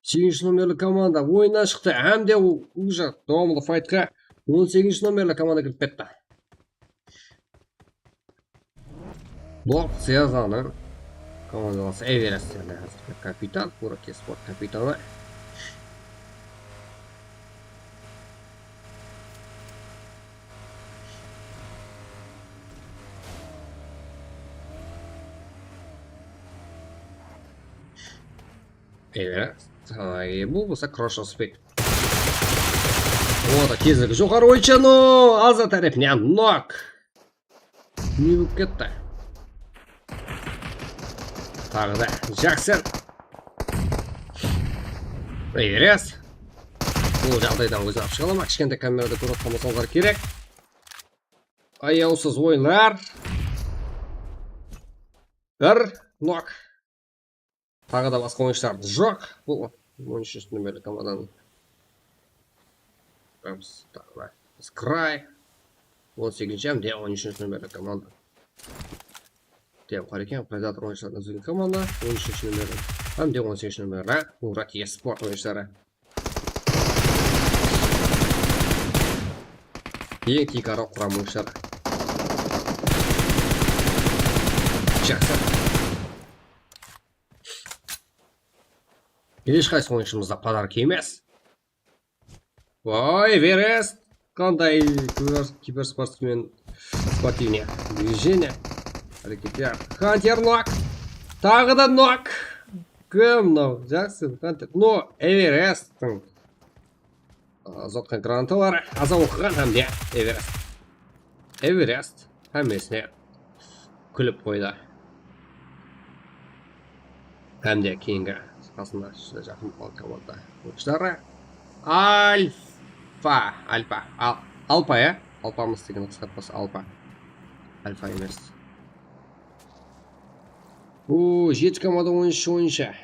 Segizinshi nomerli komanda oyınnan shıqtı hám de ul-, ul jaq dawamlı faytqa on segizinshi nomerli komanda kirip ketti. Bul Sezanıń komandası Everest, yaǵnıy házirgi kapitan, Murat Esport kapitanı. Ever, ay, bul bolsa Crush Speed. O da tezligi joqarı oyınshı, no, Aza tárepinen nok. Ne bolıp ketti? Taǵı da Jaksen. Everest. Bul jaǵdaydan ózin alıp shıǵa ala ma? Kishkentay kamerada kórip atqan bolsańızlar kerek. Ayawsız oyınlar. Bir nok. Taǵı da basqa oyınshılar joq. Bul on úshinshi nomerli komandanıń. Biz taǵı da Skray. On segizinshi hám de on úshinshi nomerli komanda. Dem qara eken, Predator oyınshılardan úzgen komanda, on úshinshi nomerli hám de on segizinshi nomerli Murat Esport oyınshıları. Eń tiykarǵı quram oyınshıları. Jaqsı. Hesh qaysı oyınshımız da podarka emes. Voy, Everest! Qanday kiber-, kibersportsmen, спортивное движение. Háreketler. Xanter nok. Taǵı da nok. Kim mınaw? Jaqsı, Xanter. No, Everesttiń, a, uzatqan granataları, aza oqıǵan hám de Everest. Everest hámmesine kúlip qoydı. Hám de keyingi qasında júdá jaqın qalǵan komanda oyınshıları. Alfa, Alfa, Al-, Alpa, ya? Alpamız degen qısqartpası Alpa. Alfa emes. O, jeti komanda on úsh oyınshı.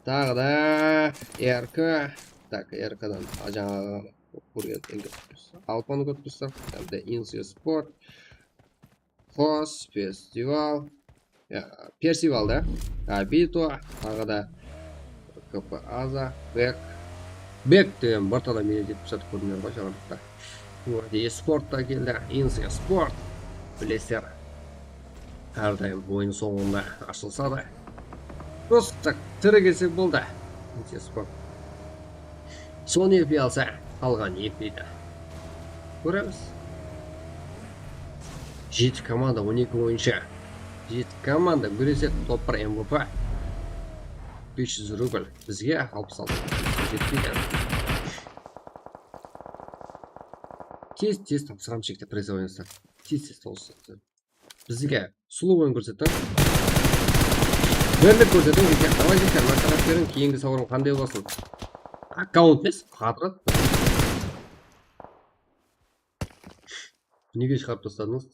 Taǵı da R K. Tak, R K-dan jańaǵı kórgen Alpanı kórip tursań. Hám de Inse Sport. Qos, Festival. Ya, Persival da. Abito, taǵı da K P Aza, Bek. Bek degen bir tala menen jetpis altı kórinen ǵoy, jańalıqta. Murad Esport ta keldi, Inse Sport. Bilesizler. Hár dayım oyın sońında ashılsadı. Просто tiri kelse boldı. Inse Sport. Sonı epley alsa, qalǵanın epleydi. Kóremiz. Jeti komanda, on eki oyınshı. Jeti komanda gúresedi, top bir M V P. Bes júz rubl. Bizge alpıs altı jetpeydi. Tez-tez tapsıram shekte prizovoyıńızdı. Tez-tez tawısıńızdı. Bizge sulıw oyın kórsetiń. Birlik kórsetiń, jigitler. Davay, jigitler, márhamat beriń. Keyingi sawırım qanday bolsın? Akkaunt emes, qadrat. Nege shıǵarıp tasladıńız?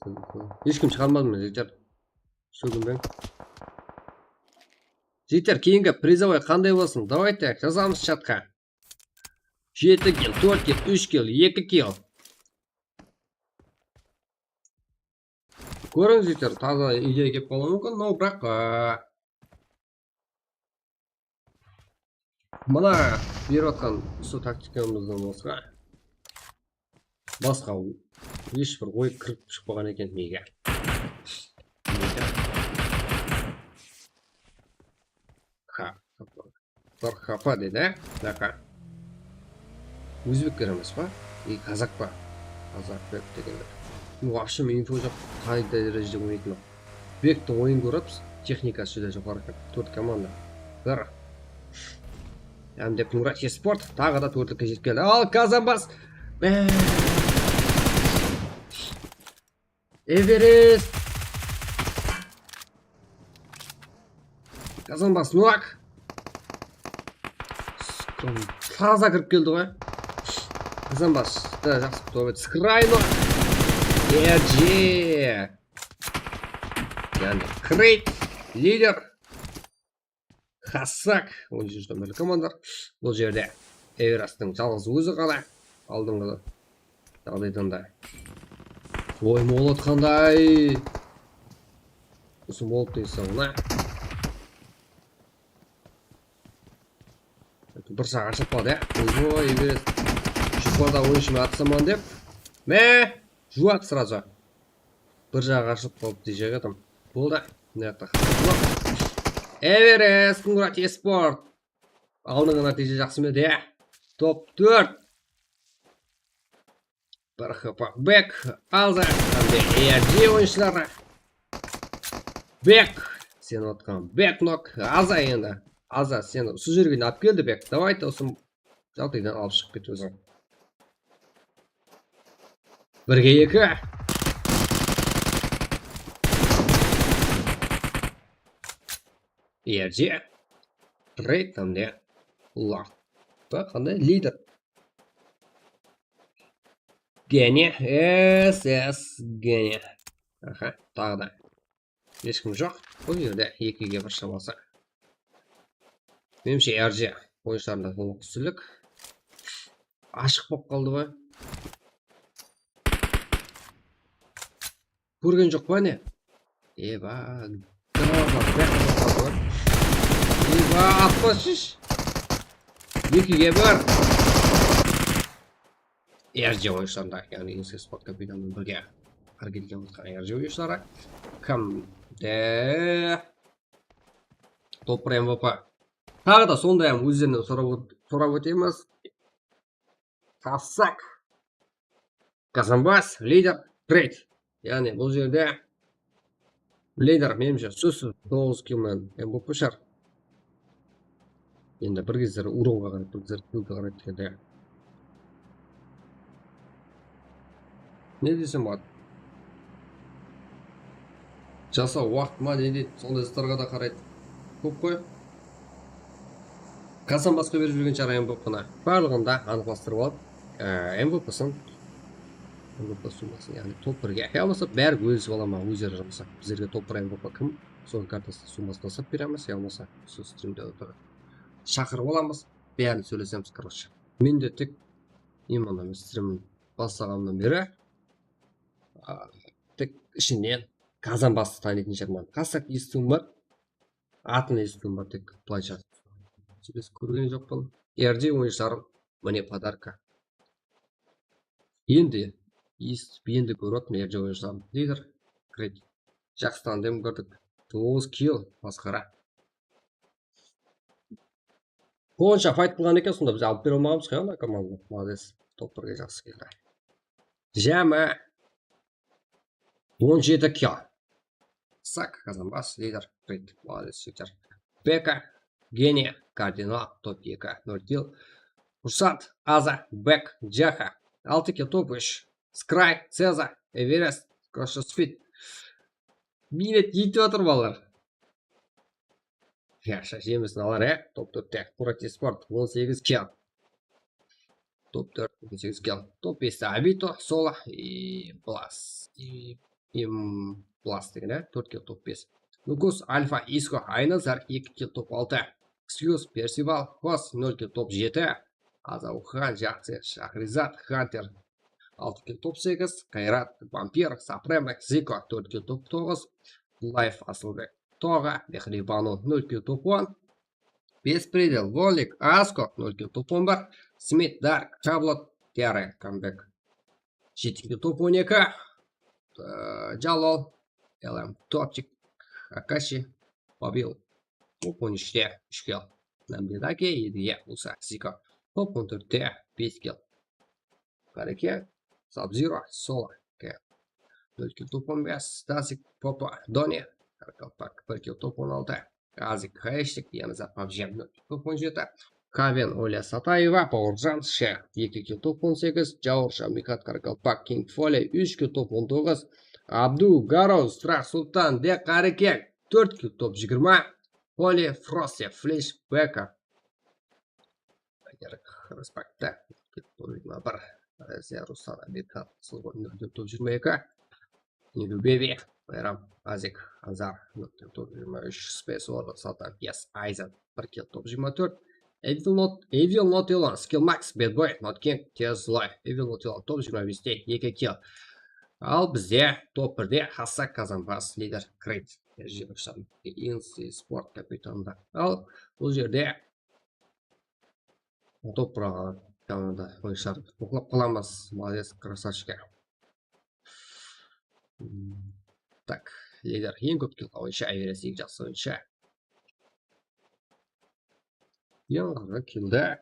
Hesh kim shıǵarmadı ma, jigitler? Sóginbeń. Jigitler, keyingi prizovoy qanday bolsın? Davayte, jazamız chatqa. Jeti kill, tórt kill, úsh kill, eki kill. Kórińiz, jigitler, taza ideya kelip qalıwı múmkin, no, biraq, a, mına berip atqan usı taktikamızdan basqa, basqa hesh bir oy kirip shıqpaǵan eken miyge. Ha, bir hapa dedi, á? Mınaqa. Ózbekler emes pa? E, kazak pa? Kazak, bek degenler. Вообще info joq, qay dárejede oynaytın. Bektiń oyın kóremiz, texnikası júdá joqarı eken. Tórt komanda. Bir. Hám de Murat Esport taǵı da tórtlikke jetip keldi. Al, Kazanbas! Be- Everest! Kazanbas, Nurak! Taza kirip keldi ǵoy. Kazanbas, da, jaqsı top edi. Skrayno! Erji! Yaǵnıy, Kreyt, lider. Xassak, on jeti nomerli komandar. Bul jerde Everesttiń jalǵız ózi ǵana aldınǵı jaǵdaydan da. Oy, molot qanday! Usı molot degen mına. Bir jaǵı ashılıp qaldı, ya. Oy, Everest. Joqarıda oyınshı atsaman dep. Me! Juwap srazu. Bir jaǵı ashılıp qalıp diyecek edim. Boldı. Mına jaqta. Everest, Murat Esport. Aldınǵı nátiyje jaqsı mende. Top tórt. Bir hapa. Bek, Aza, hám de A R G oyınshıları. Bek, sen atqan Bek nok. Aza endi. Aza, sen usı jerge ne alıp keldi, Bek? Davayte usı jaǵdaydan alıp shıǵıp ket óziń. Birge eki. Erje. Reyd hám de Laq. Ba, qanday lider? Gene, S S, gene. Aha, taǵı da. Hesh kim joq. Bul jerde ekige bir shaması. Menimshe, R J oyınshılarında bul ústilik. Ashıq bolıp qaldı ǵoy. Kórgen joq pa ne? Eba, granata, granata bar. Eba, atpa shish. Ekige bir. R J oyınshılarında, yaǵnıy Insight Sport kapitanı menen birge háreket etip atırǵan R J oyınshıları. Hám de top bir M V P. Taǵı da sonday hám ózlerinen sorap ót-, sorap ótemiz. Xassak. Kazanbas, lider, treyt. Yaǵnıy bul jerde lider, menimshe, sózsiz toǵız kill menen M V P shar. Endi bir gezleri urovǵa qaraydı, bir gezleri killge qaraydı degende. Ne desem boladı? Jasaw waqtı ma, ne deydi, sonday zatlarǵa da qaraydı. Kóp ǵoy. Kazanbasqa berip júrgen shıǵar M V P-ni. Barlıǵın da anıqlastırıp alıp, e, M V P-sin, M V P summasın, yaǵnıy top birge, ya bolmasa bári bólisip ala ma, ózleri jaramasa. Bizlerge top bir M V P kim? Sonıń kartasına summasın tasap beremiz, ya bolmasa usı strimde otırıp shaqırıp alamız. Bárin sóylesemiz, короче. Men de tek, именно, men strim baslaǵanımnan beri, a, tek ishinen Kazanbastı tanıytın shıǵarman. Xassak esitiwim bar. Atın esitiwim bar, tek bılayınsha. Sóylesip kórgen joqpan. R J oyınshılarım, mine, podarka. Endi esitip, endi kórip atırman R J oyınshılarım. Lider, treyt. Jaqsı tandem kórdik. Toǵız kill, masqara. Onsha fayt bolǵan eken, sonda biz alıp bere almaǵanbız ǵoy ana komandanı. Molodec. Top birge jaqsı keldi. Jámi. On jeti kill. Sak, Kazanbas, lider, treyt. Molodec, jigitler. Beka, Gene, Kardinal, top eki, nol kill. Rusat, Aza, Bek, Jaha. Altı kill, top úsh. Scry, Ceza, Everest, Crossfit. Miynet etip atır balalar. Yaqshı, jemisini alar, e? Top tórtte Kurati Sport, on segiz kill. Top tórt, on segiz kill. Top beste Abito, Sola, i Blas, i, im, Blas degen, e? Tórt kill, top bes. Lukus, Alfa, Isko, Aynazar, eki kill, top altı. Skius, Persival, Kos, nol kill, top jeti. Azauxan, Jaqsı, Shahrizat, Xanter, altı kill, top segiz. Qayrat, Vampir, Supreme, Ziko, tórt kill, top toǵız. Life, Asılbek, Toǵa, Mehribanu, nol kill, top on. Bespredel, Volnik, Asko, nol kill, top on bir. Smith, Dark, Chablot, Terra, Comeback, jeti kill, top on eki. Ee, Jalol, L M, Topchik, Akashi, Babil, top on úshte úsh kill. Nambidaki, Ediye, Usa, Ziko, top on tórtte bes kill. Karike, Sub-Zero, Sola, K, nol kill, top on bes. Stasik, Popo, Doni, Karkalpak, bir kill, top on altı. Azik, Hayshtik, Yanazar, PUBG, nol kill, top on jeti. Kaven, Olya Satayeva, Powerjan, Sheh, eki kill, top on segiz. Jaur, Shamikat, Karkalpak, King Foley, úsh kill, top on toǵız. Abdu, Garo, Strah Sultan, De Karike, tórt kill, top jigirma. Poli, Frosty, Flash, Beka, Respekt, top jigirma bir. Raziya, Ruslan, Amerika, Sılǵo, nol kill, top jigirma eki. Nilu Bebi, Bayram, Azik, Azar, nol kill, top jigirma úsh. Space Warlord, Saltan, Yes, Aizen, bir kill, top jigirma tórt. Evil Not, Evil Not Elon, Skill Max, Bad Boy, Not King, Tez Zloy, Evil Not Elon, top jigirma beste, eki kill. Al bizde top birde Hasak, Kazanbas, Lider, Kreyt, Insi Sport kapitanında. Al bul jerde Top bıraǵan komanda oyınshılar. Oqlap qalamız. Молодец, красавчики. Hmm, tak, Lider eń kóp kill oyınshı, Everest eń jaqsı oyınshı. Eń azı killdi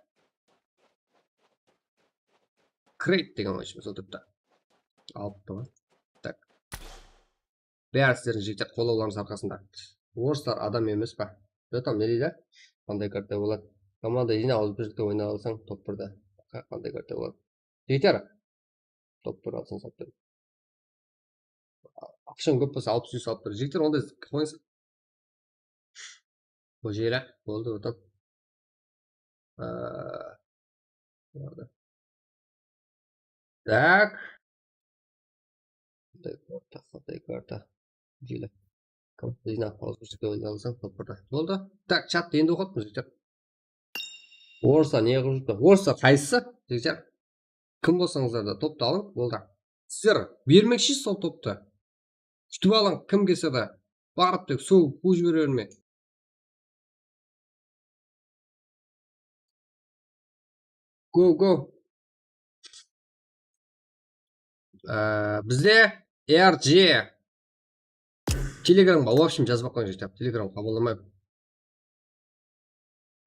Kreyt degen oyınshımız otırıptı. Alıptı ǵoy. Tak. Bári sizlerdiń jigitler qollawlarıńız arqasında. Orıslar adam emes pa? Jotam, ne deydi? Qanday karta boladı? Komanda jıynap, azıp bir jigitler oynap alsań, top birde. Qa-, qanday karta boladı? Jigitler, top bir alsań, top bir. Aqshań kóp bolsa, alpıs úsh, alpıs bir. Jigitler, onday qoyıńız. Bul jeri boldı, jotam. Aa, boldı. Tak. Qanday karta, qanday karta. Jeli. Jıynap, azıp bir jigitler oynap alsań, top birde. Boldı. Tak, chattı endi oqıp, jigitler. Orıslar ne qılıp júr? Orıslar qaysısı, jigitler? Kim bolsańızlar da toptı alıń, boldı. Sizler bermekshiz sol toptı. Kútip alıń, kim kelse de. Barıp tek suw quwıp jibere bermeń. Go, go. Ee, bizde R G. Telegramǵa, в общем, jazıp aq qoyıń, jigitler. Telegram qabıllamaydı.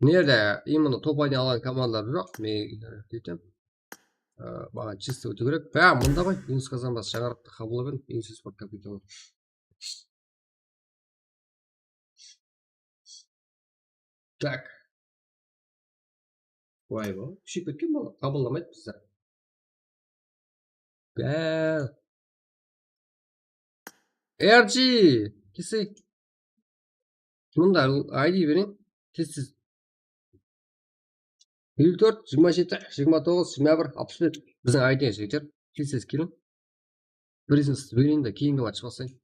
Mına jerde именно top oynay alǵan komandalar joq, men deytem. Ee, maǵan чисто ótiw kerek. Há, mında ǵoy, Yunus Kazanbas, shańaraqtı qabıllap edim, Yunus Sport kapitalı. Tak. Vay be, kúsheyip ketken bala, qabıllamaydı bizdi. Gel. R G, kelseń. Mında I D bereyim. Tez-tez. Elli tórt, jigirma jeti, jigirma toǵız, jigirma bir, alpıs bes. Biziń I D, jigitler. Tez-tez keliń. Biznes bereyin de, keyingi match baslayın.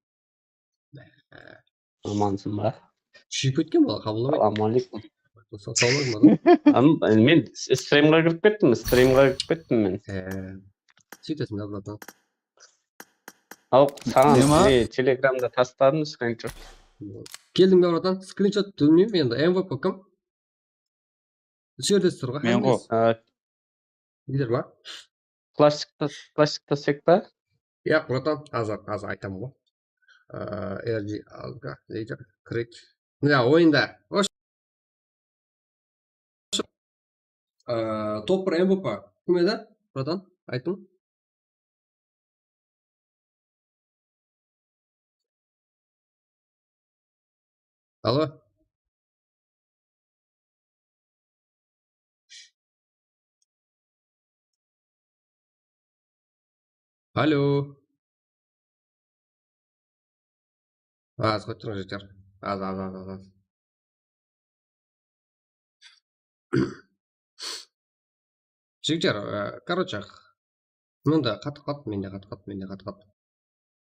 Amansın ba? Kúsheyip ketken bala, qabıllamaydı. Assalamu aleykum. Sa-, salam aleykum, adam. Am-, men s-, strimǵa kirip kettim, strimǵa kirip kettim men. Ee, sóytesiń, bratan. Al, saǵan ne ma? Ne, Telegramda tasladım skrinshot. Keldiń be, bratan? Skrinshot bilmeymen endi, M V P kim? Usı jerde tur ǵoy, men ǵo. Hámmesi. Aa, lider ma? Plastikta, plastikta sek pa? Yaq, bratan, házir, házir aytaman ǵoy. Aa, R G, Alga, lider, Krik. Ya, oyında. Osh. Aa, top bir M V P kim edi, bratan? Aytıń. Alo. Alo. Az qoyıp turıń, jigitler. Az, az, az, az, az. Jigitler, e, короче, mında qatıp qaldı, mende qatıp qaldı, mende qatıp qaldı.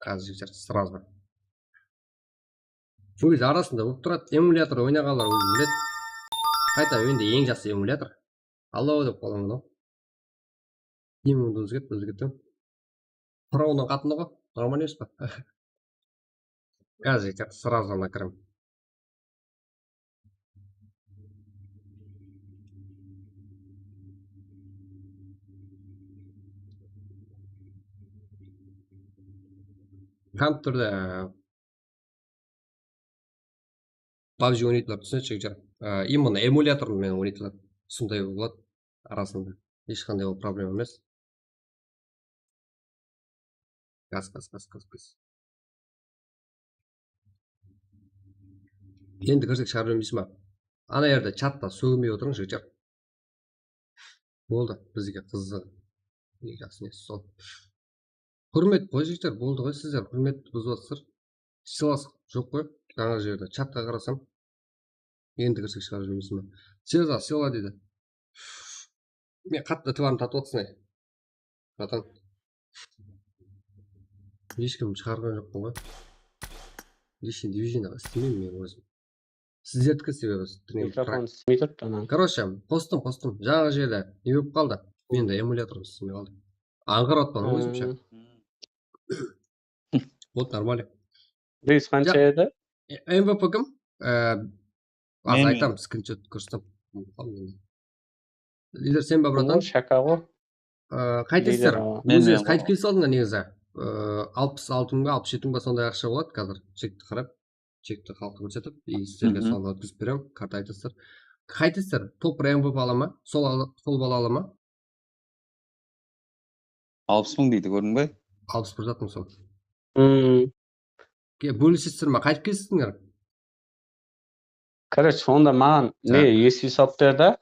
Házir jigitler, сразу. Bul gezde arasında bolıp turadı, emulyator oynaǵanlar ózi biledi. Qayta mende eń jaqsı emulyator. Allow dep qalaman ǵoy. Endi ózgert, ózgerttim. Faraonnan qatını ǵoy, normal emes pa? Házir srazı anaǵa kirem. Kompyuterde PUBG oynaydılar, túsinedi, jigitler. Á, именно emulyator menen oynaydılar. Sonday boladı arasında. Hesh qanday ol problema emes. Gaz, gaz, gaz, gaz, gaz. Endi kirsek shıǵarıp bermeysiz ba? Ana jerde chatta sóginbey otırıń, jigitler. Boldı, bizge qızıq. Eń jaqsı ne sol. Húrmet ǵoy, jigitler, boldı ǵoy, sizler húrmetti buzıp atırsızlar. Sıylaslıq joq ǵoy. Jańa jerde chatqa qarasam, endi kirsek shıǵarıp jibermesin ba? Sıyla, sıyla deydi. Men qattı itibarımdı tartıp atırsań, ey. Bratan. Hesh kim shıǵarǵan joqpan ǵoy. Личный движение islemeymen men ózim. Sizlerdiki sebebi. Mikrofon islemey turıptı anań. Короче, qostım, qostım. Jańa jerde ne bolıp qaldı? Mende emulyator islemey qaldı. Ańǵarıp atpan ózimshe. Boldı, нормально. Priz qansha edi? E, M V P kim? E, az aytam, skrinshot kórsetem. Lider sen ba, bratan? Shaka ǵo. E, qaytesizler? Ózińiz qaytıp kelip saldıńlar negizi. E, alpıs altı mıń ba, alpıs jeti mıń ba, sonday aqsha boladı házir. Chekti qarap, chekti xalıqqa kórsetip, e, sizlerge sonı ótkizip berem, karta aytasızlar. Qaytesizler? Top bir M V P ala ma? Sol ala, sol bala ala ma? Alpıs mıń deydi, kórdiń be? Alpıs bir zattıń sol. Hmm. Ke, bólisesizler ma? Qaytıp kelsizler? Короче, onda maǵan ne, U S B sap ber da.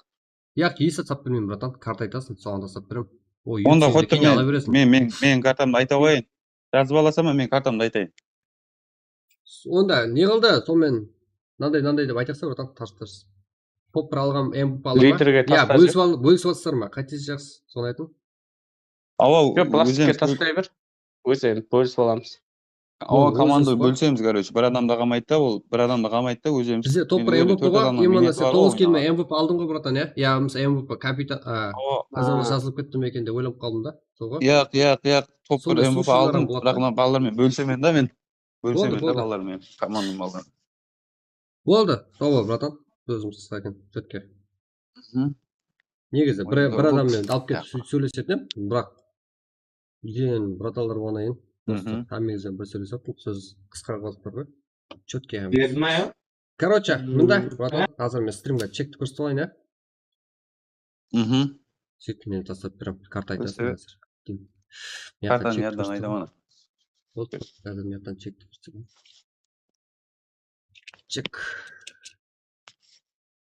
Yaq, U S B sap bermeymen, bratan. Karta aytasıń, soǵan da sap berem. O, onda U S B-di keyin ala bereseń. Men, men, men kartamdı ayta qoyayın. Jazıp alasań ba, men kartamdı aytayın. Onda ne qıldı? Sonımen mınanday, mınanday dep aytaqsa, bratan, tars, tars. Top bir alǵan, M V P alǵan. Liderge ya, tastayıq. Bólisip al, bólisip alsızlar ma? Qaytesi jaqsı, sonı aytıń. Awa, joq, plastikke taslay ber. Ózi endi bólisip alamız. Awa, komandoy bólisemiz, короче. Bir adam da qalmaydı da, ol bir adam da qalmaydı da, ózemiz. Bizde top bir M V P ǵoy, именно sen toǵız kelme M V P aldıń ǵoy, bratan, ya? Ya, mısal, M V P, kapitan, a, azırlıǵı jazılıp ketti me eken dep oylanıp qaldım da. Sol ǵoy. Yaq, yaq, yaq, top bir M V P aldım, biraq mına balalar menen bólisemen da men. Bólisemen da balalar menen, komandam balalar. Boldı, sawbol, bratan. Sózim qısqa eken, chetke. Negizi bir, bir adam menen alıp kelip sóylesedi, biraq, egen bratanlar bolǵannan keyin, просто hámmeńizden bir sóylesip, sóz qısqa qılıp tur ǵoy. Chetke hámmemiz. Короче, mında, bratan, házir men strimge chekti kórsetip alayın, ya. Sóytip, men taslap berem. Karta aytasıń házir. Kartanı yaddan aytaman. Boldı, házir mıyaqtan chekti kórsetip alayın. Chek.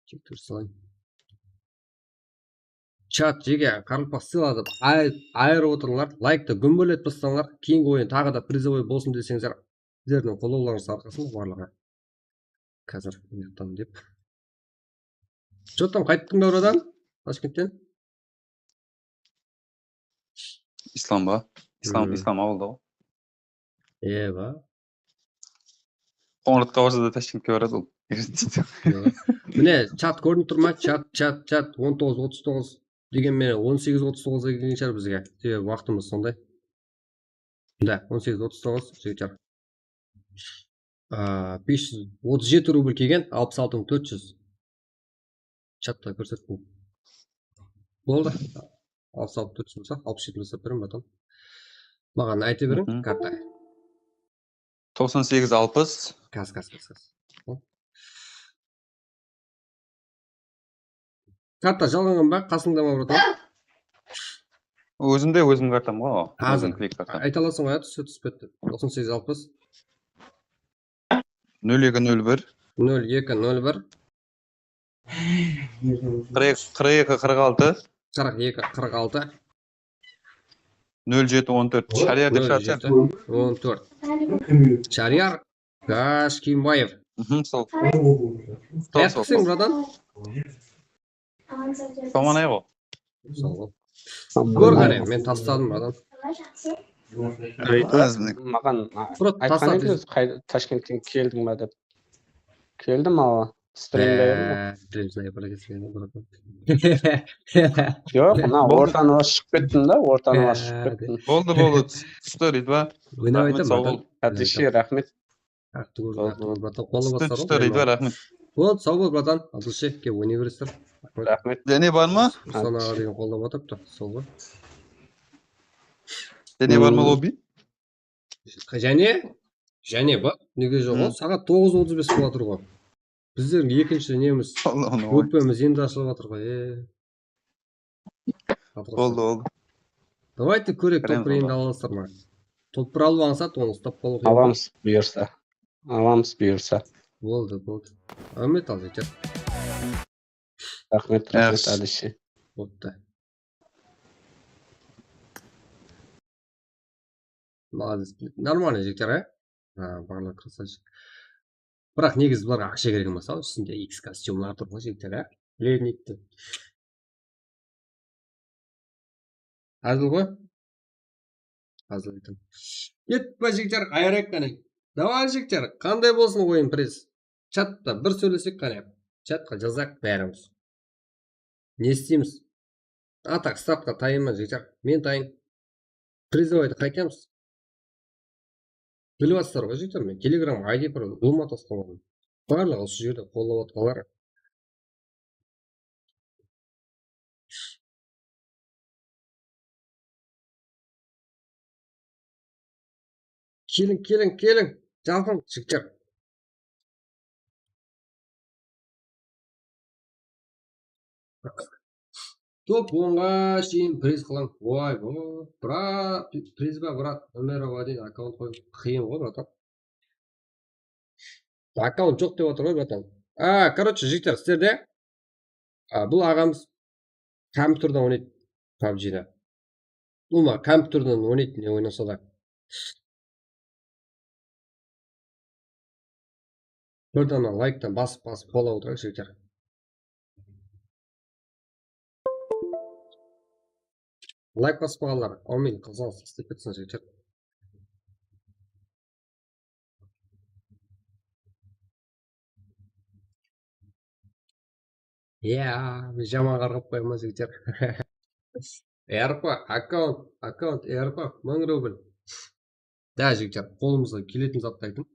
Chekti kórsetip alayın. Chat, jege, qaraqalpaq sıyladı. Ay-, ayırıp otırıńlar. Layktı gúmbeletip taslańlar. Keyingi oyın taǵı da prizovoy bolsın deseńizler, sizlerdiń qollawlarıńız arqasında barlıǵı. Házir mıyaqtan dep. Jotam, qaytıptıń ba, bratan? Tashkentten? Islam ba? Islam, Islam awılda ǵoy. Ewa. Qońıratqa barsa da Tashkentke baradı ol. Mine, chat kórinip tur ma? Chat, chat, chat. On toǵız otız toǵız degen menen on segiz otız toǵızǵa kelgen shıǵar bizge. Sebebi waqtımız sonday. Da, on segiz otız toǵız, jigitler. A, bes júz otız jeti rubl kelgen, alpıs altı mıń tórt júz. Chatta kórsettim. Boldı. Alpıs altı tórt júz bolsa, alpıs jeti bolsa berem, bratan. Maǵan ayta beriń, karta. Toqsan segiz alpıs. Kaz, kaz, kaz, kaz. Karta jalǵanǵan ba? Qasıńda ma, bratan? Ózimde, ózimniń kartam ǵoy. Házir ózim klik kartam. Ayta alasań ǵoy, ya, túse túsip ketti. Toqsan segiz alpıs. Nol eki nol bir. Nol eki nol bir. Qırq eki, qırq eki, qırq altı. Qırq eki, qırq altı. Nol jeti on tórt. Shariyar dep shıǵadı. Nol jeti on tórt. Shariyar Gashkimbaev. Mhm, sol. Sol, sol, sol. Bratan? Aman ayǵo. Sawbol. Kór qáne, men tasladım, bratan. Maǵan aytqan edińiz, Tashkentten keldiń ba dep. Keldim, awa. Strimde edim. Dream Sniper kelgen, bratan. Joq, mına ortanı basıp shıǵıp kettim da, ortanı basıp shıǵıp kettim. Boldı, boldı. Tústi, Ridva. Oynap aytaman, bratan. Otlично, raxmet. Raxmet, bratan, qollap atırsań ǵoy. Raxmet. Boldı, saw bol, bratan. Abdulshe, ke, oynay beresizler. Raxmet. Jáne bar ma? Ruslan aǵa degen qollap atırıptı, sol ǵoy. Jáne bar ma lobby? Jáne? Jáne ba? Nege joq ǵoy? Saat toǵız otız bes bolıp atır ǵoy. Bizlerdiń ekinshi nemiz, gúppemiz endi ashılıp atır ǵoy, e. Boldı, boldı. Давайте kóreyik, top bir endi ala alasızlar ma? Top bir alıp ańsat, onı uslap qalıw qıyın. Alamız buyırsa. Alamız buyırsa. Boldı, boldı. Áwmet al, jeter. Raxmet, raxmet, Adilshe. Boldı. Молодец. Нормально, jigitler, á? Ha, barlıq krasavchik. Biraq negizi bularǵa aqsha kerek emes, al, ústinde X kostyumlar tur ǵoy, jigitler, á? Biledi neydi. Házil ǵoy. Házil aytam. Ketpe, jigitler, ayırayıq qáne. Davay, jigitler, qanday bolsın oyın, priz? Chatta bir sóylesek qáne. Chatqa jazayıq bárimiz. Ne isteymiz? A tak, startqa tayınman, jigitler. Men tayın. Prizovoydı qaytamız. Bilip atsızlar ǵoy, jigitler, men Telegram I D bir ulıwma tosqan boldım. Barlıǵı usı jerde qollap atqanlar. Keliń, keliń, keliń. Jalqıń, jigitler. Top onǵa sheyin priz qılıń. Oy, bo, brat, priz ba, brat? Nomer один akkaunt qoyıw qıyın ǵoy, bratan. Akkaunt joq dep atır ǵoy, bratan. A, короче, jigitler, sizlerde, a, bul aǵamız kompyuterden oynaydı, pabjini. Ulıwma, kompyuterden oynaydı, ne oynasa da. Bir dana layktan basıp, basıp qollap otırayıq, jigitler. Layk baspaǵanlar, áwmiyin, qılsańız, islep ketsin, jigitler. Ya, men jaman qarǵap qoyaman, jigitler. Erpa, akkaunt, akkaunt, Erpa, mıń rubl. Da, jigitler, qolımızǵa keletin zattı aytıń.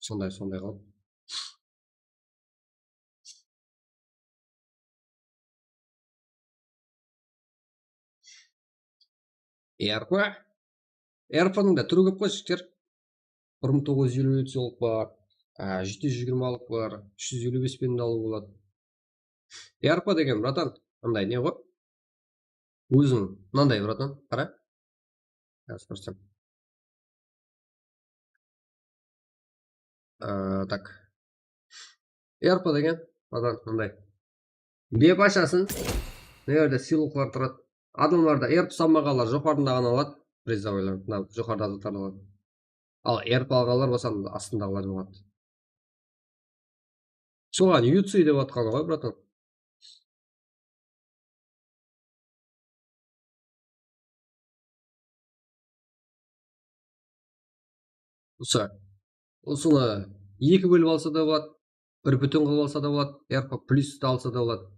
Sonday, sonday qılıp. Erpa. Erpanıń da túri kóp ǵoy, jigitler. Bir mıń toǵız júz eliw yedi yılıq bar, a, jeti júz jigirmalıq bar, úsh júz eliw bes penen de alıwǵa boladı. Erpa degen, bratan, mınday ne ǵoy? Óziń mınanday, bratan, qara. Házir kórsetem. Aa, tak. Erpa degen, bratan, mınday. Bep ashasın. Mına jerde sıylıqlar turadı. Adamlarda erpa salmaǵanlar joqarında ǵana aladı. Prizovoylar, mına joqarıda zatlardı aladı. Al, erpa alǵanlar bolsa astındaǵılardı aladı. Soǵan yu ci dep atqanı ǵoy, bratan. Usı, usını eki bólip alsa da boladı, bir pútin qılıp alsa da boladı, erpa plyusti alsa da boladı.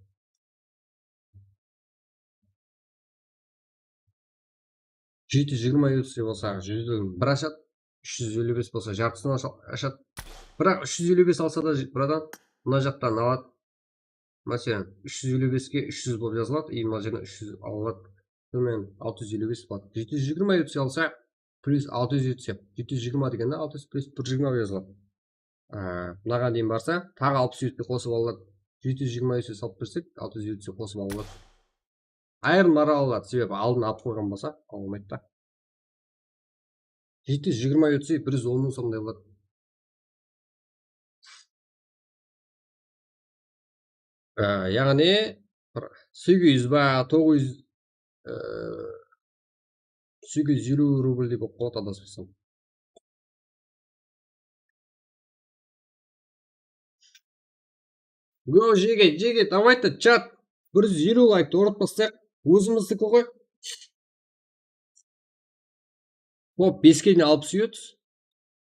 Jeti júz jigirma yu ci bolsa, júzden bir ashadı, úsh júz eliw bes bolsa, jartısın asha-, ashadı. Biraq úsh júz eliw bes alsa da, bratan, mına jaqtan aladı. Máselen, úsh júz eliw beske úsh júz bolıp jazıladı, и mına jerden úsh júz alınadı. Tómen altı júz eliw bes boladı. Jeti júz jigirma yu ci alsa, plyus altı júz yu ci. Jeti júz jigirma degende altı júz plyus bir júz jigirma bolıp jazıladı. Aa, mınaǵan deyin barsa, taǵı altı júz yu ci qosıp alınadı. Jeti júz jigirma yu ci salıp bersek, altı júz yu ci qosıp alınadı. Ayırımları aladı, sebebi aldın alıp qoyǵan bolsa, alınbaydı da. Jeti júz jigirma yu ci bir júz on mıń somday boladı. Á, yaǵnıy, bir segiz júz ba, toǵız júz, e, segiz júz eliw rublday bolıp qaladı, adaspasań. Go, jege, jege, давайте, chat. Bir júz eliw layktı urıp baslayıq. Ózimizdiki ǵoy. Top beske deyin alıp súyedi.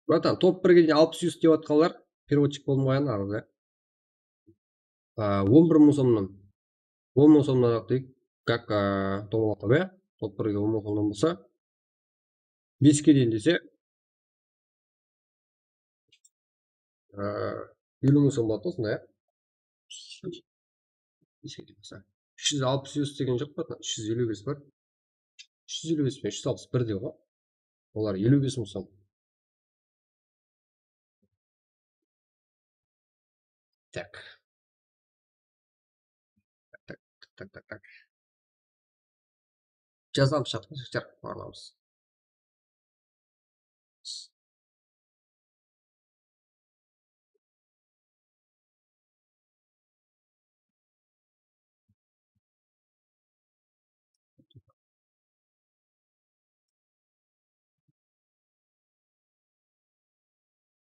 Bratan, top birge deyin alıp súyedi dep atqanlar, переводчик bolmaǵan arada. A, on bir mıń somnan. On mıń somnan aq deyik. Как, a, domalaqta, ya? Top birge on mıń somnan bolsa, beske deyin dese, a, eliw mıń som boladı da, sonda, ya? Beske deyin bolsa. Úsh júz alpıs úsh degen joq pa? Úsh júz eliw bes bar. Úsh júz eliw bes penen úsh júz alpıs bir de ǵoy. Olar eliw bes mıń som. Tak. Tak, tak, tak, tak, tak. Jazamız chatqa, jigitler, barlamız.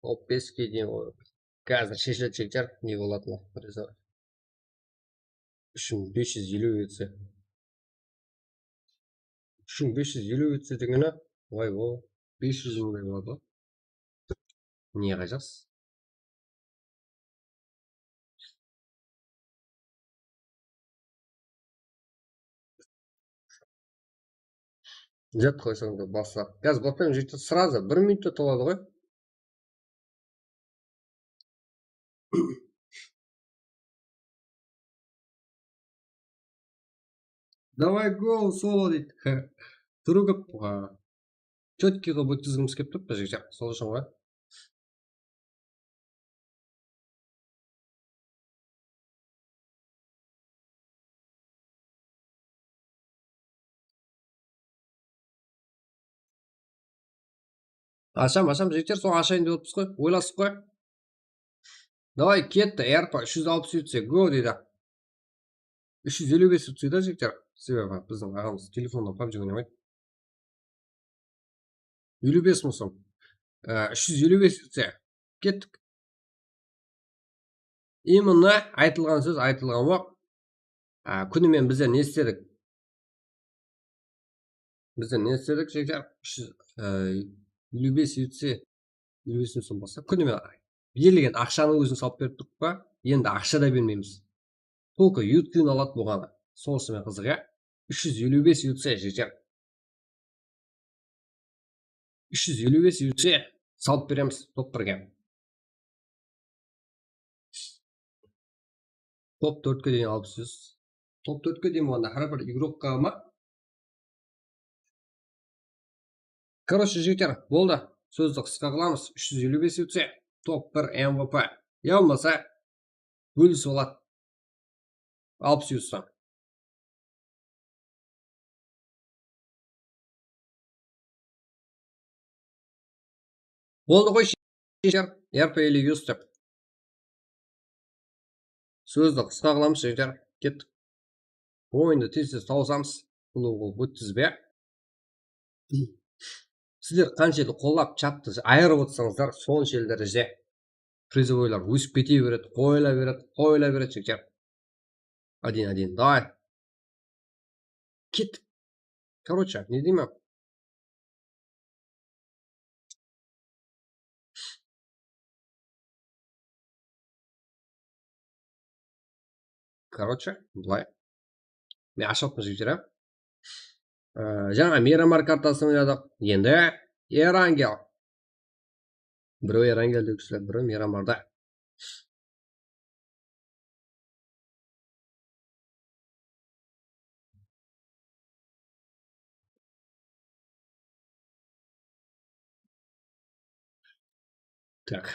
Top beske deyin ol. Házir sheshiledi, jigitler, ne bolatını. Úsh mıń bes júz eliw etse. Úsh mıń bes júz eliw etse degeni, vay, o bes júz mıńday boladı ǵoy. Ne qajaqsız? Jat qoysań da basla. Gaz botpen jigitler, сразу bir minutta toladı ǵoy. Давай gol, solo deydi. Turıp, a, chetkiyge ótkizgimiz kelip turıptı, jigitler. Sol ushın ǵoy. Asham, asham, jigitler, soń ashayın dep otırmız ǵoy. Oylasıq ǵoy. Davay, ketti, Erpa, úsh júz alpıs úsh go deydi. Úsh júz eliw bes útse da, jigitler. Sebebi biziń aǵamız telefonnan pabji oynamaydı. Eliw bes mıń som. Á, úsh júz eliw bes útse. Kettik. Именно aytılǵan sóz aytılǵan waq. Á, kúnime bizler ne istedik? Bizler ne istedik, jigitler? Úsh júz, e, eliw bes útse, eliw bes mıń som bolsa, kúnime berilgen aqshanıń ózin salıp berip turıp pa? Endi aqsha da bermeymiz. Только yutkin aladı bolǵanı. Sonısımen qızıq, ya? Úsh júz eliw bes útse, jigitler. Úsh júz eliw bes útse, salıp beremiz top birge. Top tórtke deyin alpıs júz. Top tórtke deyin bolǵanda hár bir igrokqa ma? Короче, jigitler, boldı. Sózdi qısqa qılamız. Úsh júz eliw bes útse, top bir M V P. Ya bolmasa, bólisip aladı. Alpıs júz som. Boldı ǵoy, shesher, R P ili Yusuf. Sózdi qısqa qılamız, jigitler. Kettik. Oyındı tez-tez tawısamız. Bul ol ótkizbe. Sizler qanshelli qollap chattı ayırıp otırsańızlar, sonshelli dárejede prizovoylar ósip kete beredi, qoyıla beredi, qoyıla beredi, jigitler. Один один, давай. Kettik. Короче, ne deymen? Короче, bılay. Men ashıp atırman, jigitler, á. Á, jańa Miramar kartasın oynadıq. Endi Erangel. Birew Erangel dep júrsizler, birew Miramarda. Tak.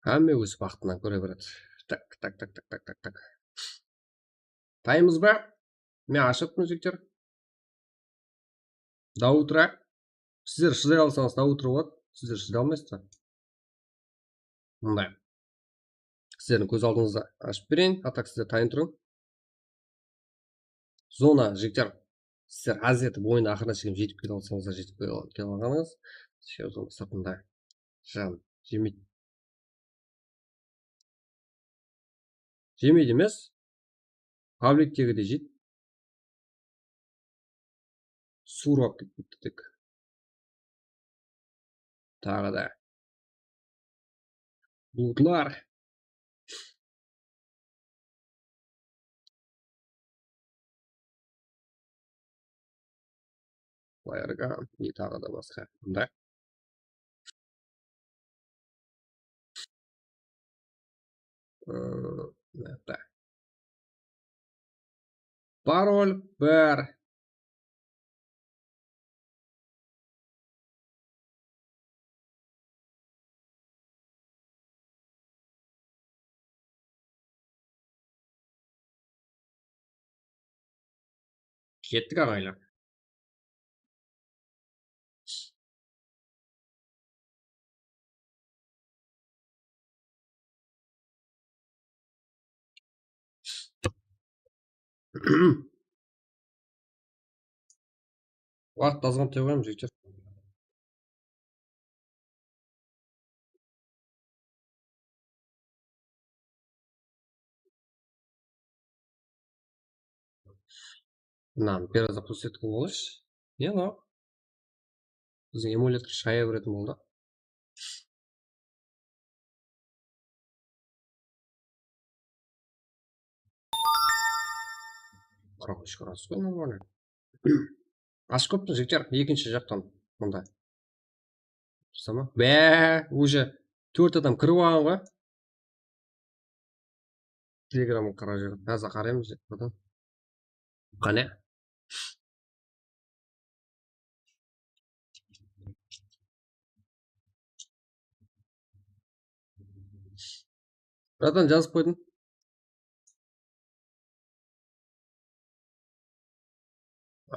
Hámme óz waqtınan kóre beredi. Tak, tak, tak. Taymız ba? Men ashıp atırman, jigitler. До утра. Sizler shıday alsańız, до утра boladı. Sizler shıday almaysızlar. Mınday. Sizlerdiń kóz aldıńızda ashıp bereyin. A tak sizler tayın turıń. Zona, jigitler. Sizler házir etip oyın aqırına shekem jetip kele alsańızlar, jetip kele al-, kele alǵanıńız. Sırtında jan jemeydi. Jemeydi emes. Publiktegi de jeydi. Suwırıp alıp ketipti tek. Taǵı da. Bulutlar. Fire gun, ne taǵı da basqa. Mında. Iı, mında. Parol bir. Kettik, aǵaylar. Waqıt azǵantay qoyamız, jigitler. Mınanı biraz da pus etken bolayıq. Ne mınaw? Biziń emuletke shaya beretin boldı. Qırq úsh gradus qoy, normalno. Ashıp kópti, jigitler, ekinshi jaqtan mında. Tamam. Bá, уже tórt adam kirip alǵan ǵoy. Telegramǵa qarap júr. Házir qaraymız. Qáne. Bratan, jazıp qoydım.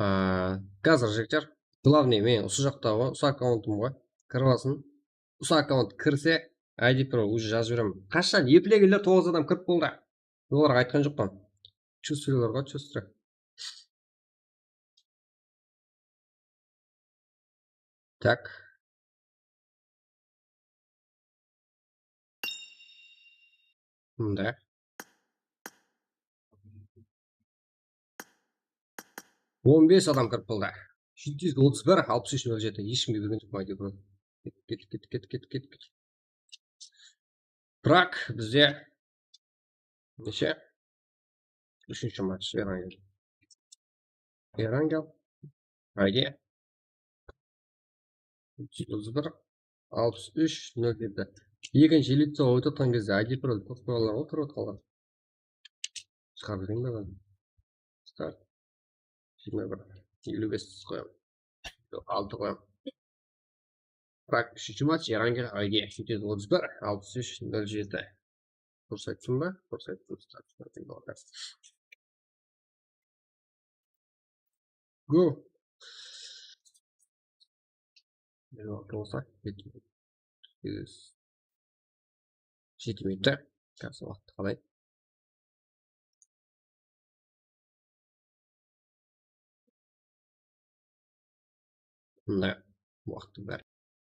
Aa, házir, jigitler, главный men usı jaqta ǵoy, usı akkauntım ǵoy. Kirip alsın. Usı akkaunt kirse, I D Pro уже jazıp jiberemen. Qashan eplegenler toǵız adam kirip boldı. Olarǵa aytqan joqpan. Чувствоlar ǵoy, чувство. Так. Mında. On bes adam kirip boldı. Jeti júz otız bir, alpıs úsh, nol jeti. Hesh kimge bergen joqpan, áytewir. Kettik, kettik, kettik, kettik, kettik. Birak bizde neshe? Úshinshi match, Erangel. Erangel. Haydi. Otız bir, alpıs úsh, nol jeti. Ekinshi elitsaǵa ótip atqan gezde I D Pro kóp qoyǵanlar ǵoy, kirip atqanlar. Shıǵarıp jibereyin be ben? Start. Jigirma bir, eliw bes qoyaman. Yoq, altı qoyaman. Birak, úshinshi match, Erangel, I D, jeti júz otız bir, alpıs úsh, nol jeti. Durıs ayttım ba? Durıs ayttım. Start. Go. Bir waqıt bolsa, jeti minut. Házir waqıt qalay? Mına waqıt bár.